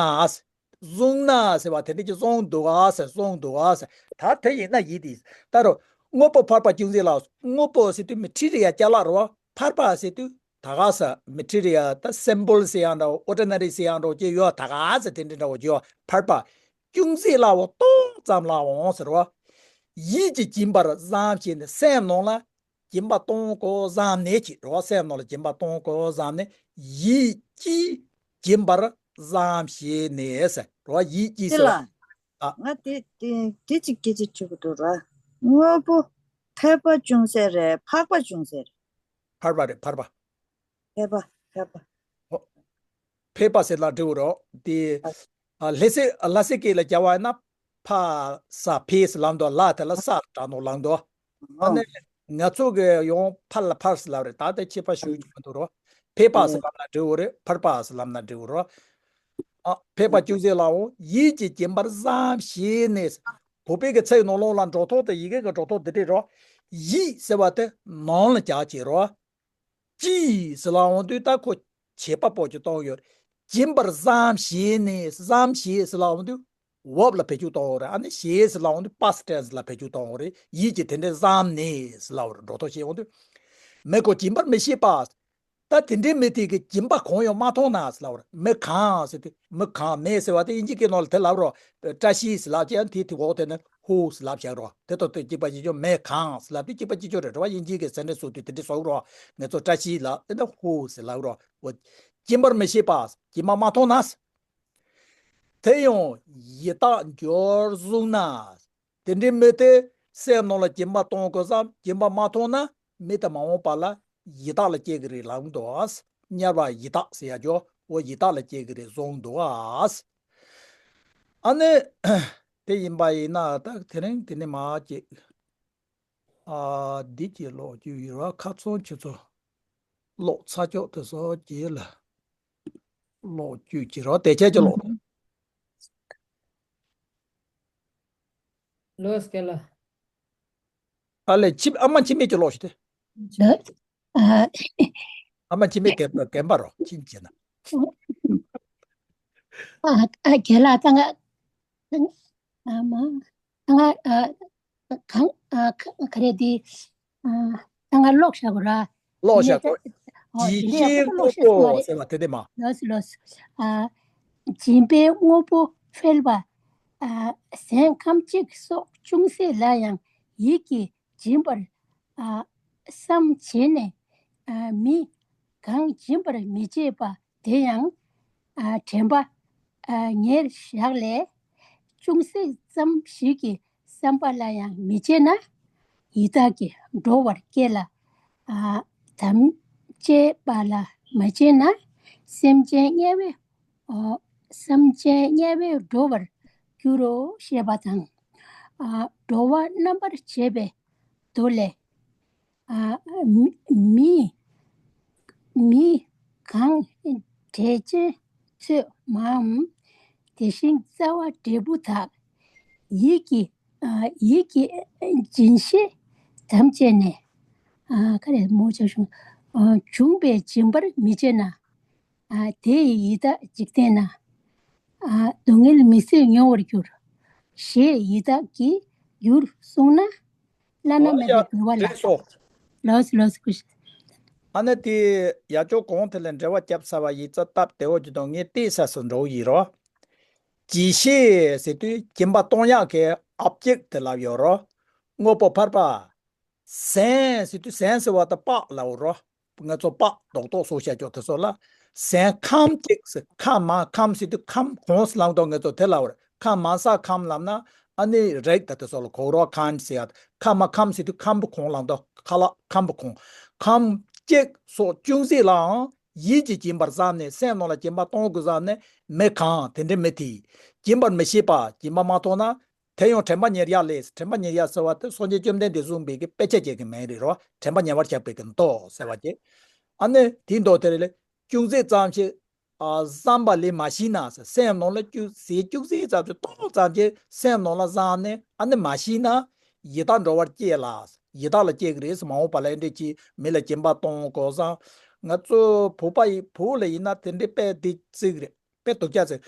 བཟུང་ན་ཟེར་བ་དེ་འདྲ་ཅིག་གསུངས་འདུག་ག་ཟེར། གསུངས་འདུག་ག་ཟེར། ད་དེ་ཡིན་ན་ཡིད་དེ། ད་རུང་དངོས་པོ་ཕལ་པ་ཅུང་ཟད་ལ། དངོས་པོ་ཟེར་དུས་མི་ཊི་རི་ཡལ་ཅ་ལག་རེད་བ། ཕལ་པ་ཟེར་དུས་ད་ག་ཟེར་མི་ཊི་རི་ཡལ་ད་སིམ་པལ་ཟེར་ཡང་འདྲ་བོ། ཨོར་ཌི་ན་རི་ཟེར་ཡང་འདྲ་བོ་ཅིག་ཡོད། ད་ག་ཟེར་དེ་འདྲ་འདྲ་བོ་ཅིག་ཡོད། ཕལ་པ་ཅུང་ཟད་ལའོ་ཏོག་ཙམ་ལའོ་ཟེར་བ། ཡིད་ཀྱིས་སྦྱིན་པར་བསམ་བྱས་ནས། སེམས་ནང་ལ་སྦྱིན་པ་གཏོང་དགོས་བསམ་ནས་ཅིག་རེད་བ། སེམས་ནང་ལ་སྦྱིན་པ་གཏོང་དགོས་བསམ་ནས། ཡིད་ཀྱིས་སྦྱིན་པར་བསམ་བྱས་ནས་ཟེར་རེད་བ། ཡིད་ཀྱིས་དེ་ཟེར་བ། ལ་ཨ། ང་དེ་དེ་དེ་ཅིག་སྐད་ཆ་དྲི་གི་འདུག་ར། དངོས་པོ་ཕལ་པ་ཅུང་ཟད་རེད། འཕགས་པ་ཅུང་ཟད་རེད། ཕལ་པ་རེད། ཕལ་པ། ཕལ་པ། ཕལ་པ། ཨོ། ཕལ་པ་ཟེར་ལ་འབྲི་འོ་རོགས་དེ། ཨ། ཨ། ལྷ་སའི་ལྷ་སའི་སྐད་ལ་རྒྱག་པ་ཡིན་ན། ཕ་ས་ཕེ་ཟེར་ལབ་འདུག་ལ་དེ་ལ་ས་དྲག་ནོ་ལབ་འདུག་ཨ་ནི་ང་ཚོ་གི་ཡང་ཕར་ལ་ཕར་ཟེར་ལབ་རེད། ད་ལྟ་ཁྱད་པར་ཞུ་རྒྱུ་མི་འདུག་རོ། ཕལ་པ་ཟེར་ལབ་ན་འགྲིག་འོ་རེད། ཕལ་པ་ཟེར་ལབ་ན་འགྲིག་འོ་རོ། ཨ། ཕལ་པ་ཅུང་ཟད་ལའང་ཡིད་ཀྱིས་སྦྱིན་པར་བསམ་བྱས་ནས། བོད་པའི་གི་ཚིག་ནང་ལོགས་ལ་འགྲོ་ཐོག་དེ་ཡི་གེ་གི་འགྲོ་ཐོག་འདི་འདྲས་རོ། ཡིད་ཟེར་བ་དེ་ནང་ལ་རྒྱག་བྱེད་རོ། ཀྱིས་ཟེར་ལབ་འོང་དུས་ད་ཁོ་བྱེད་པ་པོ་ཅིག་གཏོང་གི་ཡོད་རེད། སྦྱིན་པར་བསམ་བྱས་ནས། བསམ་བྱས་ཟེར་ལབ་འོང་དུས་བརབ་ལ་བེད་སྤྱོད་གཏོང་གི་ཡོད་རེད། ཨ་ནི་བྱས་ཟེར་ལབ་འོང་དུས་པ་སི་ཊེན་སི་ལ་བེད་སྤྱོད་གཏོང་གི་ཡོད་རེད། ཡིད་ཀྱིས་དེ་འདྲའི་བསམ་ནས་ཟེར་ལབ་འོང་རེད། འགྲོ་ཐོག་བྱས་འོང་དུས། མི་ཁོ་སྦྱིན་པར་མི་ཤེས་པ། ད་དེ་འདྲའི་མི་དེ་གིས་སྦྱིན་པ་གང་ཡང་མ་མཐོང་ན་ཟེར་ལབ་པ་རེད། མི་གང་ཟེར་དུས་མི་གང་མེད་ཟེར་བ་དེ་དབྱིན་ཇིའི་སྐད་ནང་ལ་དེ་ལབ་རོགས། བཀྲ་ཤིས་ཟེར་ལབ་ཀྱང་དེ་དེ་འོག་དེ་ནི་ཧུ་ཟེར་ལབ་བཞག་རོགས། དེ་དང་དེ་གཅིག་པ་གཅིག་རྐྱང་། མི་གང་ཟེར་ལབ་དུས་གཅིག་པ་གཅིག་རྐྱང་རེད། རེད་བ། དབྱིན་ཇིའི་གི་སེན་ཊེན་སི་སུ་དུས་དེ་འདྲ་བཟོ་རོགས། ང་ཚོ་བཀྲ་ཤིས་ལབ་དེ་ནི་ཧུ་ཟེར་ལབ་རོགས། འོ། སྦྱིན་པར་མི་ཤེས་པ། སྦྱིན་པ་མ་མཐོང་ན། དེ་ཡང་ཡི་དྭགས་འགྱུར་གསུངས་ན། དེ་འདྲའི་མི་དེ་སེམས་ནང་ལ་སྦྱིན་པ་གཏོང་དགོས་བསམ། སྦྱིན་པ་མ་མཐོང་ན་མི་དེ་མ་འོངས་པ་ལ་ཡི་དྭགས་ལ་སྐྱེ་གི་རེད་ལབ་འདུག་ཨ། དམྱལ་བ་ཡི་དྭགས་ཟེར་ཡ་ཅོ་འོ་ཡི་དྭགས་ལ་སྐྱེ་གི་རེད་གསུངས་འདུག་ཨ། ཨ་ནི་དེ་ཡིན་པ་ཡིན་ན་ད་དེ་རིང་དེ་ནས་མ་ཅིག་ཨ། འདི་གྱི་ཀློག་རྒྱུ་ཡོད་ར། ཁ་ཚོན་ཁྱེད་ཚོ་ཀློག་ཚར་ཆོག་དེ་སོགས་ཀྱི་ལ་ཀློག་རྒྱུ་གྱི་ར། དེ་ཁྱེད་ཀྱི་ཀློག་ལོས་སྐད་ལ། ཨ་ལས་ཁྱིམ་ཨ་མ་ཁྱིམ་མེད་ཀྱི་ཀློག་ཞིག་སྟེ། ལོས། ཨ། ཨ་མ་ཁྱིམ་མེད་རྒན་པ་རྒན་པ་རོ་ཁྱིམ་བྱས་ན། ཨ། ཨ། རྒན་ལགས་ད་ང་། ཨ་མ། ད་ང་། ཨ། གང་། ཨ། ག་ག་རེ་འདི། ཨ། ད་ང་ཀློག་བཞག་གོ་ར། ཀློག་བཞག་གོ། ཨོ། ཇི་དེ་འདྲའི་ཡག་ཤེས་པོ་དངོས་ཀློག་པོ་ཤེས་སོང་བ་རེད། ཟེར་བ་དེ་དེ་མ། ལོས་ལོས། ཨ། སྦྱིན་པའི་དངོས་པོ་ཕལ་པ། ཨ། ཟན་ཁམ་གཅིག་སོགས་ཅུང་ཟད་ལ་ཡང་ཡིད་ཀྱིས་སྦྱིན་པར། ཨ། བསམ་བྱས་ནས། ཨ། མི་གང་སྦྱིན་པར་མི་བྱེད་པ། དེ་ཡང་། ཨ། དྲན་པ། ཨ། ཉེར་བཞག་ལས། ཅུང་ཟད་ཙམ་ཞིག་གི་བསམ་པ་ལ་ཡང་མི་བྱེད་ན། ཡི་དྭགས་ཀྱིས་འགྲོ་བར་སྐྱེ་ལ། ཨ། དམ་བཅས་པ་ལ་མ་བྱེད་ན། སེམས་ཅན་དམྱལ་བའི། ཨ། སེམས་ཅན་དམྱལ་བའི་འགྲོ་བར་འགྱུར་རོ་ཞེས་པ་དང་། ཨ། འགྲོ་བ་རྣམ་པར་འབྱེད་པའི་མདོ་ལས། ཨ། མི་མི་མི་གང་འབྲས་ཆན་ཚོད་མའམ། དེ་བཞིན་རྩ་བ་འབྲས་བུ་དག་ཡིད་ཀྱི། ཨ། ཡིད་ཀྱི་སྦྱིན་ཤེས་དམ་བཅས་ནས། ཨ། ག་རེ་མོ་ཅག་ཤོང་། ཨ། བྱུང་བས་སྦྱིན་པར་མི་བྱེད་ན། ཨ། དེ་ཡི་ཡི་དྭགས་འཇིག་རྟེན་ན། ཨ། སྡུག་བསྔལ་མི་བཟོད་མྱོང་བར་འགྱུར། ཞེས་ཡི་དྭགས་ཀྱིས་བསྒྱུར་གསུངས་ན། བླ་ན་ཨོ་མེད་ཡ། པའི་འགྱུར་བ་ལ། རེད་སོ། ལོས་ལོས་ཀུ་ཤ། ཨ་ནི་དེ་ཡ་ཅོ་གོང་དེ་ལས་འགྲེལ་བ་བརྒྱབ་ཚར་བ་ཡིན་ཙང་སྟབས་བདེ་བོ་ཅིག་དང་ངས་བལྟས་ས་སུ་འགྲོ་ཡི་རོ། ཇི་ཤེས་ཟེར་དུས་སྦྱིན་པ་གཏོང་ཡག་གི་ཨོབ་ཇེག་དེ་ལབ་ཡོད་རོ། དངོས་པོ་ཕལ་པ། ཟན་ཟེར་དུས་ཟན་ཟེར་བ་དང་པགས་ལབ་རོ། ང་ཚོ་པགས་རྡོག་རྡོག་སོགས་བཤད་ཀྱོག་དེ་ཚོ་ལ། ཟན་ཁམ་གཅིག་ཟེར། ཁ་མ་ཁམ་ཟེར་དུས་ཁམ་གང་ཟེར་ལབ་འདུག་ང་ཚོ་དེ་ལབ་རེད། ཁ་མ་ས་ཁམ་ལབ་ན་ཨ་ནི་རེག་ད་དེ་ཚོ་ལ་གོ་རོགས་ཁམ་ཟེར་ཡ། ཁ་མ་ཁམ་ཟེར་དུས་ཁམ་བུ་གང་ལབ་འདུག་ཁ་ལག་ཁམ་བུ་གང་། ཁམ་གཅིག་སོགས་ཅུང་ཟད་ལའང་ཡིད་ཀྱིས་སྦྱིན་པར་བསམ་ནས། སེམས་ནང་ལ་སྦྱིན་པ་གཏོང་དགོས་བསམ་ནས་མི་གང་དེ་འདྲའི་མི་དེས་སྦྱིན་པར་མི་ཤེས་པ། སྦྱིན་པ་མ་མཐོང་ན། དེ་ཡང་དྲན་པ་ཉེར་བཞག་ལས། དྲན་པ་ཉེར་བཞག་ཟེར་བ་དེ་སངས་རྒྱས་བཅོམ་ལྡན་འདས་གསུངས་པའི་གི་དཔེ་ཆ་ཅིག་གི་མིང་རེད་རོ། དྲན་པ་ཉེ་བར་བཞག་པའི་གི་མདོ་ཟེར་བ་ཅིག་ཨ་ནི་དེའི་མདོ་དེ་རེད་ལས། ཅུང་ཟད་ཙམ་ཞིག་ཨ། བསམ་པ་ལས་མ་ཞིག་ན་ཟེར། སེམས་ནང་ལ་ཅུང་ཟད་ཅུང་ཟད་ཙམ་ཞིག་ཏོག་ཙམ་ཞིག་སེམས་ནང་ལ་བསམ་ནས་ཨ་ནི་མ་ཞིག་ན། ཡི་དྭགས་འགྲོ་བར་སྐྱེ་ལ། ཡི་དྭགས་ལ་སྐྱེ་གི་རེད་ཟེར། མ་འོངས་པ་ལ་ཨེ་འདྲས་ཀྱི་མི་ལ་སྦྱིན་པ་གཏོང་དགོས་བསམ། ང་ཚོ་བོད་པ་ཡི་བོད་ལ་ཡིན་ན་དེ་འདྲའི་དཔེ་འདི་བརྩི་གི་རེད། དཔེ་སྡུག་ཅག་ཟེར།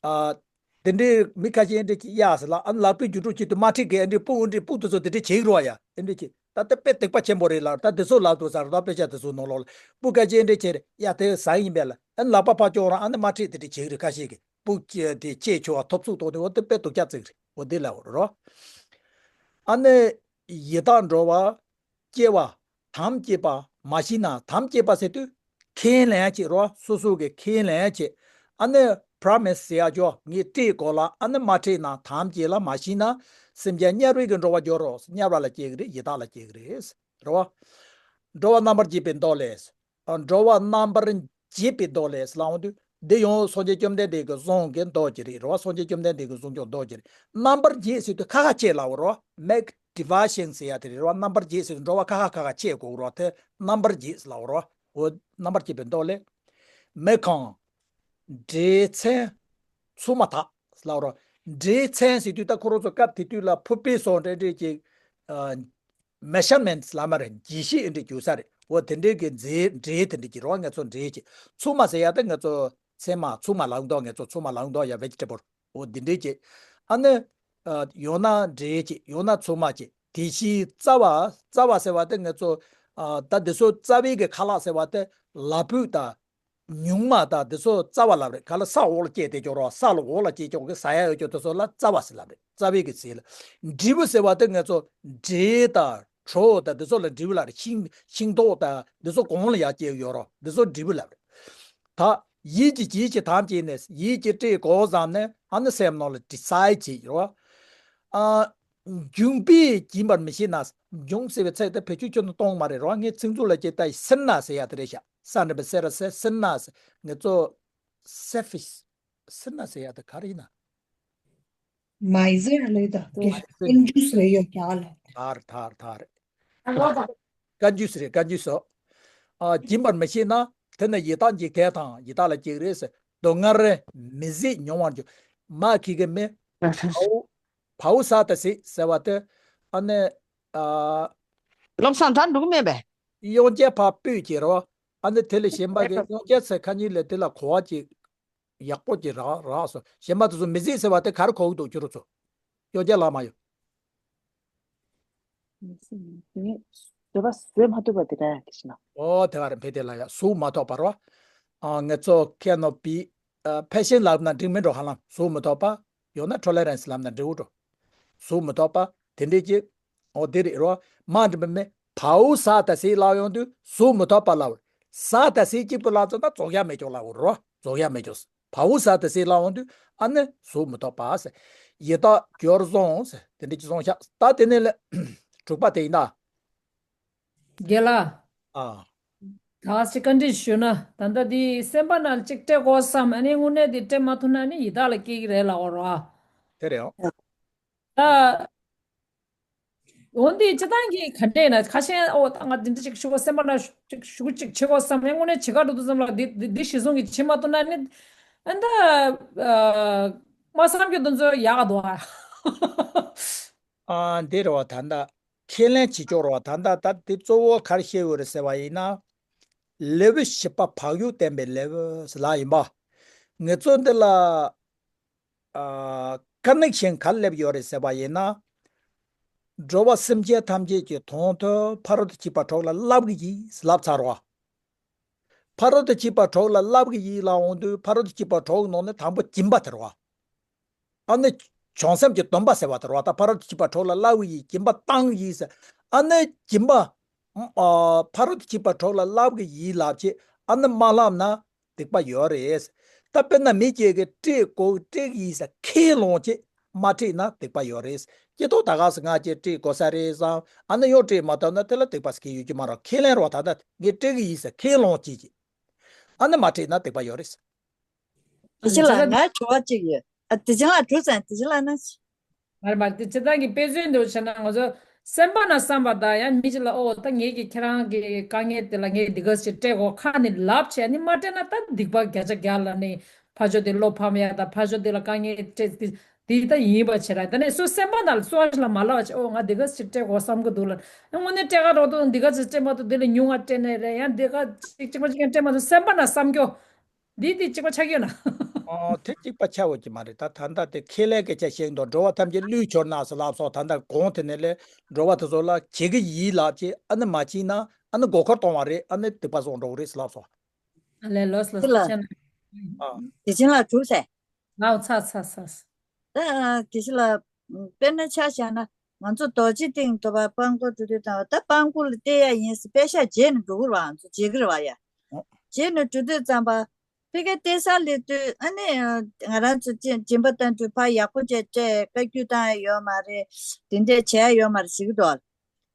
ཨ། དེ་འདྲའི་མི་ཁ་ཤས་ཨེ་འདྲས་ཀྱི་གཡག་ཟེར་ལ། ཨ་ནི་ལག་པས་རྒྱུ་འགྲོ་བྱེད་དུས་དམར་ཁྲིད་ཀྱི་ཨེ་འདྲས་སྤུ་ཨེ་འདྲས་སྤུ་དེ་ཚོ་དེ་འདྲས་བྱེད་ཀྱི་རོ་ཡ། ཨེ་འདྲས་ཀྱི་ད་ལྟ་དཔེ་སྡུག་པ་ཆེན་པོ་རེད་ལ། ད་དེ་ཚོ་ལབ་དུས་ས་རུ་ད་དཔེ་ཆ་དེ་ཚོ་ནང་ལོགས་ལ་སྤུ་ཁ་ཤས་ཨེ་འདྲས་བྱེད་རེད་ཡ། དེ་ཟ་ཡིན་པས་ལ། ཨ་ནི་ལག་པ་ཕར་བཅོག་རང་ཨ་ནི་དམར་ཁྲིད་དེ་འདྲས་བྱེད་ཀྱི་རེད། ཁ་ཤས་ཀྱི་སྤུ་དེ་བཅད་ཆོག་པ་ཐོབ་ཚུགས་ཐོག་ནས། འོ་དེ་དཔེ་སྡུག་ཅག་བརྩི་གི་རེད། འོ་དེ་ལབ་རོ། ཨ་ནི་ཡི་དྭགས་འགྲོ་བ་སྐྱེ་བ་དམ་བཅས་པ་མ་ཤེས་ན། དམ་བཅས་པ་ཟེར་དུས་ཁས་ལེན་བྱེད་རོ། སོ་སོ་གི་ཁས་ལེན་བྱེད། ཨ་ནི་པྲ་མེས་ཟེར་ཡ་ཅོ་ངས་སྤྲད་དགོས་ལ། ཨ་ནི་མ་སྤྲད་ན་དམ་བཅས་ལ་མ་ཤེས་ན། སེམས་ཅན་དམྱལ་བའི་གི་འགྲོ་བ་འགྱུར་རོ། དམྱལ་བ་ལ་སྐྱེ་གི་རེད། ཡི་དྭགས་ལ་སྐྱེ་གི་རེད། རེད་བ། འགྲོ་བ་རྣམ་པར་འབྱེད་པའི་མདོ་ལས། ཨ། འགྲོ་བ་རྣམ་པར་འབྱེད་པའི་མདོ་ལས་ལབ་ཡོང་དུས། འདི་ཡང་སངས་རྒྱས་བཅོམ་ལྡན་འདས་ཀྱིས་གསུངས་ཀྱི་མདོ་ཅིག་རེད། རེད་བ། སངས་རྒྱས་བཅོམ་ལྡན་འདས་ཀྱིས་གསུངས་ཀྱི་མདོ་ཅིག་རེད། རྣམ་པར་འབྱེད་ཟེར་དུས་ཁ་ཁ་ཕྱེ་ལབ་པ་རེད་བ། Make division ཟེར་ཡ་དེ་རེད། རེད་བ། རྣམ་པར་འབྱེད་ཟེར་དུས་འགྲོ་བ་ཁ་ཁ་ཁ་ཁ་ཕྱེ་དགོས་རེད་བ། དེ་རྣམ་པར་འབྱེད་ལབ་པ་རེད་བ། འོ། རྣམ་པར་འབྱེད་པའི་མདོ་ལས། མི་གང་། འབྲས་ཚན་ཚུགས་མ་ཐག་ལབ་པ་རེད་བ། འབྲས་ཚན་ཟེར་དུས་ད་ཁོ་རང་ཚོ་སྐབས་དེ་དུས་ལ་ཕུ་པེ་སོགས་འདྲ་འདྲ་ཅིག་ཨ། མེ་ཤར་མེན་ཊི་ལབ་མ་རེད། འབྱེད་ཤེས་འདྲ་འགྱུར་ས་རེད། འོ་དེ་འདྲའི་གི་རྫས་འབྲས་དེ་འདྲ་གྱི་རོ། ང་ཚོ་འབྲས་ཀྱི་ཚུགས་མ་ཟེར་ཡ་དེ་ང་ཚོ་ཚལ་མ། ཚུགས་མ་ལབ་མདོག་ང་ཚོ་ཚུགས་མ་ལབ་མདོག་ཡ་བེ་ཇི་ཊེ་བལ། འོ་འདི་འདྲའི་གི། ཨ་ནི། ཨ། ཡང་ན་འབྲས་ཀྱི། ཡང་ན་ཚུགས་མ་གྱི། དེ་བཞིན་རྩ་བ། རྩ་བ་ཟེར་བ་དེ་ང་ཚོ། ཨ། ད་འདི་ཚོ་རྩ་བའི་གི་ཁ་ལག་ཟེར་བ་དེ་ལ་ཕུག་དང་། ཉུང་མ་དང་འདི་ཚོ་རྩ་བ་ལབ་རེད། ག་ལ་ས་འོག་ལ་སྐྱེས་ཏེ་ཅོག་རོ། ས་ལ་འོག་ལ་སྐྱེས་ཅོག་གི་ས་ཡ་ཡོད་ཅོག་དེ་ཚོ་ལ་རྩ་བ་ཟེར་ལབ་རེད། རྩ་བའི་གི་ཟེར་ལ། འབྲས་བུ་ཟེར་བ་དེ་ང་ཚོ་འབྲས་དང་གྲོ་དང་འདི་ཚོ་ལ་འབྲས་བུ་ལབ་རེད། ཤིང་། ཤིང་ཏོག་དང་འདི་ཚོ་གང་ལ་ཡ་སྐྱེས་ཡོད་རོ། འདི་ཚོ་འབྲས་བུ་ལབ་རེད། ད་ཡིད་ཀྱི་བྱེད་ཀྱི་དམ་བཅས་ནས། ཡིད་ཀྱི་སྤྲད་དགོས་བསམ་ནས། ཨ་ནི་སེམས་ནང་ལ་ཌི་སའིཌ་བྱེད་ཡོད་རོ། ཨ། འབྱུང་པས་འབྱིན་པར་མི་བྱེད་ན། འབྱུང་ཟེར་བའི་ཚིག་དེ་བེད་སྤྱོད་ཁྱོན་ནས་གཏོང་མ་རེད་རོ། ངས་ཚིག་མཛོད་ལ་སྐྱེལ་ད་སེར་སྣ་ཟེར་ཡ་དེ་རེད་ཤག་སེར་སྣ་ཟེར། སེར་སྣ་ཟེར། ངེད་ཚོ་སེལ་ཕིཤ། སེར་སྣ་ཟེར་ཡ་དེ་ག་རེ་ཡིན་ན། མའི་ཟེར་ལེ་ད། མའི་ཟེར། ཀན་ཇུས་རེད་ཡོད་ཀྱག་ལ། ཐར་ཐར་ཐར། ཀན་ཇུས་རེད། ཀན་ཇུས་སོ། ཨ། སྦྱིན་པར་མི་བྱེད་ན། དེ་ནི་ཡི་དྭགས་འཇིག་རྟེན་དང་། ཡི་དྭགས་ལ་སྐྱེ་གི་རེད་ཟེར། སྡུག་བསྔལ་མི་བཟད་མྱོང་བར་འགྱུར། མ་ཁི་གི་མི། བའོ། བའོ་ས་ཏ་སི་ཟེར་བ་དེ། ཨ་ནི། ཨ། བློ་བཟང་ད་འགྲོ་གི་མེད་པས། དབྱངས་ཅན་ཕ་སྤོས་ཀྱི་རོ། ཨ་ནི་དེ་ལས་གཞན་པ་གི་དབྱངས་ཅན་ཚེ་ཁ་ཉིན་ལས་དེ་ལ་གོ་བ་ཅིག་ཡག་པོ་ཅིག་རག་རག་སོང་། གཞན་པ་དེ་ཚོ་མི་བཟད་ཟེར་བ་དེ་ག་རེ་གོ་གི་འདུག་ཁྱོད་རང་ཚོ། དབྱངས་ཅན་ལགས་མ་ཡོང་། མི་བཟད་ནི་དེ་ནི་བཟོད་པ་བཟོད་མ་ཐུབ་པ་དེ་འདྲ་ཡང་དེ་བཞིན་ལ། ཨོ་དེ་བ་རེད། ཕེ་དེ་ལ་ཡ་གཟུགས་མ་ཐོགས་པ་རོ། ཨ། ངེད་ཚོ་ཁེ་ནོ་པི། ཨ། ཕེ་ཤན་ལབ་ན་འགྲིག་མིན་འགྲོ་ཧ་ལམ། གཟུགས་མི་ཐོགས་པ། ཡང་ན་ཊོ་ལེ་རན་སི་ལབ་ན་འགྲིག་འགྲོ། གཟུགས་མི་ཐོགས་པ་དེ་འདྲས་ཀྱི། ཨོ་དེ་རེད་རོ། མ་འགྲིག་པ་མེད། བའོ་ས་ཏ་སི་ལབ་ཡོང་དུས་གཟུགས་མི་ཐོགས་པ་ལབ། ས་ཏ་སི་གཅིག་པུ་ལབ་ཙམ་ན་རྫོགས་ཡ་མེད་ཀྱོག་ལབ་རོ། རྫོགས་ཡ་མེད་ཀྱོག་བའོ་ས་ཏ་སི་ལབ་ཡོང་དུས་ཨ་ནི་གཟུགས་མི་ཐོགས་པ་ཟེར། ཡི་དྭགས་སྦྱོར་བཟུང་ཟེར། དེ་འདྲས་ཀྱི་བཟུང་བཞག་ད་དེ་ནས་ལས་དྲུག་པ་དེ་ཡིན་ན། རྒན་ལགས། ཨ། ད་ཅིག་བཀའ་འདྲི་ཞུ་ན། ད་ལྟ་འདི་སེམས་པ་ནང་ཅིག་སྤྲད་དགོས་བསམ། ཨ་ནི་དངོས་གནས་འདི་སྤྲད་མ་ཐུབ་ན་ནི་ཡི་དྭགས་ལ་སྐྱེ་གི་རེད་ལབ་པ་རེད་བ། དེ་རེད། ཨོ། ད་འོ་འདི་སྤྱིར་བཏང་གི་ག་འདྲས་ན། ཁ་ཤས་ཨོ་ད་ང་འདི་འདྲ་ཅིག་ཞུ་དགོས། སེམས་པ་ནང་ཅིག་ཞུ་ཅིག་བྱེད་དགོས་བསམ། ཨ་ནི་དངོས་གནས་བྱེད་ག་འགྲོ་དུས་ཙམ་ལ་འདི་འདི་འདི་གཞི་བཟུང་གི་བྱེད་མ་ཐུབ་ན་ནི། ཨ་ད་མ་བསམ་རྒྱུ་དེ་ཚོ་ཡག་ག་འདུག་ཨ། ཨ། འདི་རེད་བ། ད་ལྟ་ཁས་ལེན་བྱེད་ཆོག་རེད་བ། ད་ལྟ་ད་འདི་གཙོ་བོ་ག་རེ་བཤད་ཡོད་རེད་ཟེར་བ་ཡིན་ན། ལེའུ་བཞི་པ་བག་ཡོད་བསྟན་པའི་ལེའུ་ཟེར་ལབ་ཡིན་པ། ངེད་ཚོ་འདི་ལ། ཨ། ཀ་ནེག་ཤན་ག་རེ་སླེབས་ཡོད་རེད་ཟེར་བ་ཡིན་ན། འགྲོ་བ་སེམས་ཅན་ཐམས་ཅད་ཀྱི་དོན་དུ་ཕ་རོལ་ཏུ་ཕྱིན་པ་གྲོགས་ལ་བསླབ་ཀྱི་ཡིན་ལབ་ཚར་བ། ཕ་རོལ་ཏུ་ཕྱིན་པ་གྲོགས་ལ་བསླབ་ཀྱི་ཡིན་ལབ་འོང་དུས། ཕ་རོལ་ཏུ་ཕྱིན་པ་གྲོགས་ཀྱི་ནང་ནས་དང་པོ་སྦྱིན་པ་དེ་རེད་བ། ཨ་ནི་བྱང་སེམས་ཀྱི་སྡོམ་པ་ཟེར་བ་དེ་རེད་བ། ད་ཕ་རོལ་ཏུ་ཕྱིན་པ་གྲོགས་ལ་བསླབ་ཀྱི་ཡིན། སྦྱིན་པ་བཏང་གི་ཡིན་ཟེར། ཨ་ནི་སྦྱིན་པ། ཨ། ཕ་རོལ་ཏུ་ཕྱིན་པ་གྲོགས་ལ་བསླབ་ཀྱི་ཡིན་ལབ་བྱས། ཨ་ནི་མ་བསླབ་ན་སྡིག་པ་ཡོད་རེད། ད་དཔེར་ན་མི་གཅིག་གིས་སྤྲད་དགོས། སྤྲད་ཀྱི་ཡིན་ཟེར་ཁས་བླངས་བྱས། མ་སྤྲད་ན་སྡིག་པ་ཡོད་རེད། སྤྱིར་བཏང་ད་ག་སེ་ང་ཅིག་སྤྲད་དགོས་ས་རེད་བསམ། ཨ་ནི་ཡང་སྤྲད་མ་ཐུབ་ན་དེ་ལ་སྡིག་པ་ཟེར་མཁན་ཡོད་ཀྱི་མ་རེད། ཁས་ལེན་རེད་བ། ད་ལྟ་ངས་སྤྲད་ཀྱི་ཡིན་ཟེར་ཁས་བླངས་བྱས་ཀྱི། ཨ་ནི་མ་སྤྲད་ན་སྡིག་པ་ཡོད་རེད། དེ་ཕྱི་ལ་ང་དྲི་བ་གཅིག་ཡོད། ཨ། དེ་ཕྱི་ལ་གྲུ་ཙང་དེ་ཕྱི་ལ་ན། མ་རེད་མ་རེད། དེ་སྤྱིར་བཏང་གི་དཔེ་མཚོན་དུ་བྱས་ན། ང་ཚོ་སེམས་པ་ནང་བསམ་པ་དང་ཡང་མི་གཅིག་ལ། ཨོ་ད་ངེད་ཀྱིས་ཁྱེད་རང་གི་དཀའ་ངལ་དེ་ལ་ངས་འདི་ག་ཞིག་སྤྲད་དགོས་ཁ་ནས་ལབ་བྱས་ནས་མ་སྤྲད་ན་ད་སྡིག་པ་བརྒྱ་ཆ་བརྒྱ་ལ་ནི། ཕར་ཕྱོགས་དེ་བློ་ཕམ་ཡ་དང་ཕར་ཕྱོགས་དེ་ལ་དཀའ་ངལ་སྤྲད། དེ་དེ་ད་ཡིན་པ་བྱས་ར། ད་ནས་སུ་སེམས་པ་ནང་ལ་སུ་ཞིག་ལ་མ་ལབ་བྱས། ཨོ་ང་འདི་ག་ཞིག་སྤྲད་དགོས་བསམ་གི་འདུག་ལ། དངོས་གནས་སྤྲད་ག་རོགས་འདུག་འདི་ག་ཞིག་སྤྲད་མ་ཐུབ། དེ་ལས་ཉུང་བ་སྤྲད་ནས་རེད། ཡང་འདི་ག་ཅིག་གཅིག་པ་གཅིག་རྐྱང་སྤྲད་མ་ཐུབ། སེམས་པ་ནང་བསམ་རྒྱུ་འདི་དེ་གཅིག་པ་ཆགས་ཀྱི་ཡོད་ན། ཨོ་དེ་གཅིག་པ་ཆགས་ཡོད་ཀྱི་མ་རེད། ད་ད་ལྟ་དེ་ཁས་ལེན་སྐད་ཆ་བཤད་འདུག་འགྲོ་བ་ཐམས་ཅད་བསླུས་གྱུར་ན་ཟེར་ལབ་སོང་། ད་ལྟ་གོང་དེ་ནས་ལས་འགྲོ་བ་དེ་ཚོ་ལ་བྱེད་ཀྱི་ཡིན་ལབ་བྱས། ཨ་ནི་མ་བྱས་ན་ཨ་ནི་མགོ་སྐོར་གཏོང་བ་རེད། ཨ་ནི་སྡིག་པ་སོང་འགྲོ་གི་རེད་ཟེར་ལབ་སོང་། ཨ་ལས། ལོས་ལོས། དེ་ལ་ཆེ་ན། ཨ། དེ་ཕྱི་ལ་གྲུ་ཙང་། ལའོ་ཚ་ཚ་ཚ། ད་དེ་ཕྱི་ལ་དཔེར་ན་ཆ་བཞག་ན། ང་ཚོ་རྡོ་རྗེ་གདན་དུ་བ་སྤང་སྐོར་འགྲོ་དུས་ཙམ་པ་ད་སྤང་སྐོར་ལ་བལྟས་ཡ་ཡིན་ཟེར་པེ་ཤག་བརྗེད་ནས་འགྲོ་གི་རེད་བ། ང་ཚོ་བརྗེད་ཀྱི་རེད་བ་ཡ། ཨོ། བརྗེད་ནས་འགྲོ་དུས་ཙམ་པ་ཕ་གིར་བལྟས་ས་སླེབས་དུས་ཨ་ནི་ང་རང་ཚོ་སྦྱིན་སྦྱིན་པ་བཏང་དུས་ཕར་ཡག་པོ་བྱས་སྤྲད། བཀའ་བཀྱོན་བཏང་ཡ་ཡོད་མ་རེད། དེ་འདྲས་བྱས་ཡ་ཡོད་མ་རེད་ཟེར་གྱི་འདུག་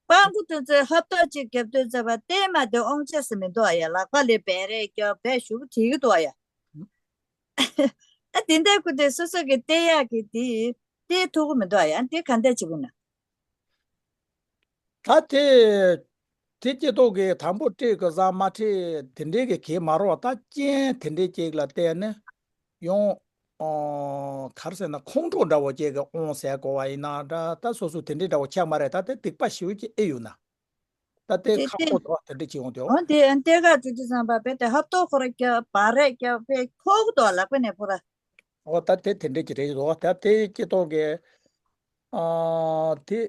སྤང་སྐོར་དེ་ཚོའི་ཧབ་ཐོག་ཅིག་བརྒྱབ་དུས་ཙམ་པ་བལྟས་མ་དེ་དབང་ཆ་ཟེར་མི་འདུག་ཨ་ཡ། ལག་པ་ལ་བེ་རེ་རྒྱབ་བེ་ཞུ་གི་བྲིས་གི་འདུག་ཨ་ཡ། ཨ་དེ་འདྲའི་སྐུ་དེ་སོ་སོ་གི་བལྟས་ཡག་གི་དེ་བལྟས་ཐུབ་ཀྱི་མི་འདུག་ཨ་ཡ། དེ་ག་འདྲ་བྱེད་དགོས་ན། ད་དེ་དེ་སྐྱེ་ཐོག་གི་དང་པོ་སྤྲད་དགོས་བསམ་མ་སྤྲད་དེ་འདྲའི་གི་གེ་མ་རོགས། ད་རྐྱེན་དེ་འདྲའི་ཅིག་ལ་བལྟས་ནས་ཡང་ཨོ་ག་རེ་ཟེར་ན་ཁོང་ཁྲོ་འདྲ་བོ་ཅིག་གི་དབང་ཟེར་དགོས་པ་ཡིན་ན་འདྲ། ད་སོ་སོ་དེ་འདྲའི་འདྲ་བོ་ཆགས་མ་རེད། ད་དེ་སྡིག་པ་ཞེ་པོ་ཅིག་ཨེ་ཡོད་ན། ད་དེ་དེ་ཁག་དེ་པོ་འདུག་དེ་འདྲ་བྱེད་ཡོང་དུས། འོ་དེ་ཡང་ལྟས་ཀ་བྱེད་དུས་ཙམ་པ་བས་དེ་ཧབ་ཐོག་ཁོ་ར་རྒྱབ་བ་རེ་རྒྱབ་བས་ཁོག་ཏུ་ལག་པ་ནས་ཕོ་ར། འོ་ད་དེ་དེ་འདྲ་ཅིག་རེད་འདུག་ད་དེ་སྐྱེ་ཐོག་གི་ཨ་དེ་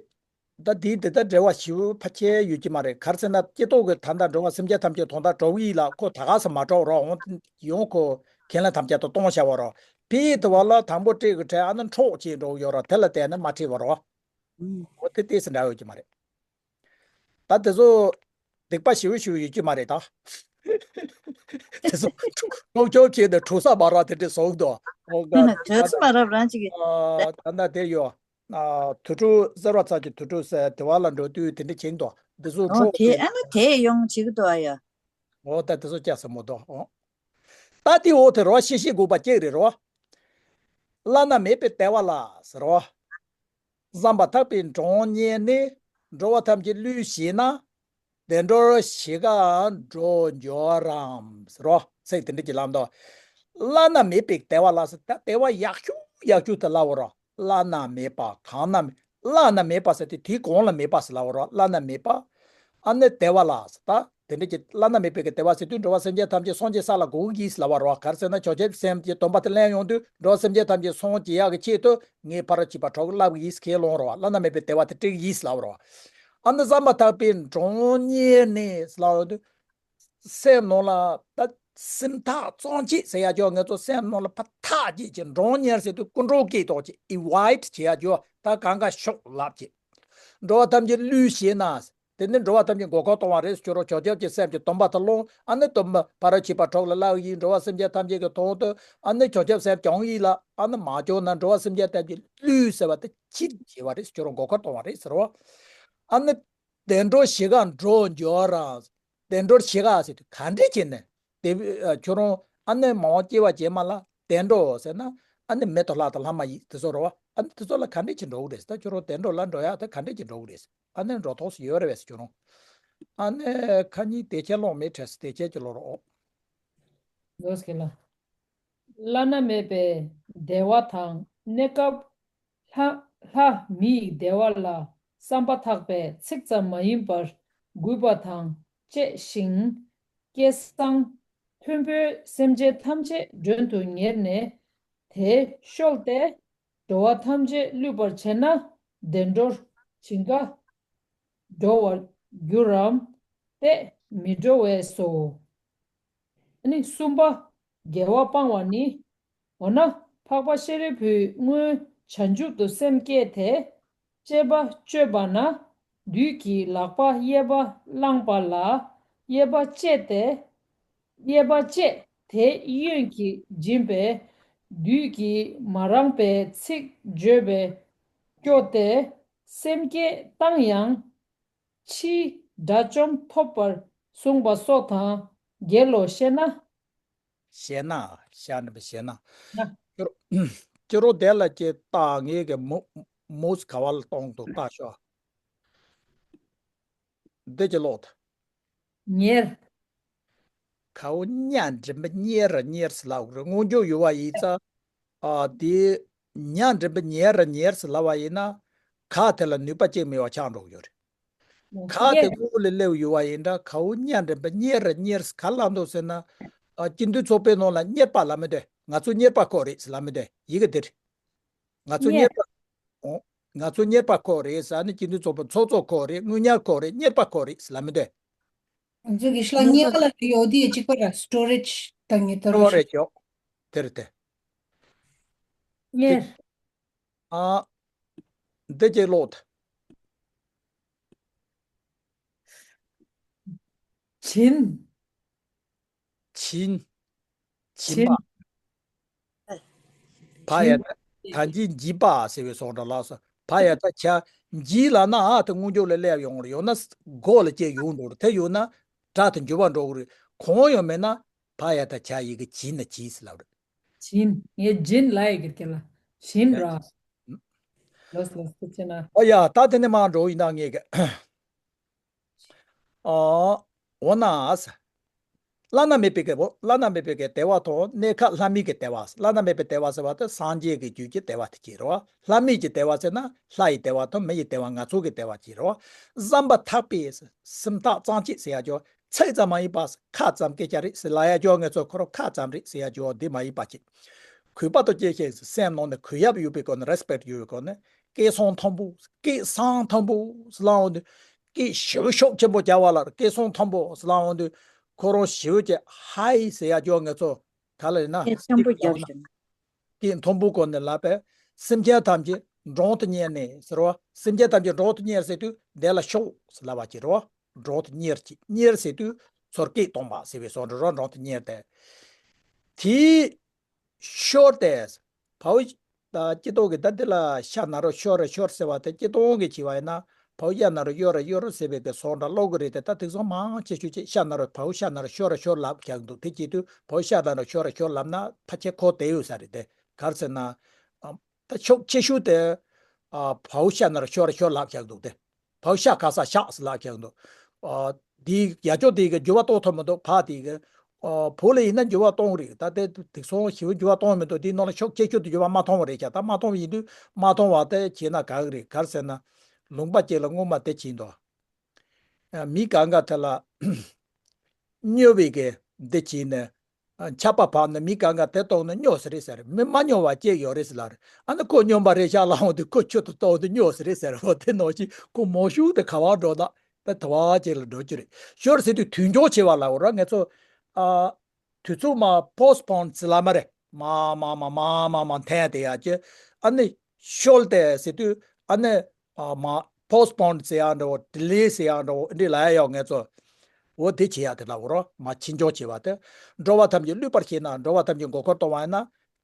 ད་དེ་དེ་ད་འབྲེལ་བ་ཞེ་པོ་ཕལ་ཆེར་ཡོད་ཀྱི་མ་རེད། ག་རེ་ཟེར་ན་སྐྱེ་ཐོག་གི་ད་ལྟ་འགྲོ་བ་སེམས་ཅན་ཐམས་ཅད་དོན་དག་འགྲོ་གི་ཡིན་ལ། ཁོ་ད་ག་ས་མ་འགྲོ་རོགས་འོང་ཡོང་ཁོ་ཁས་ལེན་ཐམས་ཅད་དུ་གཏོང་བྱ་བ་རོགས་ཕི་དུ་བ་ལ་དང་པོ་སྤྲད་གི་བྲལ་ཨ་ནི་འཕྲོག་བྱེད་འགྲོ་གི་ཡོད་རོགས། དེ་ལ་བལྟས་ན་མ་ཁྲིད་པ་རོགས། འོ་དེ་ཏོག་ཙམ་འདྲ་ཡོད་ཀྱི་མ་རེད། ད་དེ་ཚོ་སྡིག་པ་ཞེ་པོ་ཞེ་པོ་ཡོད་ཀྱི་མ་རེད་ད། དེ་ཚོ་ལོག་ཆོག་བྱས་ནས་གྲུ་ས་མ་རག་དེ་འདྲས་སོང་དོ། ཨོ་ག་གྲུ་ས་མ་རག་རང་ཅིག་གི་ཨ་ད་ལྟ་དེ་ཡོད། ཨ་དུར་ཁྲོད་གསེར་བ་ཚལ་གྱི་དུར་ཁྲོད་ཟེར་དེ་བ་ལ་འགྲོ་དུས་དེ་འདྲས་བྱེད་དོ། འདི་ཚོ་ཨོ་འཕྲོག་དེ་ཨ་ན་དེ་ཡོང་བྱེད་ཀྱི་འདུག་ཨ་ཡ། ཨོ་ད་དེ་ཚོ་སྐྱ་ཟེར་མོ་དོ། ཨོ་ད་དེ་འོ་དེ་རོ་ཤེས་ཤེས་དགོས་པ་སྐྱེག་རེད་རོ། བླ་ན་མེད་པའི་བདེ་བ་ལ་ཟེར་རོ། བསམ་པ་ཐག་པས་གྲོང་ཉལ་ནས། འགྲོ་བ་ཐམས་ཅད་བསླུས་ཞེ་ན། བདེ་འགྲོར་ཞེ་དགའ་འགྲོ་འགྱུར་རམ་ཟེར་རོ། ཚིག་དེ་འདྲ་གྱི་ལམ་དུ། བླ་ན་མེད་པའི་བདེ་བ་ལ་ཟེར་ད་བདེ་བ་ཡག་ཤོས་ཡག་ཤོས་དེ་ལབ་པ་རོ། བླ་ན་མེད་པ་གང་ན་མེད། བླ་ན་མེད་པ་ཟེར་དེ་དེའི་གོང་ལ་མེད་པ་ཟེར་ལབ་པ་རོ། བླ་ན་མེད་པ། ཨ་ནི་བདེ་བ་ལ་ཟེར་ད་དེ་འདྲ་གྱི་བླ་ན་མེད་པའི་གི་བདེ་བ་ཟེར་དུས་འགྲོ་བ་སེམས་ཅན་ཐམས་ཅད་སངས་རྒྱས་ས་ལ་འགོད་ཀྱི་ཡིན་ཟེར་ལབ་པ་རོ། ག་རེ་ཟེར་ན་བྱང་ཆུབ་སེམས་ཀྱི་སྡོམ་པ་དེ་ལེན་ཡོང་དུས་འགྲོ་བ་སེམས་ཅན་ཐམས་ཅད་སངས་རྒྱས་ཡག་གི་ཆེད་དུ་ངས་ཕ་རོལ་ཕྱིན་པ་གྲོགས་ལབ་ཀྱི་ཡིན་ཟེར་ཁས་ལོང་རོ། བླ་ན་མེད་པའི་བདེ་བ་དེ་སྤྲད་ཀྱི་ཡིན་ཟེར་ལབ་པ་རོ། ཨ་ནི་བསམ་པ་ཐག་པས་གྲོང་ཉལ་ནས་ཟེར་ལབ་ཡོང་དུས། སེམས་ནང་ལ་ད་སེམས་ཐག་གཙང་བཅད་ཟེར་ཡ་ཅོ། ང་ཚོ་སེམས་ནང་ལ་ཕ་ཐག་བཅད་ཅིང་གྲོང་ཉལ་ཟེར་དུས་ཀུན་འགྲོ་སྐད་ཐོག་ཅིག་ཨི་ཝོའིཌ་བྱེད་ཡ་ཅོ། ད་གང་ག་ཤོག་ལབ་ཅིག་འགྲོ་བ་ཐམས་ཅད་བསླུས་ཞེ་ན། དེ་ནི་འགྲོ་བ་ཐམས་ཅད་མགོ་སྐོར་གཏོང་བ་རེད་ཟེར་ཁྱོད་རང་བྱང་ཆུབ་ཀྱི་སེམས་ཀྱི་སྡོམ་པ་དེ་ལོངས། ཨ་ནི་སྡོམ་པ་ཕ་རོལ་ཕྱིན་པ་གྲོགས་ལ་སླར་ཡང་འགྲོ་བ་སེམས་ཅན་ཐམས་ཅད་ཀྱི་དོན་དུ་ཨ་ནི་བྱང་ཆུབ་སེམས་སྐྱོང་ཡིན་ལ། ཨ་ནི་མ་སྐྱོང་ན་འགྲོ་བ་སེམས་ཅན་ཐམས་ཅད་བསླུས་ཟེར་བ་དེ་ཕྱིར་བྱེད་པ་རེད་ཟེར་ཁྱོད་རང་མགོ་སྐོར་གཏོང་བ་རེད་ཟེར་བ། ཨ་ནི་བདེ་འགྲོར་ཞེ་དགའ་འགྲོ་འགྱུར་རམ། བདེ་འགྲོར་ཞེ་དགའ་ཟེར་དུས་ག་འདྲས་བྱས་ནས་དེ་ཁྱོད་རང་ཨ་ནི་མ་འོངས་སྐྱེ་བ་རྗེས་མ་ལ་བདེ་འགྲོ་ཟེར་ན་ཨ་ནི་མི་དང་ལྷ་དང་ལྷ་མ་ཡིན་དེ་ཚོ་རེད་བ། ཨ་ནི་དེ་ཚོ་ལ་ག་འདྲས་བྱས་འགྲོ་གི་རེད་ཟེར། ད་ཁྱོད་རང་བདེ་འགྲོ་ལ་འགྲོ་ཡག་ད་ག་འདྲས་བྱས་འགྲོ་གི་རེད་ཟེར། ཨ་ནི་འགྲོ་ཐོག་སུ་ཡོད་རེད་བས་ཟེར་ཁྱོད་རང་། ཨ་ནི་ཁ་ཉིན་དེ་ཆེ་ལོག་མེད་བྲེལ་ཟེར་དེ་ཆེ་ཀྱི་ལོག་རོགས། ལོས་ཀྱི་ལ། བླ་ན་མེད་པའི་བདེ་བ་དང་གནས་སྐབས་ལྷ་ལྷ་མི་ཡི་བདེ་བ་ལ་བསམ་པ་ཐག་པས་ཚིག་ཙམ་མ་ཡིན་པར་གུས་པ་དང་བཅས་ཤིང་། སྐལ་བཟང་མཐོན་པོས་སེམས་ཅན་ཐམས་ཅད་མགྲོན་དུ་གཉེར་ནས་དེས་བཤོལ་ཏེ་འགྲོ་བ་ཐམས་ཅད་བསླུས་པར་བྱས་ན་བདེ་འགྲོར་བྱིང་རྒ་འགྲོ་བར་འགྱུར་རམ། དེ་མི་འགྲོ་བས་སོ། ཨ་ནི་གསུམ་པ། དགེ་བ་སྤང་བ་ནི། འོ་ན་འཕགས་པ་ཤཱ་རིའི་བུས་སྔོན་བྱང་ཆུབ་ཏུ་སེམས་བསྐྱེད་དེ། སྤྱད་པ་སྤྱོད་པ་ན་བདུད་ཀྱིས་ལག་པ་གཡས་པ་བླངས་པ་ལ་གཡས་པ་བཅད་དེ། གཡས་པ་བཅད་དེ་གཡོན་གྱིས་སྦྱིན་པས་བདུད་ཀྱིས་མ་རངས་པའི་ཚིག་བརྗོད་པས་སྐྱོ་སྟེ་སེམས་བསྐྱེད་བཏང་ཡང་། ཕྱིའི་དགྲ་བཅོམ་ཐོབ་པར་གསུངས་པ་སོགས་དང་། དགེ་སློང་ཤེ་ན། ཤེ་ན། ཤ་འགྲེང་བུ་ཤེ་ན། ན། ཅི་རོ་ཅི་རོ་དེ་ལ་ཅི་ལྟ་ངེས་ཀྱི་མུ་མུས་ག་བ་ལ་གཏོང་དུ་ལྟ་ཤོག་འདི་ཅི་ལོག་ད། ཉེར། གའུ་ཉ་འགྲེང་བུ་ཉེར་ར་ཉེར་སི་ལབ་དགོས་རེད། སྔོན་འཇུག་ཡོད་པ་ཡིན་ཙང་། ཨ་དེ་ཉ་འགྲེང་བུ་ཉེར་ར་ཉེར་སི་ལབ་པ་ཡིན་ན། ག་དེ་ལ་ནུས་པ་གཅིག་མེད་པ་ཆགས་འགྲོ་གི་ཡོད་རེད། ག་དེ་དངོས་པོ་ལ་སླེབས་ཡོད་པ་ཡིན་འདྲ། གའུ་ཉ་འགྲེང་བུ་ཉེར་ར་ཉེར་སི་ག་ལབ་འདུག་ཟེར་ན། ཨ་སྤྱི་མཐུན་ཚོགས་པའི་ནང་ལ་གཉེར་པ་ལབ་མི་འདུག་ང་ཚོ་གཉེར་པ་ཁོ་རེད་ཟེར་ལབ་མི་འདུག་ཡི་གེ་འདིར། ང་ཚོ་གཉེར་པ། ཨོ། ང་ཚོ་གཉེར་པ་ཁོ་རེད་ཟེར་ནི་སྤྱི་མཐུན་ཚོགས་པ་ཚོགས་གཙོ་ཁོ་རེད། དངུལ་གཉེར་ཁོ་རེད། གཉེར་པ་ཁོ་རེད་ཟེར་ལབ་མི་འདུག་ང་ཚོ་གི་ཤ་ཉེ་ག་ལ་རེད་ཡོད་དེ་གཅིག་པ་ར་སི་ཊོ་རེཇ་དང་ཉེ་ཏོ་རོ་ཤ་རེད་ཅོ། དེ་རེད་དེ། གཉེར། ཨ། འདི་ཅིག་ཀློག་ད། བྱིན། བྱིན། བྱིན་བྱིན། པ། བ་ཡ་བྱིན། ད་ད་འཇིག་འཇིག་པ་ཟེར་བའི་སོགས་འདྲ་ལགས་སོ། བ་ཡ་ད་བྱ། འཇིག་ལབ་ན་ཨ་དེ་སྔོན་འཇུག་ལ་སླེབས་ཡོང་རེད། ཡང་ན་མགོ་ལ་སྐྱེས་ཡོང་འགྲོ་རེད། དེ་ཡོད་ན་སྒྲ་དེ་འགྱུར་བ་འགྲོ་གི་རེད། གང་ཡང་མེད་ན་བ་ཡ་ད་བྱ་ཡི་གེ་བྱིན་ན་བྱིན་ཟེར་ལབ་རེད། བྱིན། ངས་བྱིན་ལ་ཡི་གེ་སྐད་ལ་བྱིན་ར། ལོས་ལོས་ཐུགས་ཆེ་ན། ཨོ་ཡ། ད་དེ་ནས་མར་འགྲོ་ཡིན་ད་ངས་གི། ཨོ། འོ་ན། བླ་ན་མེད་པའི་གི་བླ་ན་མེད་པའི་གི་བདེ་བ་དང་གནས་སྐབས་ལྷ་མིའི་གི་བདེ་བ། བླ་ན་མེད་པའི་བདེ་བ་ཟེར་བ་དེ་སངས་རྒྱས་ཀྱི་རྒྱུད་ཀྱི་བདེ་བ་དེ་བྱེད་རོ། ལྷ་མིའི་གི་བདེ་བ་ཟེར་ན་ལྷ་ཡི་བདེ་བ་དང་མི་ཡི་བདེ་བ། ང་ཚོ་གི་བདེ་བ་བྱེད་རོ། བསམ་པ་ཐག་པས་སེམས་ཐག་གཙང་བཅད་ཟེར་ཡ་ཅོ། ཚིག་ཙམ་མ་ཡིན་པ་ཁ་ཙམ་སྐད་ཆ་རེད་ཟེར་ལབ་ཡ་ཅོ། ངེད་ཚོ་ཁོ་རང་ཁ་ཙམ་རེད་ཟེར་ཡ་ཅོ་འདི་མ་ཡིན་པ་ཅིག་གུས་པ་དང་བཅས་ཤིང་སེམས་ནང་ནས་གུས་ཡབ་ཡོད་པའི་སྒོ་ནས། རེ་སི་པེག་ཊི་ཡོད་པའི་སྒོ་ནས། སྐད་གསང་མཐོན་པོ། སྐད་གསང་མཐོན་པོ་ཟེར་ལབ་འོང་དུས། སྐད་ཞེ་པོ་ཤུགས་ཆེན་པོ་རྒྱག་པ་ལ་སྐད་གསང་མཐོན་པོ་ཟེར་ལབ་འོང་དུས། ཁོ་རང་ཞེ་པོ་ཅིག་ཧའི་ཟེར་ཡ་ཅོ། ངེད་ཚོ་ག་ལ་ཡིན་ན་སྐད་ཆེན་པོ་རྒྱག་བཞིན། སྐད་མཐོན་པོའི་སྒོ་ནས་ལབ་པས། སེམས་ཅན་ཐམས་ཅད་འགྲོགས་ཏུ་གཉེར་ནས་ཟེར་བ། སེམས་ཅན་ཐམས་ཅད་འགྲོགས་ཏུ་གཉེར་ཟེར་དུས་དེ་ལ་ཤོག་ཟེར་ལབ་པ་ཅིག་རེད་བ། འགྲོགས་ཏུ་གཉེར་གྱི། གཉེར་ཟེར་དུས་ཚུར་སྐད་གཏོང་བ་ཟེར་བའི་བཟོ་འདྲ་རོ། འགྲོགས་ཏུ་གཉེར་ཏེ། དེའི་ཤོར་ཏེ། བའུ་ད་སྤྱི་ཏོག་གི་ད་འདི་ལ་ཤ་ན་རོ་ཤོར་ར་ཤོར་ཟེར་བ་དེ་སྤྱི་ཏོག་གི་བྱས་པ་ཡིན་ན། བའུ་ཡ་ན་རོ་ཡོ་ར་ཡོ་ར་ཟེར་བའི་གི་བཟོ་འདྲ་ཀློག་གི་རེད་དེ། ད་དེང་སང་མང་ཆེ་ཤོས་ཅིག་ཤ་ན་རོ་བའུ་ཤ་ན་རོ་ཤོར་ར་ཤོར་ལབ་རྒྱག་འདུག་དེ་བྱེད་དུས་བའུ་ཤ་ན་རོ་ཤོར་ར་ཤོར་ལབ་ན་ཕལ་ཆེར་གོ་བདེ་ཡོད་ས་རེད་དེ། ག་རེ་ཟེར་ན། ཨ། ད་ཕྱོགས་ཆེ་ཤོས་དེ། ཨ། བའུ་ཤ་ན་རོ་ཤོར་ར་ཤོར་ལབ་རྒྱག་འདུག་དེ། བའུ་ཤ་ག་ས་ཤག་ཟེར་ལབ་རྒྱག་འདུག་ཨ། དེའི་ཡ་ཅོ་དེའི་གི་འགྱུར་བ་གཏོང་ཐུབ་མི་འདུག་བ་དེའི་གི། ཨ། བོད་ལ་ཡིན་ན་འགྱུར་བ་གཏོང་གི་རེད། ད་དེ་དེང་སང་ཞེ་པོ་འགྱུར་བ་གཏོང་མི་འདུག་དེའི་ནང་ལ་ཕྱོགས་ཆེ་ཤོས་དེ་འགྱུར་བ་མ་གཏོང་བ་རེད་ཤག་ད་མ་གཏོང་བ་ཡིན་དུས་མ་གཏོང་བ་དེ་བྱས་ན་དགའ་གི་རེད། ག་རེ་ཟེར་ན། ལུང་པ་གཅིག་ལ་སྔོན་མ་དེ་བྱས་འདུག་ཨ། མི་གང་ག་དེ་ལ་སྨྱོ་བའི་གི་འདི་བྱས་ནས། ཨ། ཆད་པ་བབས་ནས་མི་གང་ག་དེ་གཏོང་ན་སྨྱོ་ས་རེད་ཟེར། མི་མ་སྨྱོ་བ་གཅིག་ཡོད་རེད་ཟེར་ལབ་རེད། ཨ་ནི་ཁོ་སྨྱོན་པ་རེད་ཤག་ལབ་འོང་དུས་ཁོ་ཁྱོད་དུ་གཏོང་དུས་སྨྱོ་ས་རེད་ཟེར། འོ་དེ་ནང་བཞིན་ཁོ་མང་ཤོས་དེ་ག་བ་འགྲོ་ད། ད་དེ་བ་ཅིག་ལ་འགྲོ་རྒྱུ་རེད། ཤོར་ཟེར་དུས་དུས་འགྱངས་བྱས་པ་ལབ་འོང་ར། ངེད་ཚོ། ཨ། དུས་ཚོད་མར་པོ་སི་པོན་ཟེར་ལབ་མ་རེད། མ་མ་མ་མ་མ་མ་འཐེན་དེ་ཡ་ཅེ། ཨ་ནི་ཤོར་ཏེ་ཟེར་དུས་ཨ་ནི། ཨ། མ་པོ་སི་པོན་ཟེར་ཡག་འདྲ་བོ། ཌི་ལེ་ཟེར་ཡག་འདྲ་བོ་འདི་ལབ་ཡག་ཡོད། ངེད་ཚོ་འོ་དེ་བྱེད་ཡག་དེ་ལབ་འོང་ར། མར་ཕྱིར་འགྱངས་བྱས་པ་དེ། འགྲོ་བ་ཐམས་ཅད་བསླུས་པར་ཤེས་ན། འགྲོ་བ་ཐམས་ཅད་མགོ་སྐོར་གཏོང་བ་ཡིན་ན།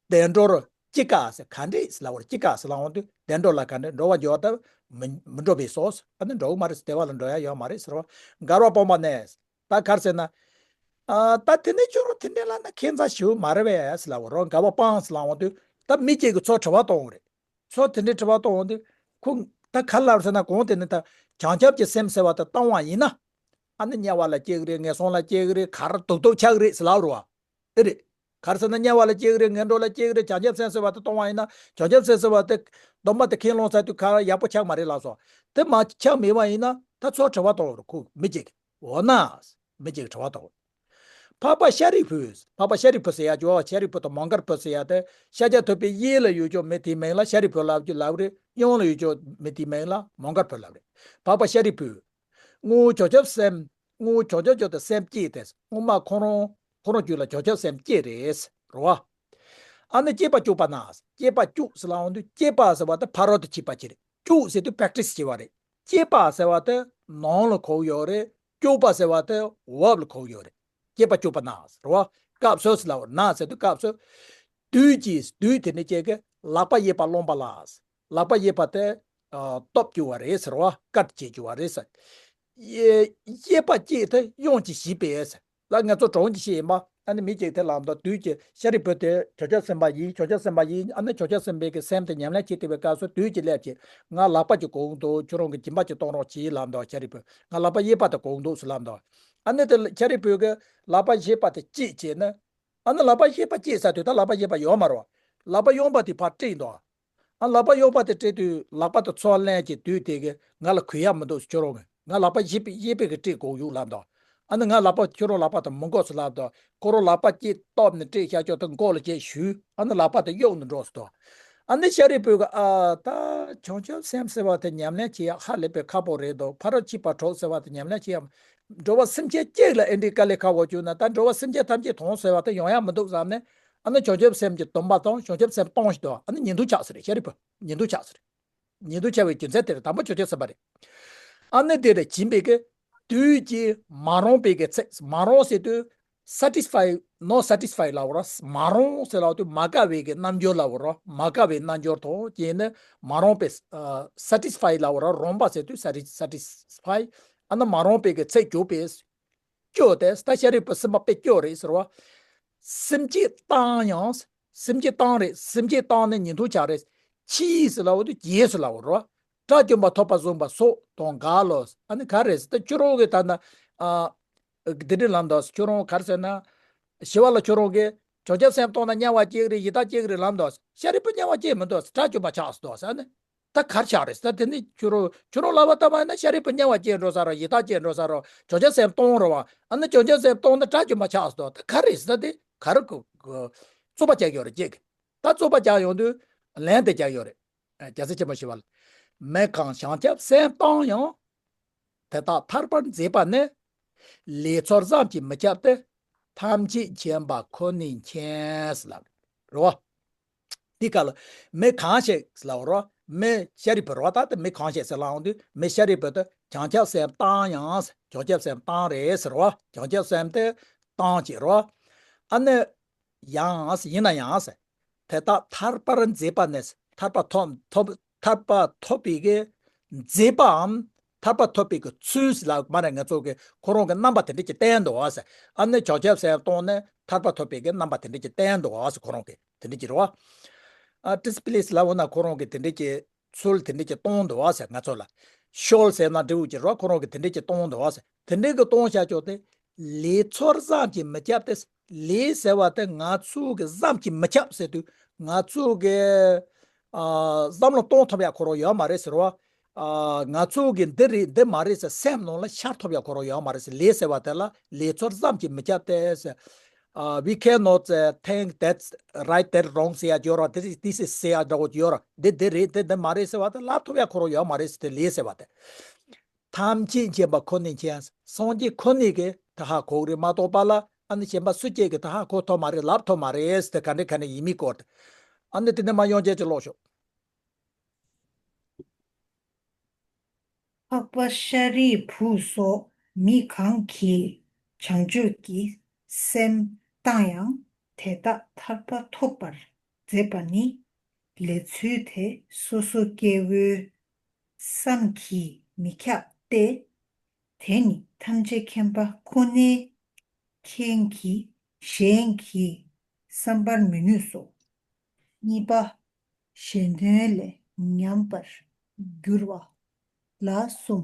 བདེ་འགྲོར་ཅི་དགའ་ཟེར། ག་འདྲས་ཟེར་ལབ་འོང་། ཅི་དགའ་ཟེར་ལབ་འོང་དུས་བདེ་འགྲོ་ལ་ག་འདྲས། འགྲོ་བ་འགྱུར་བ་ལྟ་བུ་མི་མི་འགྲོ་བས་སོ། ཨ་ནི་འགྲོ་གི་མ་རེད་ཟེར། བདེ་བ་ལ་འགྲོ་ཡག་ཡོད་མ་རེད་ཟེར་བ། མགར་བ་སྤངས་པ་ནས། ད་ག་རེ་ཟེར་ན། ཨ། ད་དེ་ནས་ཁྱོད་རང་དེ་འདྲས་ལབ་ན་ཁྱད་མཚར་ཞེ་པོ་མ་རེད་པས་ཟེར་ལབ་འོང་ར། མགར་བ་སྤངས་ཟེར་ལབ་འོང་དུས་ད་མི་གཅིག་གིས་ཚུར་དྲི་བ་གཏོང་གི་རེད། ཚུར་དེ་འདྲས་དྲི་བ་གཏོང་འོང་དུས་ཁོ་ད་ག་རེ་ལབ་ཟེར་ན། གོང་དེ་ནས་ད་བྱང་ཆུབ་ཀྱི་སེམས་ཟེར་བ་དེ་བཏང་བ་ཡིན་ན། ཨ་ནི་དམྱལ་བ་ལ་སྐྱེ་གི་རེད། ངན་སོང་ལ་སྐྱེ་གི་རེད། ག་རེ་སྡུག་སྡུག་ཆགས་གི་རེད་ཟེར་ལབ་རེད་བ། ཨེ་རེད། ག་རེ་ཟེར་ན་དམྱལ་བ་ལ་སྐྱེ་གི་རེད། ངན་འགྲོ་ལ་སྐྱེ་གི་རེད། བྱང་ཆུབ་སེམས་ཟེར་བ་དེ་གཏོང་བ་ཡིན་ན། བྱང་ཆུབ་སེམས་ཟེར་བ་དེ་སྡོམ་པ་དེ་ཁས་བླངས་ཚར་དུས་ག་རེ་ཡག་པོ་ཆགས་མ་རེད་ལབ་སོང་། དེ་མ་ཆགས་མེད་པ་ཡིན་ན་ད་ཚུར་དྲི་བ་གཏོང་རོགས། ཁོ་མི་གཅིག་གིས། འོ་ན། མི་གཅིག་གིས་དྲི་བ་གཏོང་། འཕགས་པ་ཤཱ་རིའི་བུ། འཕགས་པ་ཤཱ་རིའི་བུ་ཟེར་ཡག་ཅོ། ཤཱ་རིའི་བུ་དང་མོའུ་འགལ་བུ་ཟེར་ཡག་དེ། ཤཱཀྱ་ཐུབ་པའི་གཡས་ལ་ཡོད་ཅོ་མི་དེའི་མིང་ལ་ཤཱ་རིའི་བུ་ལབ་ཀྱི་ལབ་རེད། གཡོན་ལ་ཡོད་ཅོ་མི་དེའི་མིང་ལ་མོའུ་འགལ་བུ་ལབ་རེད། འཕགས་པ་ཤཱ་རིའི་བུ། སྔོན་བྱང་ཆུབ་སེམས། སྔོན་བྱང་ཆུབ་མཆོག་ཏུ་སེམས་བསྐྱེད་དེ། སྔོན་མ་ཁོ་རང་ཁོ་རང་རྒྱུད་ལ་བྱང་ཆུབ་སེམས་སྐྱེས་རེད། རེད་བ། ཨ་ནི་བསྐྱེད་པ་སྐྱོབ་པ་ན། བསྐྱེད་པ་སྐྱོབ་ཟེར་ལབ་འོང་དུས་བསྐྱེད་པ་ཟེར་བ་དེ་ཕ་རོལ་ཏུ་ཕྱིན་པ་ཅིག་རེད། སྐྱོབ་ཟེར་དུས་པེག་ཊི་སི་བྱེད་པ་རེད། བསྐྱེད་པ་ཟེར་བ་དེ་ནང་ལ་གོ་གི་ཡོད་རེད། སྐྱོབ་པ་ཟེར་བ་དེ་འོག་ལ་གོ་གི་ཡོད་རེད། བསྐྱེད་པ་སྐྱོབ་པ་ན་ཟེར་བ། སྐབས་སུ་ཟེར་ལབ་འོང་། ན་ཟེར་དུས་སྐབས་སུ། དུས་ཀྱི་དུས་དེ་ནས་ཁྱེད་ཀྱིས་ལག་པ་གཡས་པ་སློང་བ་ལ། ལག་པ་གཡས་པ་དེ། ཨ། སྟོབས་སྐྱེ་བ་རེད་ཟེར་བ། ཀཊ་བྱེད་རྒྱུ་བ་རེད་ཟེར། གཡས་གཡས་པ་བསྐྱེད་དེ་གཡོན་གྱིས་བཞེས་པས་ཟེར། ལ་ང་ཚོ་གྲོང་གི་ཤེས་ཡིན་པ། ཨ་ནི་མི་གཅིག་དེ་ལབ་འདུག་དུས་ཀྱི་ཤཱ་རིའི་བུ་དེ་བྱང་ཆུབ་སེམས་དཔའ་ཡིན། བྱང་ཆུབ་སེམས་དཔའ་ཡིན། ཨ་ནི་བྱང་ཆུབ་སེམས་དཔའི་གི་སེམས་དེ་ཉམས་ལེན་བྱེད་བསྡད་པའི་སྐབས་སུ་དུས་ཀྱི་སླེབས་ཀྱི། ང་ལག་པ་ཅིག་གོན་འདུག་ཁྱོད་རང་གི་སྦྱིན་པ་ཅིག་གཏོང་རོགས་གྱིས་ལབ་འདུག་ཤཱ་རིའི་བུ། ང་ལག་པ་གཡས་པ་དེ་གོན་འདུག་ཟེར་ལབ་འདུག་ཨ་ནི་དེ་ཤཱ་རིའི་བུ་གི་ལག་པ་གཡས་པ་དེ་བསྐྱེད་བྱས་ནས། ཨ་ནི་ལག་པ་གཡས་པ་བསྐྱེད་ཚར་དུས་ད་ལག་པ་གཡས་པ་ཡོད་མ་རེད་བ། ལག་པ་གཡོན་པ་དེ་ཕར་བསྐྲད་འདུག་ཨ། ལག་པ་གཡོན་པ་དེ་བསྐྲད་དུས་ལག་པ་དེ་ཚུར་ལེན་གྱི་དུས་དེ་གི་ང་ལ་གུས་ཡག་མི་འདུག་ཁྱོད་རང་གི། ང་ལག་པ་གཡས་པའི་གཡས་པའི་གི་བསྐྲད་དགོས་ཡོད་ལབ་འདུག་ཨ་ནི་ང་ལག་པ་ཁྱོད་རང་ལག་པ་དེ་མི་དགོས་ཟེར་ལབ་འདུག་ཁོ་རང་ལག་པ་གཅིག་སྟོབས་ནས་བསྐྲད་བཞག་ཅོག་དེ་མགོ་ལ་བྱས་གཞུས། ཨ་ནི་ལག་པ་དེ་གཡོག་ནས་འགྲོ་ཟེར་འདུག་ཨ་ནི་ཤཱ་རིའི་བུ་གིས་ཨ། ད་བྱང་ཆུབ་སེམས་ཟེར་བ་དེ་ཉམས་ལེན་བྱེད་ཡག་ཧ་ལས་པའི་ཁག་པོ་རེད་འདུག་ཕ་རོལ་ཕྱིན་པ་དྲུག་ཟེར་བ་དེ་ཉམས་ལེན་བྱེད་ཡག་འགྲོ་བ་སེམས་ཅན་གཅིག་ལ་ཨེ་འདྲའི་དཀའ་ལས་ཁག་པོ་བྱུང་ན། ད་འགྲོ་བ་སེམས་ཅན་ཐམས་ཅད་དོན་ཟེར་བ་དེ་ཡོང་ཡག་མི་འདུག་བསམ་ནས། ཨ་ནི་བྱང་ཆུབ་སེམས་ཀྱི་སྡོམ་པ་དང་བྱང་ཆུབ་སེམས་གཏོང་བཞིན་དུ། ཨ་ནི་ཉིན་ཐོ་ཆགས་ཟེར་རེད། ཤཱ་རིའི་བུ། ཉིན་ཐོ་ཆགས་ཟེར་རེད། ཉིན་ཐོ་ཆགས་པའི་རྒྱུ་མཚན་དེ་རེད། དང་པོ་བྱང་ཆུབ་སེམས་དཔའ་རེད། ཨ་ནི་དེ་ལ་སྦྱིན་པའི་གི་ དུས་ཀྱི་མ་རུངས་པའི་གི་ཚེ། མ་རུངས་ཟེར་དུས་satisfy, not satisfy ལབ་ར། མ་རུངས་ཟེར་ལབ་དུས་མ་དགའ་བའི་གི་རྣམ་འགྱུར་ལབ་ར། མ་དགའ་བའི་རྣམ་འགྱུར་དང་བཅས་ནས་མ་རུངས་པའི་ཨ་satisfy ལབ་ར། རུངས་པ་ཟེར་དུས་sati- satisfy། ཨ་ནི་མ་རུངས་པའི་གི་ཚེ་གྱུར་པའི། སྐྱོ་སྟེ། ད་ཤཱ་རིའི་བུ་སེམས་པ་དཔེ་སྐྱོ་རེད་ཟེར་བ། སེམས་བསྐྱེད་བཏང་ཡང་། སེམས་བསྐྱེད་བཏང་རེད། སེམས་བསྐྱེད་བཏང་ནས་ཉིན་ཐོ་ཆགས་རེད། ཕྱིས་སུ་ལབ་དུས་རྗེས་སུ་ལབ་རོ། དགྲ་བཅོམ་པ་ཐོབ་པར་བཟུང་བ་སོགས་དང་འགལ་ལོ། ཨ་ནི་ག་རེ་ཟེར། ད་ཁྱོད་རང་གིས་ད་ན་ཨ་འདི་འདྲའི་ལམ་དུ་ཁྱོད་རང་ག་རེ་ཟེར་ན། ཞི་བ་ལྷ་ཁྱོད་རང་གིས་བྱང་ཆུབ་སེམས་བཏང་ན་དམྱལ་བ་སྐྱེ་གི་རེད། ཡི་དྭགས་སྐྱེ་གི་རེད་ལབ་འདུག། ཤཱ་རིའི་བུ་དམྱལ་བ་སྐྱེ་མི་འདུག། དགྲ་བཅོམ་པ་ཆགས་སོ་འདུག་ཟེར་ནི། ད་གར་ཆགས་རེད་ཟེར། དེ་ནི་ཁྱོད་རང་ཁྱོད་རང་ལབ་པ་ལྟ་བ་ཡིན་ན་ཤཱ་རིའི་བུ་དམྱལ་བ་སྐྱེ་འགྲོ་ས་རོ། ཡི་དྭགས་སྐྱེ་འགྲོ་ས་རོ། བྱང་ཆུབ་སེམས་གཏོང་རོ་བ། ཨ་ནི་བྱང་ཆུབ་སེམས་གཏོང་ན་དགྲ་བཅོམ་པ་ཆགས་སོ། ད་ག་རེ་ཟེར། དེ་ག་རེ་གོ་གོ་རྩོད་པ་རྒྱག་ཡོད་རེད་ཅིག། ད་རྩོད་པ་རྒྱག་ཡོང་དུས་ལན་དེ་རྒྱག་ཡོད་རེད། རྒྱལ་སྲས་ཆེན་པོ་ཞི་བ་ལྷ། མི་གང་བྱང་ཆུབ་སེམས་བཏང་ཡང་། དེ་དག་ཐར་པར་མཛད་པ་ནི། ལས་ཚོགས་བསམ་གྱིས་མི་ཁྱབ་སྟེ། ཐམས་ཅད་མཁྱེན་པ་ཁོ་ནས་མཁྱེན་ཟེར་ལབ་རེད་བ། འདི་ག་ལ་མི་གང་ཞིག་ལབ་རོ། མི་ཤཱ་རིའི་བུ་རོ། ད་ལྟ་མི་གང་ཞིག་ཟེར་ལབ་འོང་དུས་མི་ཤཱ་རིའི་བུ་དེ་བྱང་ཆུབ་སེམས་བཏང་ཡང་། བྱང་ཆུབ་སེམས་བཏང་རེད་ཟེར་རོ། བྱང་ཆུབ་སེམས་དེ་བཏང་བྱེད་རོ། ཨ་ནི་ཡང་ཡིན་ན་ཡང་། དེ་དག་ཐར་པར་མཛད་པ་ནི། ཐར་པ་ཐོབ་ཐོབ་ཐར་པ་ཐོབ་པའི་གི་མཛད་པའམ། ཐར་པ་ཐོབ་པའི་གི་ཚུལ་ལ་མ་རེད། ང་ཚོ་གི་ཁོ་རང་གི་རྣམ་པ་དེ་འདྲ་ཅིག་བསྟན་འདུག་ཟེར། ཨ་ནི་བྱང་ཆུབ་སེམས་བཏང་ནས་ཐར་པ་ཐོབ་པའི་གི་རྣམ་པ་དེ་འདྲ་ཅིག་བསྟན་འདུག་ཟེར། ཁོ་རང་གི་དེ་འདྲ་ཅིག་རེད་བ། ཨ་ཏིས་པི་ལིས་ལབ་འོང་ན་ཁོ་རང་གི་དེ་འདྲ་ཅིག་ཚུལ་དེ་འདྲ་ཅིག་གཏོང་འདུག་བ་ཟེར། ང་ཚོ་ལ་ཤོལ་ཟེར་ན་འགྲིག་གི་རེད། ཁོ་རང་གིས་དེ་འདྲ་ཅིག་གཏོང་འདུག་བ་ཟེར། དེ་འདྲ་གི་གཏོང་བྱ་ཆོག་དེ། ལས་ཚོགས་བསམ་གྱིས་མི་ཁྱབ་སྟེ། ལས་ཟེར་བ་དེ་ང་ཚོ་གི་བསམ་གྱིས་མི་ཁྱབ་ཟེར་དུས་ང་ཚོ་གི་ཨ་བསམ་བློ་གཏོང་ཐུབ་ཡ་ཁོ་རང་ཡོད་མ་རེད་ཟེར་བ། ཨ་ང་ཚོ་གི་འདི་རེད་འདི་མ་རེད་ཟེར་སེམས་ནང་ལ་ཤར་ཐུབ་ཡ་ཁོ་རང་ཡོད་མ་རེད་ཟེར། ལས་ཟེར་བ་དེ་ལ་ལས་ཚོགས་བསམ་གྱིས་མི་ཁྱབ་སྟེ་ཟེར། ཨ། we cannot, uh, think that's right, that wrong ཟེར་ཡ་ཡོད་ར། this is, this is ཟེར་ཡ་འདྲ་བོ་ཡོད་ར། འདི་འདི་རེད་འདི་འདི་མ་རེད་ཟེར་བ་དེ་ལབ་ཐུབ་ཡ་ཁོ་རང་ཡོད་མ་རེད་ཟེར། དེ་ལས་ཟེར་བ་དེ། ཐམས་ཅད་མཁྱེན་པ་ཁོ་ནས་མཁྱེན། སངས་རྒྱས་ཁོ་ནས་གི་ད་ཧ་གོ་གི་རེད་མ་གཏོགས་པ་ལ། ཨ་ནི་གཞན་པ་སུ་གཅིག་གི་ད་ཧ་གོ་ཐུབ་མ་རེད། ལབ་ཐུབ་མ་རེད་ཟེར། དེ་ག་འདྲ་ག་འདྲ་ཡིན་མིན་སྐོར་དེ། ཨ་ནི་དེ་ནས་མ་ཡོང་བྱས་ཅིག་ཀློག་ཤོག། འཕགས་པ་ཤཱ་རིའི་བུ་སོགས་མི་གང་གིས་བྱང་ཆུབ་ཀྱི་སེམས་བཏང་ཡང་དེ་དག་ཐར་པ་ཐོབ་པར་མཛད་པ་ནི། ལས་ཚུལ་དེ་སོ་སོ་སྐྱེ་བོའི་བསམ་གྱིས་མི་ཁྱབ་སྟེ། དེ་ནི་ཐམས་ཅད་མཁྱེན་པ་ཁོ་ནའི་མཁྱེན་གྱི་གཞན་གྱིས་བསམ་པར་མི་ནུས་སོ། གཉིས་པ། གཞན་དོན་ལས་ཉམས་པར་འགྱུར་བ་ལ་གསུམ།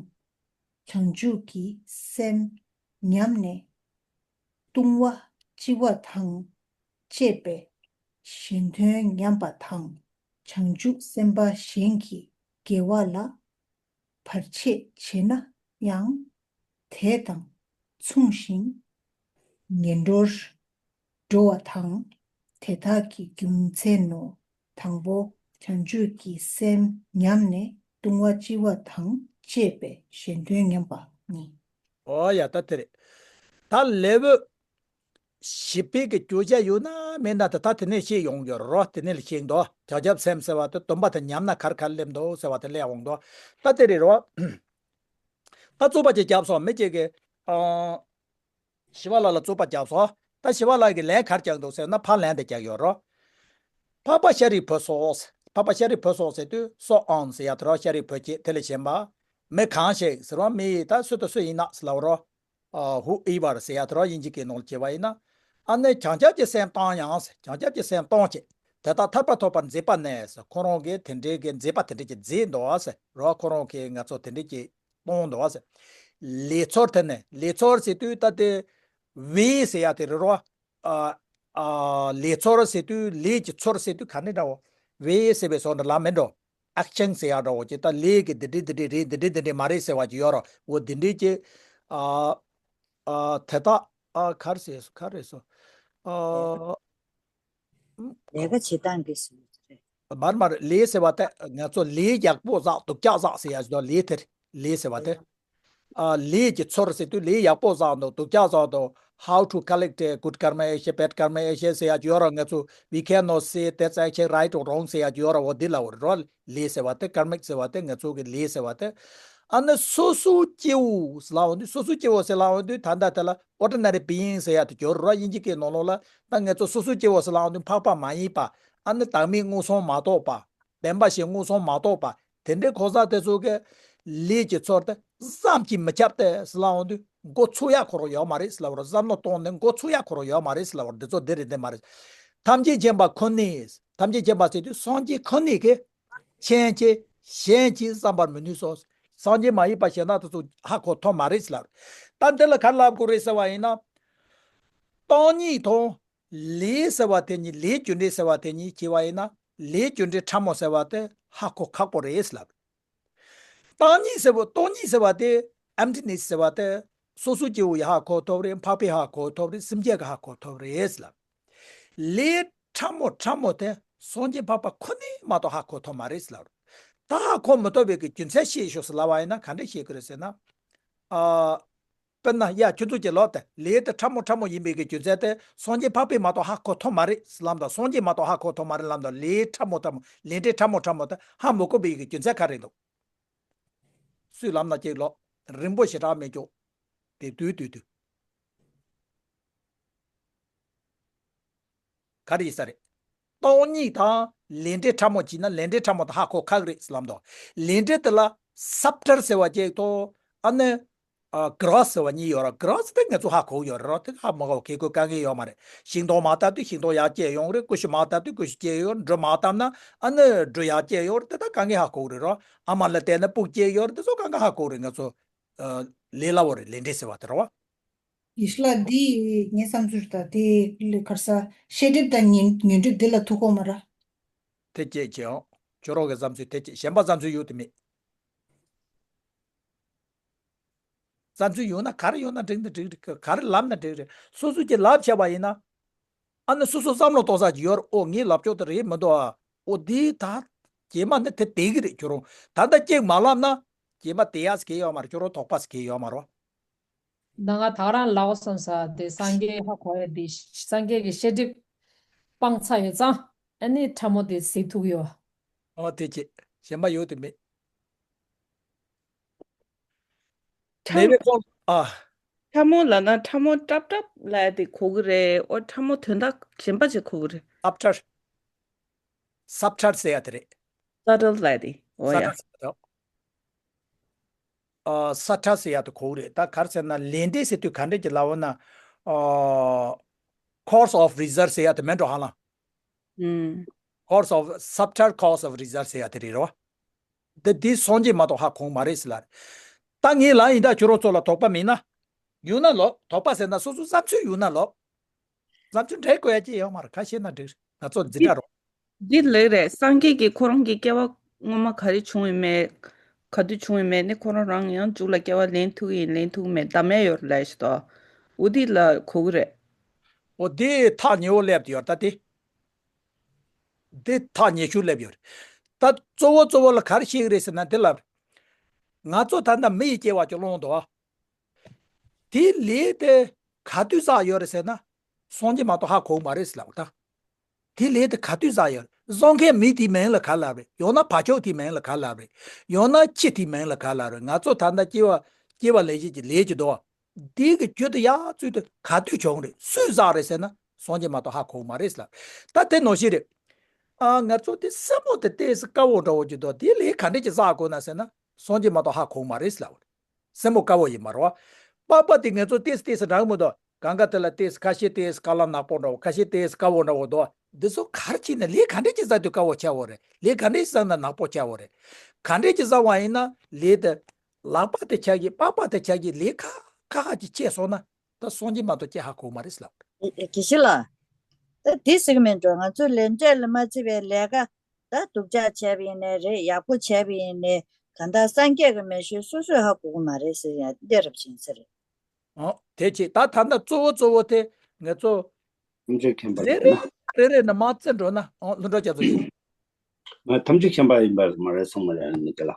བྱང་ཆུབ་ཀྱི་སེམས་ཉམས་ནས་ལྟུང་བ་ལྕི་བ་དང་བཅས་པའི་གཞན་དོན་ཉམས་པ་དང་། བྱང་ཆུབ་སེམས་དཔའ་གཞན་གྱི་དགེ་བ་ལ་བར་ཆད་བྱེད་ན་ཡང་དེ་དང་མཚུངས་ཤིང་ངན་འགྲོར་འགྲོ་བ་དང་། དེ་དག་གི་རྒྱུ་མཚན་ནོ། དང་པོ། བྱང་ཆུབ་ཀྱི་སེམས་ཉམས་ནས་ལྟུང་བ་ལྕི་བ་དང་བཅས་པའི་གཞན་དོན་ཉམས་པ་ནི། ཨོ་ཡ། ད་དེ་རེད། ད་ལེའུ་བཞི་པའི་གི་བརྗོད་བྱ་ཡོད་ན་མེད་ན་དེ་ད་དེ་ནས་ཤེས་ཡོང་གི་རོ། དེ་ནས་ལ་ཤེས་འདུག། བྱང་ཆུབ་སེམས་ཟེར་བ་དེ་སྡོམ་པ་དེ་ཉམས་ན་ག་རེ་ག་རེ་སླེབས་འདུག་ཟེར་བ་དེ་སླེབས་འོང་འདུག། ད་དེ་རེད་རོ། ད་རྩོད་པ་ཅིག་བརྒྱབ་སོང་མི་གཅིག་གིས། ཨང་། ཞི་བ་ལྷ་ལ་རྩོད་པ་བརྒྱབ་སོང་། ད་ཞི་བ་ལྷ་གིས་ལན་ག་རེ་བརྒྱབ་འདུག་ཟེར་ན། ཕར་ལན་དེ་བརྒྱབ་ཡོད་རོ། འཕགས་པ་ཤཱ་རིའི་བུ་སོགས། འཕགས་པ་ཤཱ་རིའི་བུ་སོགས་ཟེར་དུས་སོགས་ཨང་ཟེར་ཡ་དེ་རོ། ཤཱ་རིའི་བུ་ཅེས། དེ་ལས་གཞན་པ། མི་གང་ཞིག་ཟེར་བ་མི་ད་སུ་དང་སུ་ཡིན་ན་ཟེར་ལབ་རོ། ཨ། whoever ཟེར་ཡ་དེ་རོ། དབྱིན་ཇི་སྐད་ནང་ལ་བྱས་པ་ཡིན་ན། ཨ་ནི་བྱང་ཆུབ་ཀྱི་སེམས་བཏང་ཡང་ཟེར། བྱང་ཆུབ་ཀྱི་སེམས་བཏང་བྱས། དེ་དག་ཐར་པ་ཐོབ་པར་མཛད་པ་ནི་ཟེར། ཁོ་རང་གིས་དེ་འདྲའི་གི་མཛད་པ་དེ་འདྲའི་གི་མཛད་འདུག་ཟེར་རོ། ཁོ་རང་གིས་ང་ཚོ་དེ་འདྲའི་གི་གཏོང་འདུག་ཟེར། ལས་ཚོར་དེ་ནི། ལས་ཚོར་ཟེར་དུས་ད་དེ་བའི་ཟེར་ཡ་དེ་རེད་རོ། ཨ། ཨ། ལས་ཚོར་ཟེར་དུས། ལས་ཀྱི་ཚོར་ཟེར་དུས་ག་འདྲ་འདྲ་བོ། བའི་ཟེར་བའི་བཟོ་འདྲ་ལ་མེད་འགྲོ། ཨེག་ཤན་ཟེར་ཡ་འདྲ་བོ་ཅིག། ད་ལས་ཀྱི་འདི་འདྲའི་འདི་འདྲའི་རེད། འདི་འདྲའི་འདི་འདྲའི་མ་རེད་ཟེར་བ་ཅིག་ཡོད་རོ། འོ་འདི་འདྲའི་ཅིག། ཨ། ཨ། དེ་དག། ཨ། ག་རེ་ཟེར་སོང་། ག་རེ་སོང་། ཨ། ལས་ཀ་བྱེད་སྟངས་ཀྱི་སུ་རེད། མར་མར་ལས་ཟེར་བ་དེ་ང་ཚོ་ལས་ཡག་པོ་བསགས་སྡུག་ཅག་བསགས་ཟེར་ཡ་ཞིག་འདུག། ལས་དེར་ལས་ཟེར་བ་དེ། ཨ། ལས་ཀྱི་ཚོར་ཟེར་དུས་ལས་ཡག་པོ་བསགས་འདུག། སྡུག་ཅག་བསགས་འདུག། how to collect a good karma action, bad karma action ཟེར་ཡ་ཅིག་ཡོད་ར། ང་ཚོ་we cannot say that's action right or wrong ཟེར་ཡ་ཅིག་ཡོད་ར། འོ་འདི་ལ་འོ་རོ། ལས་ཟེར་བ་དེ། ཀརྨིག་ཟེར་བ་དེ། ང་ཚོ་གི་ལས་ཟེར་བ་དེ། ཨ་ནི་སོ་སོའི་སྐྱེ་བོ་ཟེར་ལབ་ཡོང་དུས། སོ་སོའི་སྐྱེ་བོ་ཟེར་ལབ་ཡོང་དུས་ད་ལྟ་དེ་ལ་ordinary being ཟེར་ཡ་དེ་སྦྱོར་རོགས། དབྱིན་ཇི་སྐད་ནང་ལོགས་ལ་ད་ང་ཚོ་སོ་སོའི་སྐྱེ་བོ་ཟེར་ལབ་ཡོང་དུས་འཕགས་པ་མ་ཡིན་པ། ཨ་ནི་བདག་མེད་མངོན་སུམ་མ་རྟོགས་པ། བདེན་པ་བཞི་མངོན་སུམ་མ་རྟོགས་པ། དེ་འདྲའི་གོ་ས་དེ་ཚོ་གི་ལས་ཀྱི་ཚོར་དེ་བསམ་གྱིས་མི་ཁྱབ་སྟེ་ཟེར་ལབ་ཡོང་དུས། འགོ་ཚུགས་ཡ་ཁོ་རང་ཡོད་མ་རེད་ཟེར་ལབ་རོགས། བསམ་བློ་གཏོང་ནས་འགོ་ཚུགས་ཡ་ཁོ་རང་ཡོད་མ་རེད་ཟེར་ལབ་རོགས། འདི་ཚོ་འདི་རེད་འདི་མ་རེད། ཐམས་ཅད་མཁྱེན་པ་ཁོ་ནས། ཐམས་ཅད་མཁྱེན་པ་ཟེར་དུས་སངས་རྒྱས་ཁོ་ནས་ཀྱི་མཁྱེན་གྱི་གཞན་གྱིས་བསམ་པར་མི་ནུས་སོ། སངས་རྒྱས་མ་ཡིན་པ་གཞན་དག་དེ་ཚོ་ཧ་གོ་ཐུབ་མ་རེད་ཟེར་ལབ། ད་འདི་ལ་ག་རེ་ལབ་དགོས་རེད་ཟེར་བ་ཡིན་ན། སྟོང་ཉིད་དང་ལས་ཟེར་བ་དེ་གཉིས། ལས་རྒྱུ་འབྲས་ཟེར་བ་དེ་གཉིས་བྱས་པ་ཡིན་ན། ལས་རྒྱུ་འབྲས་ཕྲ་མོ་ཟེར་བ་དེ་ཧ་གོ་ཁག་པོ་རེད་ཟེར་ལབ། སྟོང་ཉིད་ཟེར་བ། སྟོང་ཉིད་ཟེར་བ་དེ། emptiness ཟེར་བ་དེ་སོ་སོའི་སྐྱེ་བོ་ཡིས་ཧ་གོ་ཐུབ་རེད། འཕགས་པས་ཧ་གོ་ཐུབ་རེད། སེམས་ཅན་གྱིས་ཧ་གོ་ཐུབ་རེད་ཟེར་ལབ། ལས་ཕྲ་མོ་ཕྲ་མོ་དེ་སངས་རྒྱས་འཕགས་པ་ཁོ་ནས་མ་གཏོགས་ཧ་གོ་ཐུབ་མ་རེད་ཟེར་ལབ། ད་ཧ་གོ་མི་ཐུབ་པའི་གི་རྒྱུ་མཚན་བཤད་ཤོག་ཟེར་ལབ་པ་ཡིན་ན་ག་འདྲ་བཤད་ཀྱི་རེད་ཟེར་ན། ཨ། དཔེར་ན་ཡ་ཁྱོད་ཚོ་ཀྱིས་ལབ་དེ། ལས་དེ་ཕྲ་མོ་ཕྲ་མོ་ཡིན་པའི་གི་རྒྱུ་མཚན་དེ་སངས་རྒྱས་འཕགས་པས་མ་གཏོགས་ཧ་གོ་ཐུབ་མ་རེད་ཟེར་ལབ་དང་། སངས་རྒྱས་མ་གཏོགས་ཧ་གོ་ཐུབ་མ་རེད་ལབ་དང་། ལས་ཕྲ་མོ་ཕྲ་མོ། ལས་འབྲས་ཕྲ་མོ་ཕྲ་མོ་དེ་ཧ་མི་གོ་བའི་གི་རྒྱུ་མཚན་ག་རེ་འདུག། སུས་ལབ་ན་ཅིག་ལབ། རིང་པོ་ཞེ་དྲག་མི་འཇོག། དེ་དུས་དུས་དུས། ག་རེ་ཡིན་ས་རེད། སྟོང་ཉིད་དང་ལས་འབྲས་ཕྲ་མོ་བྱས་ན་ལས་འབྲས་ཕྲ་མོ་དེ་ཧ་གོ་ཁག་རེད་ཟེར་ལབ་དང་། ལས་འབྲས་དེ་ལ་substract ཟེར་བ་ཅིག་དང་། ཨ་ནི་ཨ་gross ཟེར་བ་གཉིས་ཡོད་རེད། gross དེ་ང་ཚོ་ཧ་གོ་ཡོད་རེད། དེ་ཧ་མ་གོ་ཁེ་ཁོ་དཀའ་ངལ་ཡོད་མ་རེད། ཤིང་སྡོང་མར་བཏབ་དུས་ཤིང་སྡོང་ཡར་སྐྱེས་ཡོང་རེད། ཀུ་ཤུ་མར་བཏབ་དུས་ཀུ་ཤུ་སྐྱེས་ཡོང་། འབྲུ་མར་བཏབ་ན་ཨ་ནི་འབྲུ་ཡར་སྐྱེས་ཡོང་རེད། དེ་ད་དཀའ་ངལ་ཧ་གོ་རེད་རོ། ཨ་མ་ལ་བལྟས་ན་སྤུ་གུ་སྐྱེས་ཡོང་རེད། དེ་ཚོ་དཀའ་ངལ་ཧ་གོ་རེད། ང་ཚོ་ཨ་ལས་སླ་བོ་རེད། ལས་འབྲས་ཟེར་བ་དེ་རེད་བ། ཡེ་ཤེས་ལགས། འདི་ངའི་བསམ་ཚུལ་ད་དེ་ལས་གར་ས་ཤེས་སྒྲིབ་དང་ཉོན་ཉོན་སྒྲིབ་འདི་ལ་ཐུག་གོ་མ་ར། དེ་སྐད་ཅེས་ཨང་། ཁྱོད་རང་གི་བསམ་ཚུལ་དེ་སྐད། གཞན་པ་བསམ་ཚུལ་ཡོད་དེ་མེད། བསམ་ཚུལ་ཡོད་ན་ག་རེ་ཡོད་ན་འགྲིག་ན་འགྲིག་རེད། ག་རེ་ལབ་ན་འགྲིག་རེད། སོ་སོ་ཀྱིས་ལབ་བྱས་པ་ཡིན་ན། ཨ་ནི་སོ་སོ་བསམ་བློ་གཏོང་ས་ཅིག་ཡོད་རེད། ཨོ་ངའི་ལབ་ཕྱོགས་དེ་རེད་མི་འདུག་ཨ། ཨོ་དེ་ད་རྗེས་མ་ནི་དེ་བསྡད་ཀྱི་རེད། ཁྱོད་རང་ད་ལྟ་གཅིག་མ་ལབ་ན་རྗེས་མ་བསྡད་ཡག་ཟེར་གྱི་ཡོད་མ་རེད། ཁྱོད་རང་དོགས་པ་ཟེར་གྱི་ཡོད་མ་རེད། ད་ང་ད་རང་ལབ་བསམ་ས་དེ་སངས་རྒྱས་ཧ་གོ་ཡ་དེ། སངས་རྒྱས་ཀྱི་ཤེས་སྒྲིབ་སྤངས་ཚར་ཡོད་ཙང་ཨ་ནི་ཕྲ་མོ་དེ་གཟིགས་ཐུབ་ཡོད། ཨོ་དེ་ཅི་གཞན་པ་ཡོད་དེ་མེད། ཕྲ་མེད་པའི་ཁོང་ཨ། ཕྲ་མོ་ལབ་ན་ཕྲ་མོ་སྲབ་སྲབ་ལབ་ཡ་དེ་གོ་གི་རེད། ཨོ་ཕྲ་མོ་དོན་དག་གཞན་པ་ཅིག་གོ་གི་རེད། སྲབ་ཁྲ། སྲབ་ཁྲ་ཟེར་ཡ་དེ་རེད། སྲབ་ཁྲ་ལབ་ཡ་དེ། ཨོ་ཡ། སྲབ་ཁྲ་ཟེར་ཡ། ཨ་སྲབ་ཁྲ་ཟེར་ཡ་དེ་གོ་གི་རེད། ད་ག་རེ་ཟེར་ན་ལས་འབྲས་ཟེར་དུས་ག་འདྲས་ཀྱི་ལབ་ན། ཨ་cause of result ཟེར་ཡ་དེ་མེད་འགྲོ་ཧ་ལམ། ཨུམ། cause of subtle cause of result ཟེར་ཡ་དེ་རེད་རོ། འདི་འདི་སངས་རྒྱས་མ་གཏོགས་ཧ་གོ་མ་རེད་ཟེར་ལ། ད་ངས་ལབ་ཡིན་ད། ཁྱོད་རང་ཚོ་ལ་དོགས་པ་མེད་ན། ཡོད་ན་ལབ། དོགས་པ་ཟེར་ན་སོ་སོ་བསམ་ཚུལ་ཡོད་ན་ལབ། བསམ་ཚུལ་འགྲེལ་དགོས་ཡ་ཅི་ཡོད་མ་རེད། ཁ་ཤས་ན་འགྲིག་རེད། ང་ཚོ་འཛིན་གྲྭ་རོ། འདི་ལོས་རེད། སངས་རྒྱས་ཀྱིས་ཁོ་རང་གི་སྐྱེ་བ་སྔོན་མ་ག་རེ་བྱུང་ཡོད་མེད། ག་དུས་བྱུང་ཡོད་མེད་ནི་ཁོ་རང་རང་ཡང་མཇུག་ལ་སྐྱེ་བ་ལེན་ཐུབ་ཡིན་ལེན་ཐུབ་མེད་བདམས་ཡས་ཡོད་རེད་ལབ་ཤི་ཏོ། འོ་འདི་ལ་གོ་གི་རེད། འོ་འདི་ཐག་ཉེ་བོ་སླེབས་ཡོད་ད་དེ། འདི་ཐག་ཉེ་ཤོས་སླེབས་ཡོད་རེད། ད་གཙོ་བོ་གཙོ་བོ་ལ་ག་རེ་བཤད་གི་རེད་ཟེར་ན་འདི་ལ། ང་ཚོ་ད་ལྟ་མི་ཡི་སྐྱེ་བ་ཅིག་སློང་འདུག་ཨ། དེའི་ལས་དེ་ག་དུས་བསགས་ཡོད་རེད་ཟེར་ན། སངས་རྒྱས་མ་གཏོགས་ཧ་གོ་གི་མ་རེད་ཟེར་ལབ་ད། དེའི་ལས་དེ་ག་དུས་བསགས་ཡོད་རེད། བསགས་མཁན་མི་དེའི་མིང་ལ་ག་ལབ་རེད། ཡང་ན་བྱ་ཕྱུགས་དེའི་མིང་ལ་ག་ལབ་རེད། ཡང་ན་ཁྱི་དེའི་མིང་ལ་ག་ལབ་རེད། ང་ཚོ་ད་ལྟ་སྐྱེ་བ་སྐྱེ་བ་ལེན་བྱེད་ཀྱི་ལས་ཀྱི་འདུག་བ། དེའི་གི་རྒྱུ་དེ་ཡར་ཚུར་དེ་ག་དུས་བྱུང་རེད། སུས་བསགས་རེད་ཟེར་ན་སངས་རྒྱས་མ་གཏོགས་ཧ་གོ་གི་མ་རེད་ཟེར་ལབ། ད་དེ་ནང་བཞིན་རེད། ཨ་ང་ཚོ་དེ་སེན་མོ་དེ་ཏོག་ཙམ་དཀར་བོ་འདྲ་བོ་ཅིག་འདུག། དེའི་ལས་ག་འདྲས་ཀྱི་བསགས་དགོས་ན་ཟེར་ན་སངས་རྒྱས་མ་གཏོགས་ཧ་གོ་གི་མ་རེད་ཟེར་ལབ། སེན་མོ་དཀར་བོ་ཡིན་མ་རེད་བ། པགས་པ་དེ་ང་ཚོ་ཏོག་ཙམ་ཏོག་ཙམ་འདྲ་གི་མི་འདུག། གང་ག་དེ་ལ་ཏོག་ཙམ་ཁ་ཤས་ཏོག་ཙམ་དཀར་ལམ་ནག་པོ་འདྲ་བོ། ཁ་ཤས་ཏོག་ཙམ་དཀར་བོ་འདྲ་བོ་འདུག། འདི་ཚོ་ག་རེ་བྱས་ནས་ལས་ག་འདྲས་ཀྱི་བསགས་དུས་དཀར་བོ་ཆགས་ཡོད་རེད། ལས་ག་འདྲས་བསགས་ན་ནག་པོ་ཆགས་ཡོད་རེད། ག་འདྲས་ཀྱི་བསགས་པ་ཡིན་ན་ལས་དེ། ལག་པ་དེ་ཆགས་ཀྱི་པགས་པ་དེ་ཆགས་ཀྱི་ལས་ཁ་ཁ་ཁ་ཅིག་བྱས་སོང་ན་ད་སངས་རྒྱས་མ་གཏོགས་ཅི་ཧ་གོ་མ་རེད་ལབ། དགེ་བཤེས་ལགས། ད་དེ་ཟེར་གི་མིན་འགྲོ། ང་ཚོས་ལས་འབྲས་ལ་མ་བརྩི་བའི་ལས་ཀ། ད་སྡུག་ཅག་བྱས་པ་ཡིན་ནའི་རེད། ཡག་པོ་བྱས་པ་ཡིན་ནའི། གང་ལྟར་སངས་རྒྱས་ཀྱི་མེ་ཤོད་སོ་སོས་ཧ་གོ་གི་མ་རེད་ཟེར་ཡ་འདི་རབ་ཆེན་ཟེར། ཨོ་དེ་ཅི་ད་ད་ལྟ་གཙོ་བོ་གཙོ་བོ་དེ་ང་ཚོ་ཐམས་ཅད་མཁྱེན་པ་རེ་རེ་རེད་ན། རེ་རེ་ནས་མར་བརྩི་འགྲོ་ན། ཨོ་ལྷུན་གྲུབ་རྒྱ་མཚོ་ཡིན། ང་ཐམས་ཅད་མཁྱེན་པ་ཡིན་པ་མ་རེད་གསུངས་པ་རེད་ནི་དེ་ལ།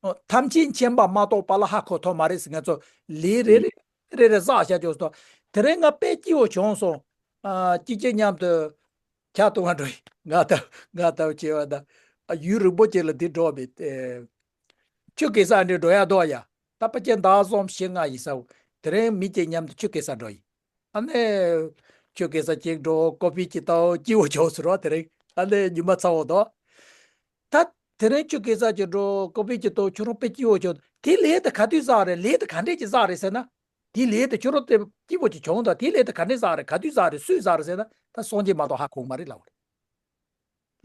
ཨོ་ཐམས་ཅད་མཁྱེན་པ་མ་གཏོགས་པ་ལ་ཧ་གོ་ཐུབ་མ་རེད་ཟེར། ང་ཚོ་ལས་རེ་རེ་རེ་རེ་བསགས་བྱ་རྒྱུ་སོ། དེ་རིང་ང་དཔེ་སྐྱིད་པོ་བྱུང་སོང་། ཨ་སྐྱིད་སྐྱིད་མཉམ་དུ་ཆ་གཏོང་བ་འགྲོ་ཡིན། ང་ད་ང་ད་བྱེད་པ་ད་ཡུན་རིང་པོ་ཅིག་ལ་འདི་འགྲོ་བ་མེད་དེ། ཆུ་གེ་སར་འདྲ་འགྲོ་ཡ་འདུག་ཡ། ད་ཕལ་ཆེར་ཟླ་གསུམ་བཞི་ལྔ་ཡིན་ས། དེ་རིང་མི་གཅིག་མཉམ་དུ་ཆུ་གེ་སར་འགྲོ་ཡིན། ཨ་ནི་ཆུ་གེ་སར་གཅིག་འགྲོ། ཀོ་ཕི་གཅིག་བཏང་། སྐྱིད་པོ་བྱུང་ཟེར་བ། དེ་རིང་ཨ་ནི་ཉི་མ་ཚ་བོ་འདུག་ད་དེ་རིང་ཆུ་གེ་སར་གཅིག་འགྲོ། ཀོ་ཕི་གཅིག་བཏང་། ཁྱོད་རང་དཔེ་སྐྱིད་པོ་བྱུང་། དེ་ལས་དེ་ག་དུས་ཟ་རེད། ལས་དེ་ག་འདྲས་ཀྱི་ཟ་རེད་ཟེར་ན། དེ་ལས་དེ་ཁྱོད་རང་དེ་སྐྱིད་པོ་ཅིག་བྱུང་དང་། དེ་ལས་དེ་ག་འདྲས་ཟ་རེད། ག་དུས་ཟ་རེད། སུས་ཟ་རེད་ཟེར་ན། ད་སངས་རྒྱས་མ་གཏོགས་ཧ་གོ་གི་མ་རེད་ལབ་པ་རེད།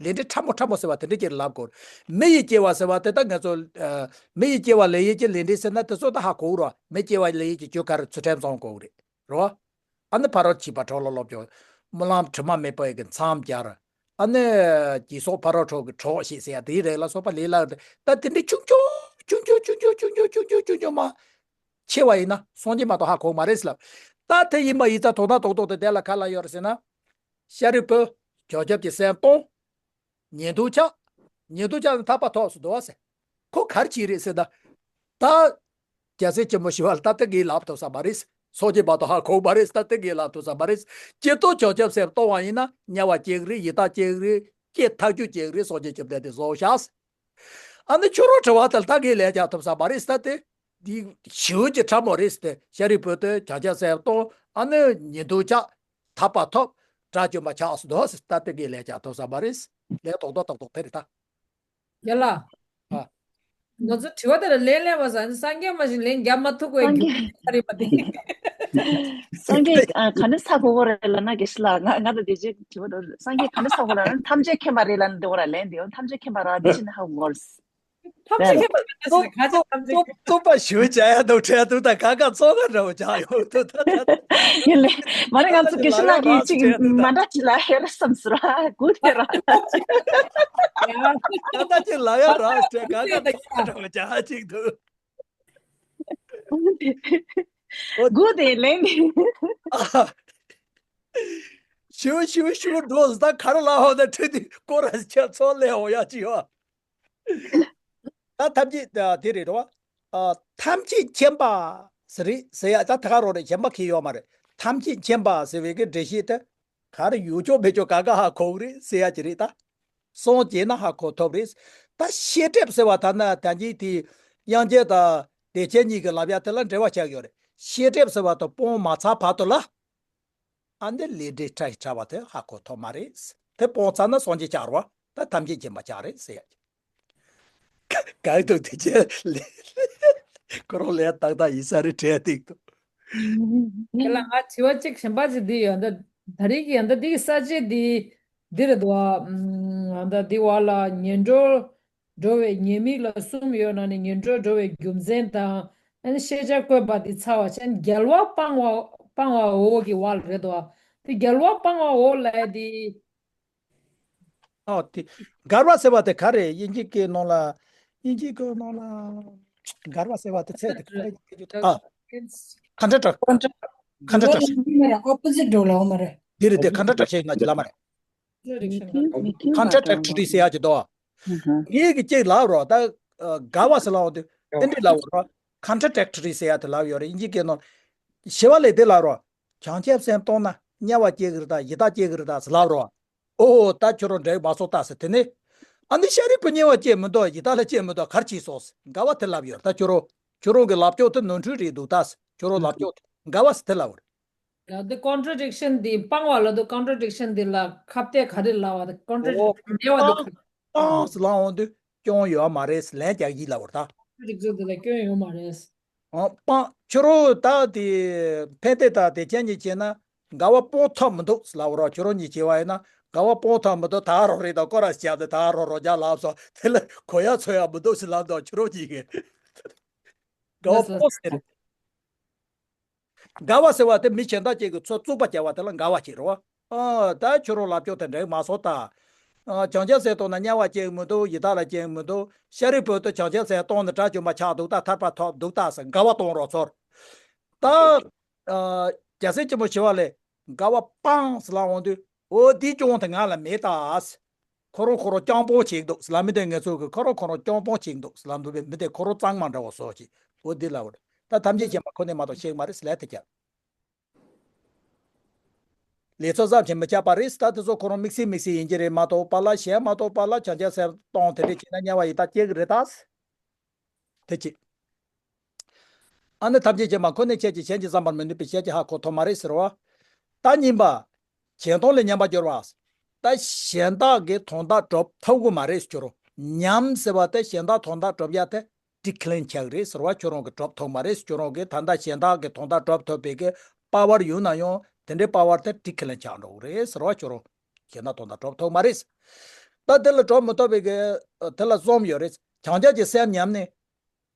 ལས་འབྲས་ཕྲ་མོ་ཕྲ་མོ་ཟེར་བ་དེ་འདྲ་ཅིག་ལབ་དགོས། མི་ཡི་སྐྱེ་བ་ཟེར་བ་དེ་ད་ང་ཚོ་ཨ། མི་ཡི་སྐྱེ་བ་ལེན་ཡས་ཀྱི་ལས་འབྲས་ཟེར་ན་དེ་ཚོ་ད་ཧ་གོ་གི་རེད། མི་སྐྱེ་བ་ལེན་ཡས་ཀྱི་ཆོས་ག་རེ། ཚུལ་ཁྲིམས་བསྲུང་དགོས་གི་རེད། རེད་བ། ཨ་ནི་ཕ་རོལ་ཕྱིན་པ་གྲོགས་ལ་སློབ་སྦྱོང་། སྨོན་ལམ་དྲི་མ་མེད་པ་ཡི་གི་མཚམས་སྦྱར། ཨ་ནི་རྗེས་སོར་ཕ་རོལ་ཕྱོགས་ཀྱི་གྲོགས་ཤིག་ཟེར་ཡ་དེའི་རིགས་ལ་སོགས་པ་ལས་སླ་བོ་དེ། ད་དེ་འདྲའི་ཆུང་ཆུང་ཆུང་ཆུང་མ་ཆེ་བ་ཡིན་ན་སངས་རྒྱས་མ་གཏོགས་ཧ་གོ་གི་མ་རེད་ཟེར་ལབ། ད་དེ་ཡིན་པ་ཡིན་ཙང་དོན་དག་རྡོག་རྡོག་དེ་དེ་ལ་ག་ལ་ཡོད་རེད་ཟེར་ན། ཤཱ་རིའི་བུ། བྱང་ཆུབ་ཀྱི་སེམས་གཏོང་། ཉན་ཐོས་ཆགས། ཉན་ཐོས་ཆགས་ནས་ཐར་པ་ཐོབ་ཟེར་འདུག་བ་ཟེར། ཁོ་ག་རེ་བྱས་རེད་ཟེར་ན། ད་རྒྱལ་སྲས་ཆེན་པོ་ཞི་བ་ལྷ་ད་དེ་གས་ལབ་ཐུབ་ས་མ་རེད། སངས་རྒྱས་མ་གཏོགས་ཧ་གོ་མ་རེད། ད་དེ་གས་ལབ་ཐུབ་ས་མ་རེད། སྤྱིར་བཏང་བྱང་ཆུབ་སེམས་གཏོང་བ་ཡིན་ན་དམྱལ་བ་སྐྱེ་གི་རེད། ཡི་དྭགས་སྐྱེ་གི་རེད། སྐྱེ་ཐག་ཆོད་སྐྱེ་གི་རེད། སངས་རྒྱས་བཅོམ་ལྡན་འདས་གསུངས་ཤག་ཨ་ནི་ཁྱོད་རང་དྲི་བ་དེ་ལ་ད་གས་ལན་རྒྱག་ཐུབ་ས་མ་རེད། ད་དེ་འདི་ཞི་བའི་ཕྲ་མོ་རེད་ཟེར་ཏེ། ཤཱ་རིའི་བུ་དེ་བྱང་ཆུབ་སེམས་གཏོང་། ཨ་ནི་ཉན་ཐོས་ཆགས། ཐར་པ་ཐོབ། དགྲ་བཅོམ་པ་ཆགས་ཟེར་འདུག་ཟེར། ད་དེ་གས་ལན་རྒྱག་ཐུབ་ས་མ་རེད། ལན་རྡོག་རྡོག་ཏག་ཏག་དེ་རེད་ད། རྒན་ལགས། ཨ། ང་ཚོ་དྲི་བ་དེ་ལ་ལན་ལན་པ་ཟེར་ན་སངས་རྒྱས་མ་གཞི་ལན་རྒྱག་མ་ཐུབ་པའི་སངས་རྒྱུ་རྒྱུ་མཚན་རེད་པ་དེ། སངས་རྒྱས་ཨ། ག་འདྲ་ཚ་གོ་གོ་རེད་ལབ་ན། དགེ་བཤེས་ལགས། ང་ང་དང་དགེ་བཤེས་དྲི་བ་འདྲ་བོ་རེད། སངས་རྒྱས་ག་འདྲ་ཚ་གོ་ལབ་ན། ཐམས་ཅད་མཁྱེན་པ་རེད་ལབ་ན་འདི་གོ་ར་ལན་འདི་ཡོང་། ཐམས་ཅད་མཁྱེན་པ་ར་འདི་བྱས་ན་ཧ་གོ་གོ་རེད། ཐམས་ཅད་མཁྱེན་པ་རེད་ཟེར་ག་ཚོད་ཐམས་ཅད་མཁྱེན། རྟོག་པ་ཞུ་བྱ་ཡ་དང་འཕྲད་འདུག་ད་ག་ག་ཚོགས་ཁ་འདྲ་བོ་ཆགས་ཡོང་འདུག་ད་ད་ཡིན་ལེ། མ་རེད། ང་ཚོ་དགེ་བཤེས་ལགས་ཀྱིས་ཅིག་མ་འདྲ་ཅིག་ལབ་ཡ་རེད་བསམ་སོང་ར། གུ་དེ་ར། ད་ད་ཅིག་ལབ་ཡ་ར་ཟེར། ག་ག་ཚོགས་ཁ་འདྲ་བོ་ཆགས་ཅིག་འདུག་འོ། གུ་དེ་ལེན་ནི། ཨ། ཞུ་ཞུ་ཞུ་འགྲོ་ཟེར། ད་ག་རེ་ལབ་འོང་། ད་ཁྲིད་དེ་སྐོར་ར་ཁྱེད་ཚོ་ལས་འོང་ཡ་ཅི་ཡོད། ད་ཐམས་ཅད་ད་དེ་རེད་རོ། ཨ། ཐམས་ཅད་མཁྱེན་པ་ཟེར་རེད་ཟེར་ཡ། ད་ད་ག་རོ་རེད། གཞན་པ་གང་ཡོད་མ་རེད། ཐམས་ཅད་མཁྱེན་པ་ཟེར་བའི་གི་འགྲེལ་བཤད་དེ་ག་རེ་ཡོད་ཆོག་མེད་ཆོག་ག་ག་ཧ་གོ་གི་རེད་ཟེར་ཡ་ཅི་རེད་ད། སངས་རྒྱས་ན་ཧ་གོ་ཐུབ་རེད། ད་ཤེས་སྒྲིབ་ཟེར་བ་ད་ན་ད་གིན་དེ་དབྱངས་ཅན་དང་བདེ་ཆེན་གཉིས་ཀྱི་ལབ་ཡ་དེ་ལ་འབྲེལ་བ་ཆགས་ཡོད་རེད། ཤེས་སྒྲིབ་ཟེར་བ་དེ་སྤོང་མ་ཚར་བར་དུ་ལ། ཨ་འདི་ལས་འབྲས་ཕྲ་ཞིང་ཕྲ་བ་དེ་ཧ་གོ་ཐུབ་མ་རེད། དེ་སྤོང་ཚར་ན་སངས་རྒྱས་ཆགས་རོ། ད་ཐམས་ཅད་མཁྱེན་པ་ཆགས་རེད་ཟེར་ཡ། གང་འདུག་དེ་ཅི་ལས། ཁོ་རང་ལས་ཏག་ཏག་ཡིན་ས་རེད་དྲན་འདུག་དེ་ལ་ང་དྲི་བ་གཅིག་གཞན་པ་ཅིག་འདི་ཡོད། ད་ད་རེས་ཀྱི་ཡང་ད་འདི་གི་ས་བཅད་འདི་འདི་རེད་འདུག་ཨ། ད་འདི་བ་ལ་ངན་འགྲོར་འགྲོ་བའི་ཉེས་དམིགས་ལ་གསུམ་ཡོད་ནང་ནས་ངན་འགྲོར་འགྲོ་བའི་རྒྱུ་མཚན་དང་། ཨ་ནི་ཤེས་བྱ་བཀོད་པ་འདི་ཚར་བ་ཅན་རྒྱལ་བ་སྤང་བ་སྤང་བའོ་གི་བ་ལ་རེད་འདུག་ཨ། དེ་རྒྱལ་བ་སྤང་བའོ་ལབ་ཡ་དེ། ཨོ་དེ། འགལ་བ་ཟེར་བ་དེ་ག་རེ། དབྱིན་ཇི་སྐད་ནང་ལ། དབྱིན་ཇི་སྐད་ནང་ལ་འགལ་བ་ཟེར་བ་དེ་ཚད་དེ་ག་རེ་ཡིན་རྒྱུ། ཨ། ཀོན་ཊྲ་ཌིག་ཊི། ཀོན་ཊྲ། ཀོན་ཊྲ་ཌིག་ཊི། ཨོ་པོ་ཟིཊ་འགྲོ་ལ་འོ་མ་རེད། འདི་རེད་དེ། ཀོན་ཊྲ་ཌིག་ཊི་ཞིག་ན་ཅི་ལ་མ་རེད། མི་མཐུན་མ་ཀོན་ཊྲ་ཌིག་ཊི་རི་ཟེར་ཡ་ཅིག་འདུག་ངས་ཀྱི་གཅིག་ལབ་རོགས། ད་འགལ་བ་ཟེར་ལབ་འོང་དུས་དེ་འདྲ་ལབ་རོགས། ཀོན་ཊྲ་ཌིག་ཊི་རི་ཟེར་ཡ་དེ་ལབ་ཡོད་རེད། དབྱིན་ཇི་སྐད་ནང་། ཞི་བ་ལྷས་དེ་ལབ་རོགས། བྱང་ཆུབ་སེམས་གཏོང་ན་དམྱལ་བ་སྐྱེ་གི་རེད་ད། ཡི་དྭགས་སྐྱེ་གི་རེད་ད་ཟེར་ལབ་རོགས། ཨོ་ད་ཁྱོད་རང་འགྲིག་མ་སོང་ད་ཟེར། དེ་ནས་ཨ་ནི་ཤཱ་རིའི་བུ་དམྱལ་བ་སྐྱེ་མི་འདུག་ཡི་དྭགས་ལ་སྐྱེ་མི་འདུག་ག་རེ་བྱས་སོང་ཟེར། འགལ་བ་དེ་ལབ་ཡོད། ད་ཁྱོད་རང་ཁྱོད་རང་གི་ལབ་ཕྱོགས་དེ་ནོར་འཁྲུལ་རེད་འདུག་ད་ཟེར། ཁྱོད་རང་ལབ་ཕྱོགས་དེ་འགལ་བ་ཟེར་དེ་ལབ་པ་རེད། ཡ་དེ་ཀོན་ཊྲ་ཌིག་ཤན་འདི་སྤང་བ་ལ་དུ་ཀོན་ཊྲ་ཌིག་ཤན་འདི་ལ་ཁ་གཏད་ག་རེ་ལབ་པ་དེ། ཀོན་ཊྲ་ཌིག་ཤན་འདི་ལ་སྤང་ཟེར་ལབ་འོང་དུས་སྐྱོན་ཡོད་མ་རེད་ཟེར་ལན་རྒྱག་གི་ལབ་པ་རེད་ད། ཀོན་ཊྲ་ཌིག་ཤན་འདི་ལ་སྐྱོན་ཡོད་མ་རེད། ཨ། སྤང་། ཁྱོད་རང་ད་དེ་ཕན་བདེ་དང་བདེ་ཆེན་གཉིས་བྱས་ན་འགལ་བ་སྤོང་ཐུབ་མི་འདུག་ལབ་པ་རེད། ཁྱོད་རང་གཉིས་བྱས་པ་ཡིན་ན་འགལ་བ་སྤོང་ཐུབ་མི་འདུག་ད་རོགས་རེད་ད། སྐོར་ར་བཞག་སྟེ་ད་རོགས་རོགས་རྒྱག་ལབ་སོང་། དེ་ལ་གོ་ཡ་ཚོད་ཡ་མི་འདུག་ཟེར་ལབ་འདུག་ཁྱོད་རང་གཉིས་ཀྱིས་འགལ་བ་སྤོང་ཟེར། འགལ་བ་ཟེར་བ་དེ་མི་གཞན་དག་ཅིག་གིས་ཚུར་རྩུབ་པ་བྱས་པ་དེ་ལ་འགལ་བ་བྱེད་རོ། ཨ། ད་ཁྱོད་རང་ལབ་ཕྱོགས་དེ་འགྲིག་མ་སོང་ད། ཨ། བྱང་ཆུབ་སེམས་གཏོང་ན་དམྱལ་བ་སྐྱེ་གི་མི་འདུག་ཡི་དྭགས་ལ་སྐྱེ་གི་མི་འདུག་ཤཱ་རིའི་བུ་དེ་བྱང་ཆུབ་སེམས་གཏོང་ནས་དགྲ་བཅོམ་པ་ཆགས་འདུག་ད་ཐར་པ་ཐོབ་འདུག་ད་ཟེར་འགལ་བ་གཏོང་རོགས་ཚོར། ད། ཨ། རྒྱལ་སྲས་ཆེན་པོ་ཞི་བ་ལྷས་འགལ་བ་སྤང་ཟེར་ལབ་འོང་དུས། འོ་དེའི་སྐྱོན་དེ་ང་ལ་མེད་ད། ཁོ་རང་ཁོ་རང་སྤྱང་པོ་བྱེད་འདུག་ཟེར་ལབ་མི་དེ། ང་ཚོ་གི་ཁོ་རང་ཁོ་རང་སྤྱང་པོ་བྱེད་འདུག་ཟེར་ལབ་འདུག་པས། མི་དེ་ཁོ་རང་གཙང་མ་འདྲ་བོ་བཟོ་ཞིག་འོ་འདི་ལབ་པ་རེད། ད་ཐམས་ཅད་མཁྱེན་པ་ཁོ་ནས་མ་གཏོགས་ཤེས་ཀྱི་མ་རེད་ཟེར་ལབ་དེ་ཀྱང་། ལས་ཚོགས་བསམ་གྱིས་མི་ཁྱབ་པ་རེད། ད་དེ་ཚོ་ཁོ་རང་དམིགས་བསལ་དམིགས་བསལ་ཡིན་གྱི་རེད་མ་གཏོགས། པཱ་ལགས་གཞན་མ་གཏོགས་པཱ་ལགས་བྱང་ཆུབ་སེམས་གཏོང་དེ་འདྲས་བྱས་ན་དམྱལ་བ་ཡི་དྭགས་སྐྱེ་གི་རེད་ད། དེ་གཅིག་ཨ་ནི་ཐམས་ཅད་མཁྱེན་པ་ཁོ་ནས་ཁྱེད་ཀྱི་གཞན་གྱིས་བསམ་པར་མི་ནུས་པའི་ཤེས་བྱ་ཧ་གོ་ཐུབ་མ་རེད་ཟེར་བ། ད་གཉིས་པ། གཞན་སྟོང་ལས་ཉམས་པར་གྱུར་པ། ད་གཞན་དག་གི་དོན་དག་སྒྲུབ་ཐུབ་ཀྱི་མ་རེད་ཟེར་རོ། ཉམས་ཟེར་བ་དེ་གཞན་དག་དོན་དག་སྒྲུབ་ཡ་དེ་ཊིག་ལེན་ཆགས་རེད་ཟེར་བ། ཁྱོད་རང་གིས་སྒྲུབ་ཐུབ་མ་རེད། ཁྱོད་རང་གིས་ད་ལྟ་གཞན་དག་གི་དོན་དག་སྒྲུབ་ཐུབ་པའི་གི་པ་ཝར་ཡོད་ན་ཡང་དེ་འདྲའི་པ་ཝར་དེ་ཊིག་ལེན་ཆགས་འགྲོ་གི་རེད་ཟེར་བ། ཁྱོད་རང་གཞན་དག་དོན་དག་སྒྲུབ་ཐུབ་མ་རེད། ད་དེ་ལ་སྒྲུབ་མི་ཐུབ་པའི་གི་དེ་ལ་གསུམ་ཡོད་རེད། བྱང་ཆུབ་ཀྱི་སེམས་ཉམས་ནས།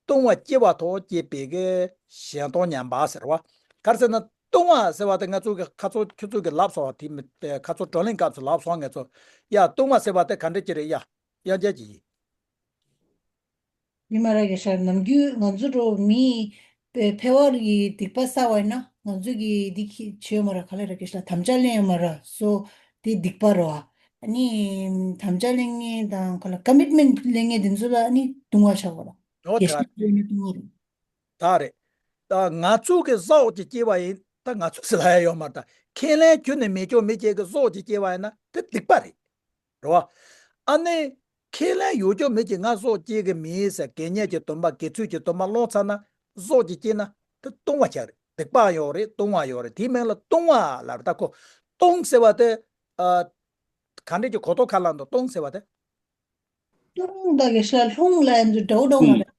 ལྟུང་བ་སྐྱེ་བ་ཐོག་སྐྱེས་པའི་གི་གཞན་སྟོང་ཉམས་པ་ཟེར་བ། ག་རེ་ཟེར་ན་ལྟུང་བ་ཟེར་བ་དེ་ང་ཚོ་གི་ཁ་ཚོ་ཁྱོད་ཚོ་གི་ལབ་སོང་བ་དེ་མི་ཁ་ཚོ་བགྲོ་གླེང་སྐབས་སུ་ལབ་སོང་། ང་ཚོ་ཡ་ལྟུང་བ་ཟེར་བ་དེ་ག་འདྲ་ཅིག་རེད་ཡ། དབྱངས་ཅན་གྱིས། ཡིན་མ་ར་གེ་ཤ། ནམ་རྒྱུན་ང་ཚོ་འགྲོ་མི་ཕེ་ཕེ་ཝར་གྱི་སྡིག་པ་བསགས་པ་ཡིན་ན་ང་ཚོ་གི་འདི་ཁྱི་བྱེད་ཡོད་མ་ར། ག་ལེ་ར་གེ་ཤ་དམ་བཅའ་ལེན་ཡོད་མ་ར་སོ། དེ་སྡིག་པ་རེད་བ། ཨ་ནི་དམ་བཅའ་ལེན་མཁན་དང་ག་ལ་ཀ་མིཊ་མེན་ཊི་ལེན་མཁན་དེ་ཚོ་ལ་ཨ་ནི་ལྟུང་བ་ཆགས་པ་ར། ཨོ་དེ་ཤ་ཡོད་ནི་ལྟུང་བ་རེད། ད་རེད། ད་ང་ཚོ་གི་གཟུགས་ཀྱི་སྐྱེ་བ་ཡིན། ད་ང་ཚོ་ཟེར་ལ་ཡ་ཡོད་མ་རེད། ད་ཁས་ལེན་ཁྱོན་ནས་མེད་ཀྱོག་མི་སྐྱེ་གི་གཟུགས་ཀྱི་སྐྱེ་བ་ཡིན་ན་དེ་སྡིག་པ་རེད། རེད་བ། ཨ་ནི། ཁས་ལེན་ཡོད་ཀྱོག་མི་སྐྱེ་ང་གཟུགས་སྐྱེ་གི་མིན་ཟེར་དགེ་བསྙེན་གྱི་སྡོམ་པ་དགེ་ཚུལ་གྱི་སྡོམ་པ་སློང་ཚར་ན་གཟུགས་ཀྱི་སྐྱེ་ན་དེ་ལྟུང་བ་ཆགས་རེད། སྡིག་པ་ཡོད་རེད། ལྟུང་བ་ཡོད་རེད། དེའི་མིང་ལ་ལྟུང་བ་ལབ་རེད། ད་ཁོ་ལྟུང་ཟེར་བ་དེ། ཨ། ག་འདྲས་ཀྱི་གོ་རྟོགས་ཁ་ལ་འདུག་ལྟུང་ཟེར་བ་དེ། ལྟུང་ད་གེ་ཤ་ལྷུང་ལ་ཡིན་ཚུལ་འདྲ་བོ་འདྲ་བོ་མ་རེད།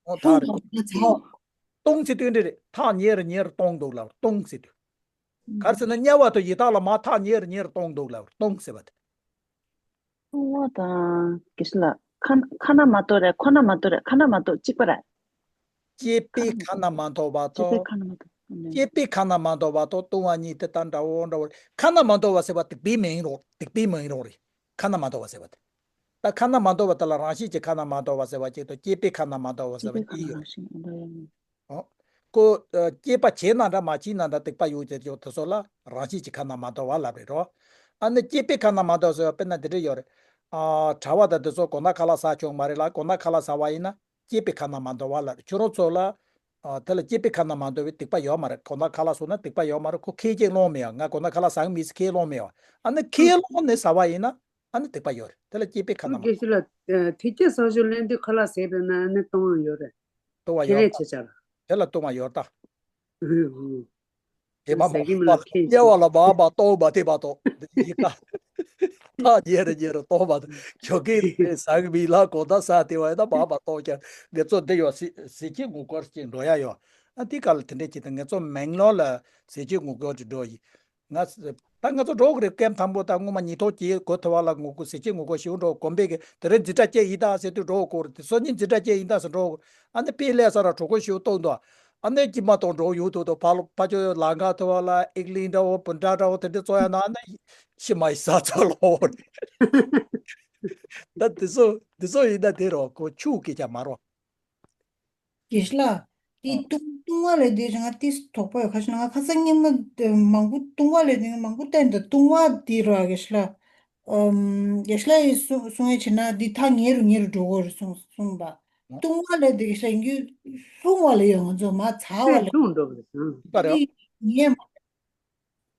ཨོ་ད་ལྷུང་རེད། ལ་ཚ་བ། ལྟུང་ཟེར་དུས་འདྲ་རེད། ཐག་ཉེ་རུ་ཉེ་རུ་གཏོང་འདུག་ལབ་ལྟུང་ཟེར་དུས། ག་རེ་ཟེར་ན་དམྱལ་བ་དང་ཡི་དྭགས་ལ་མར་ཐག་ཉེ་རུ་ཉེ་རུ་གཏོང་འདུག་ལབ་ལྟུང་ཟེར་བ་དེ། ལྟུང་བ་དང་གེ་ཤ་ལ་ཁ་ཁ་ན་མ་ཐོ་རེད། ཁོ་ན་མ་ཐོ་རེད། ཁ་ན་མ་ཐོ་གཅིག་པ་རེད། སྐྱེས་པས་ཁ་ན་མ་ཐོ་བ་ཐོ། སྐྱེས་པས་ཁ་ན་མ་ཐོ། སྐྱེས་པས་ཁ་ན་མ་ཐོ་བ་ཐོ། ལྟུང་བ་གཉིས་དེ་ལྟར་འདྲ་བོ་འདྲ་བོ་རེད། ཁ་ན་མ་ཐོ་བ་ཟེར་བ་སྡིག་པའི་མིང་རོ། སྡིག་པའི་མིང་རོ་རེད། ཁ་ན་མ་ཐོ་བ་ཟེར་བ་དེ། ད་ཁ་ན་མ་ཐོ་བ་དེ་ལ་རང་བཞིན་གྱིས་ཁ་ན་མ་ཐོ་བ་ཟེར་བ་གཅིག་དང་སྐྱེས་པས་ཁ་ན་མ་ཐོ་བ་ཟེར་བ་གཅིག་ཡོད། ཨོ། ཁོ། ཨ། སྐྱེས་པ་བྱས་ན་འདྲ་མ་བྱས་ན་འདྲ་སྡིག་པ་ཡོད་ཅེས་ཡོད་དེ་ཚོ་ལ་རང་བཞིན་གྱིས་ཁ་ན་མ་ཐོ་བ་ལབ་རེད་རོ། ཨ་ནི་སྐྱེས་པས་ཁ་ན་མ་ཐོ་བ་ཟེར་བ་དཔེར་ན་འདི་འདྲ་ཡོད་རེད། ཨ། གྲྭ་བ་དང་འདི་ཚོ་དགོང་དག་ཁ་ལག་ཟ་ཆོག་མ་རེད་ལ། དགོང་དག་ཁ་ལག་ཟ་བ་ཡིན་ན་སྐྱེས་པས་ཁ་ན་མ་ཐོ་བ་ལབ་རེད། ཁྱོད་རང་ཚོ་ལ། ཨ། དེ་ལ་སྐྱེས་པས་ཁ་ན་མ་ཐོ་བའི་སྡིག་པ་ཡོད་མ་རེད། དགོང་དག་ཁ་ལག་ཟོས་ན་སྡིག་པ་ཡོད་མ་རེད། ཁོ་ཁས་ཀྱིས་སློང་མེད་ཡ། ང་དགོང་དག་ཁ་ལག་ཟ་གི་མེད་ཟེར་ཁས་སློང་མེད་ཡ། ཨ་ནི་ཁས་སློང་ནས་ཟ་བ་ཡིན་ན། ཨ་ནི་སྡིག་པ་ཡོད་རེད། དེ་ལ་སྐྱེས་པས་ཁ་ན་མ། དགེ་བཤེས་ལགས། དེ་སྐྱེས་ས་ཞོར་ལེན་དུས་ཁ་ལག་ཟས་པས་ན་ཨ་ནི་ལྟུང་བ་ཡོད་རེད། ལྟུང་བ་ཁས་ཡོད་ལེན་ད། བྱེད་བྱ་ལ། དེ་ལ་ལྟུང་བ་ཡོད་ད། ཨུ་ཨུ། དེ་མ་མ་ཟས་ཀྱི་མ་དམྱལ་བ་ལ་མ་མ་ལྟུང་བ་དེ་མ་གཏོགས་འདི་ཡི་ཀ། ཐག་ཉེ་རུ་ཉེ་རུ་ལྟུང་བ་ཁྱོད་ཀྱིས་ཟ་གི་མི་ལ་གོ་ད་ཟ་དེ་བ་ཡིན་ན་མ་མ་ལྟུང་ཀྱང་ངེད་ཚོ་འདི་ཡོད་ཟས་ཟས་བཅད་ངོ་རྒོལ་ཅིག་འགྲོ་ཡ་ཡོད། ཨ་འདི་ག་ལ་དེ་འདྲས་ཅིག་དང་ངེད་ཚོ་མེང་ལོང་ལ་ཟས་བཅད་ངོ་རྒོལ་ཅིག་འགྲོ་ཡི། ང་ད་ང་ཚོ་འགྲོ་གི་རེད། ཀེམ་དང་པོ་ད་སྔོན་མ་ཉིས་སྟོང་བརྒྱད་གོ་ཐུབ་པ་ལ་ངོ་རྒོལ་ཟས་བཅད་ངོ་རྒོལ་ཞིག་འགྲོ་དགོན་པའི་གི་དེ་རིང་འཛིན་གྲྭ་བཅས་ཡིན་ད་ཟེར་དུས་འགྲོ་དགོས་རེད། དེ་སང་ཉིན་འཛིན་གྲྭ་བཅས་ཡིན་ད་ཟེར་འགྲོ་དགོས། ཨ་ནི་དཔེ་ལས་ས་ར་གྲོགས་པོ་ཞིག་གཏོང་དོ། ཨ་ནི་ཀྱི་མ་གཏོང་འགྲོ་ཡོང་ཐུབ་དོ། ཕ་ལོ་ཕ་ཆོས་ལ་འགའ་ཐུབ་པ་ལ་ཨིག་ལིང་འདྲ་བོ་བུ་འདྲ་འདྲ་བོ་དེ་འདྲ་བཙོང་ཡ་ན་ཨ་ནི་ཤི་མ་ཡི་ས་ཚ་ལོ་རེད། ད་དེ་ཚོ་དེ་ཚོ་ཡིན་ད་དེ་རོ་ཁོ་ཆུ་སྐད་ཆ་མ་རོ། དགེ་བཤེས་ལགས། དེ་ཨ། ལྟུང་ལྟུང་བ་ལས་དེ་ང་ཏིས་དོགས་པ་ཡོད། ཁ་ཤས་ང་ཁ་སང་སྔོན་མ་དེ་མང་པོ་ལྟུང་བ་ལས་དེ་ང་མང་པོ་བསྟན་འདུག་ལྟུང་བ་དེ་ར་དགེ་བཤེས་ལགས། ཨམ། དགེ་བཤེས་ལགས་ཡིས་གསུང་གསུང་ཡས་བྱས་ན་འདི་ཐག་ཉེ་རུ་ཉེ་རུ་འགྲོ་གི་རེད་གསུངས་གསུངས་པ། ཨ། ལྟུང་བ་ལས་དེ་དགེ་བཤེས་ལགས་ཡིན་རྒྱུ་ལྷུང་བ་ལས་ཡོད། ང་ཚོ་མ་ཚ་བ་ལས་ལྷུང་འགྲོ་གི་རེད། ཨ། པ་རེད། འདི་ཉེ་མ།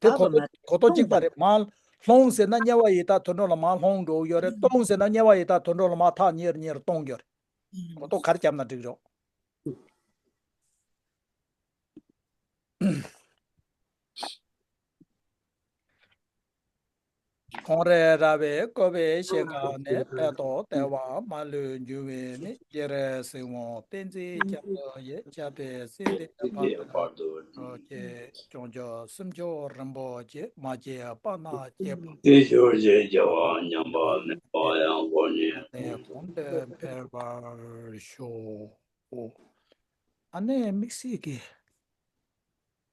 དེ་གོ་རྟོགས་གོ་རྟོགས་གཅིག་པ་རེད། མར་ལྷུང་ཟེར་ན་དམྱལ་བ་ཡི་དྭགས་དུད་འགྲོ་ལ་མར་ལྷུང་འགྲོ་གི་ཡོད་རེད། ལྟུང་ཟེར་ན་དམྱལ་བ་ཡི་དྭགས་དུད་འགྲོ་ལ་མར་ཐག་ཉེ་རུ་ཉེ་རུ་གཏོང་གི་ཡོད་རེད། གོ་རྟོགས་ག་རེ་བརྒྱབ་ན་འགྲིག་རོགས། ཁོང་རེ་ར་བས་བསྐོར་བའི་ཤེལ་ཁ་ནས། ཕན་འདོགས་བདེ་བ་མ་ལུས་འབྱུང་བའི་གནས། སྤྱན་རས་གཟིགས་དབང་བསྟན་འཛིན་རྒྱ་མཚོ་ཡི། ཕྱག་འཚལ་སྲིད་མཐའི་བར་དུ་རིན་པོ་ཆེ། བྱང་ཆུབ་སེམས་མཆོག་རིན་པོ་ཆེ། མ་སྐྱེས་པ་རྣམས་སྐྱེས་པ། དེ་ཕྱོགས་ཀྱི་རྒྱལ་བ་མཉམ་པ་ལྷན་ཁང་གཉིས། གོང་དུ་འཕེལ་བར་ཤོག་ཨ་ནེ་དམིགས་བསལ་གྱི་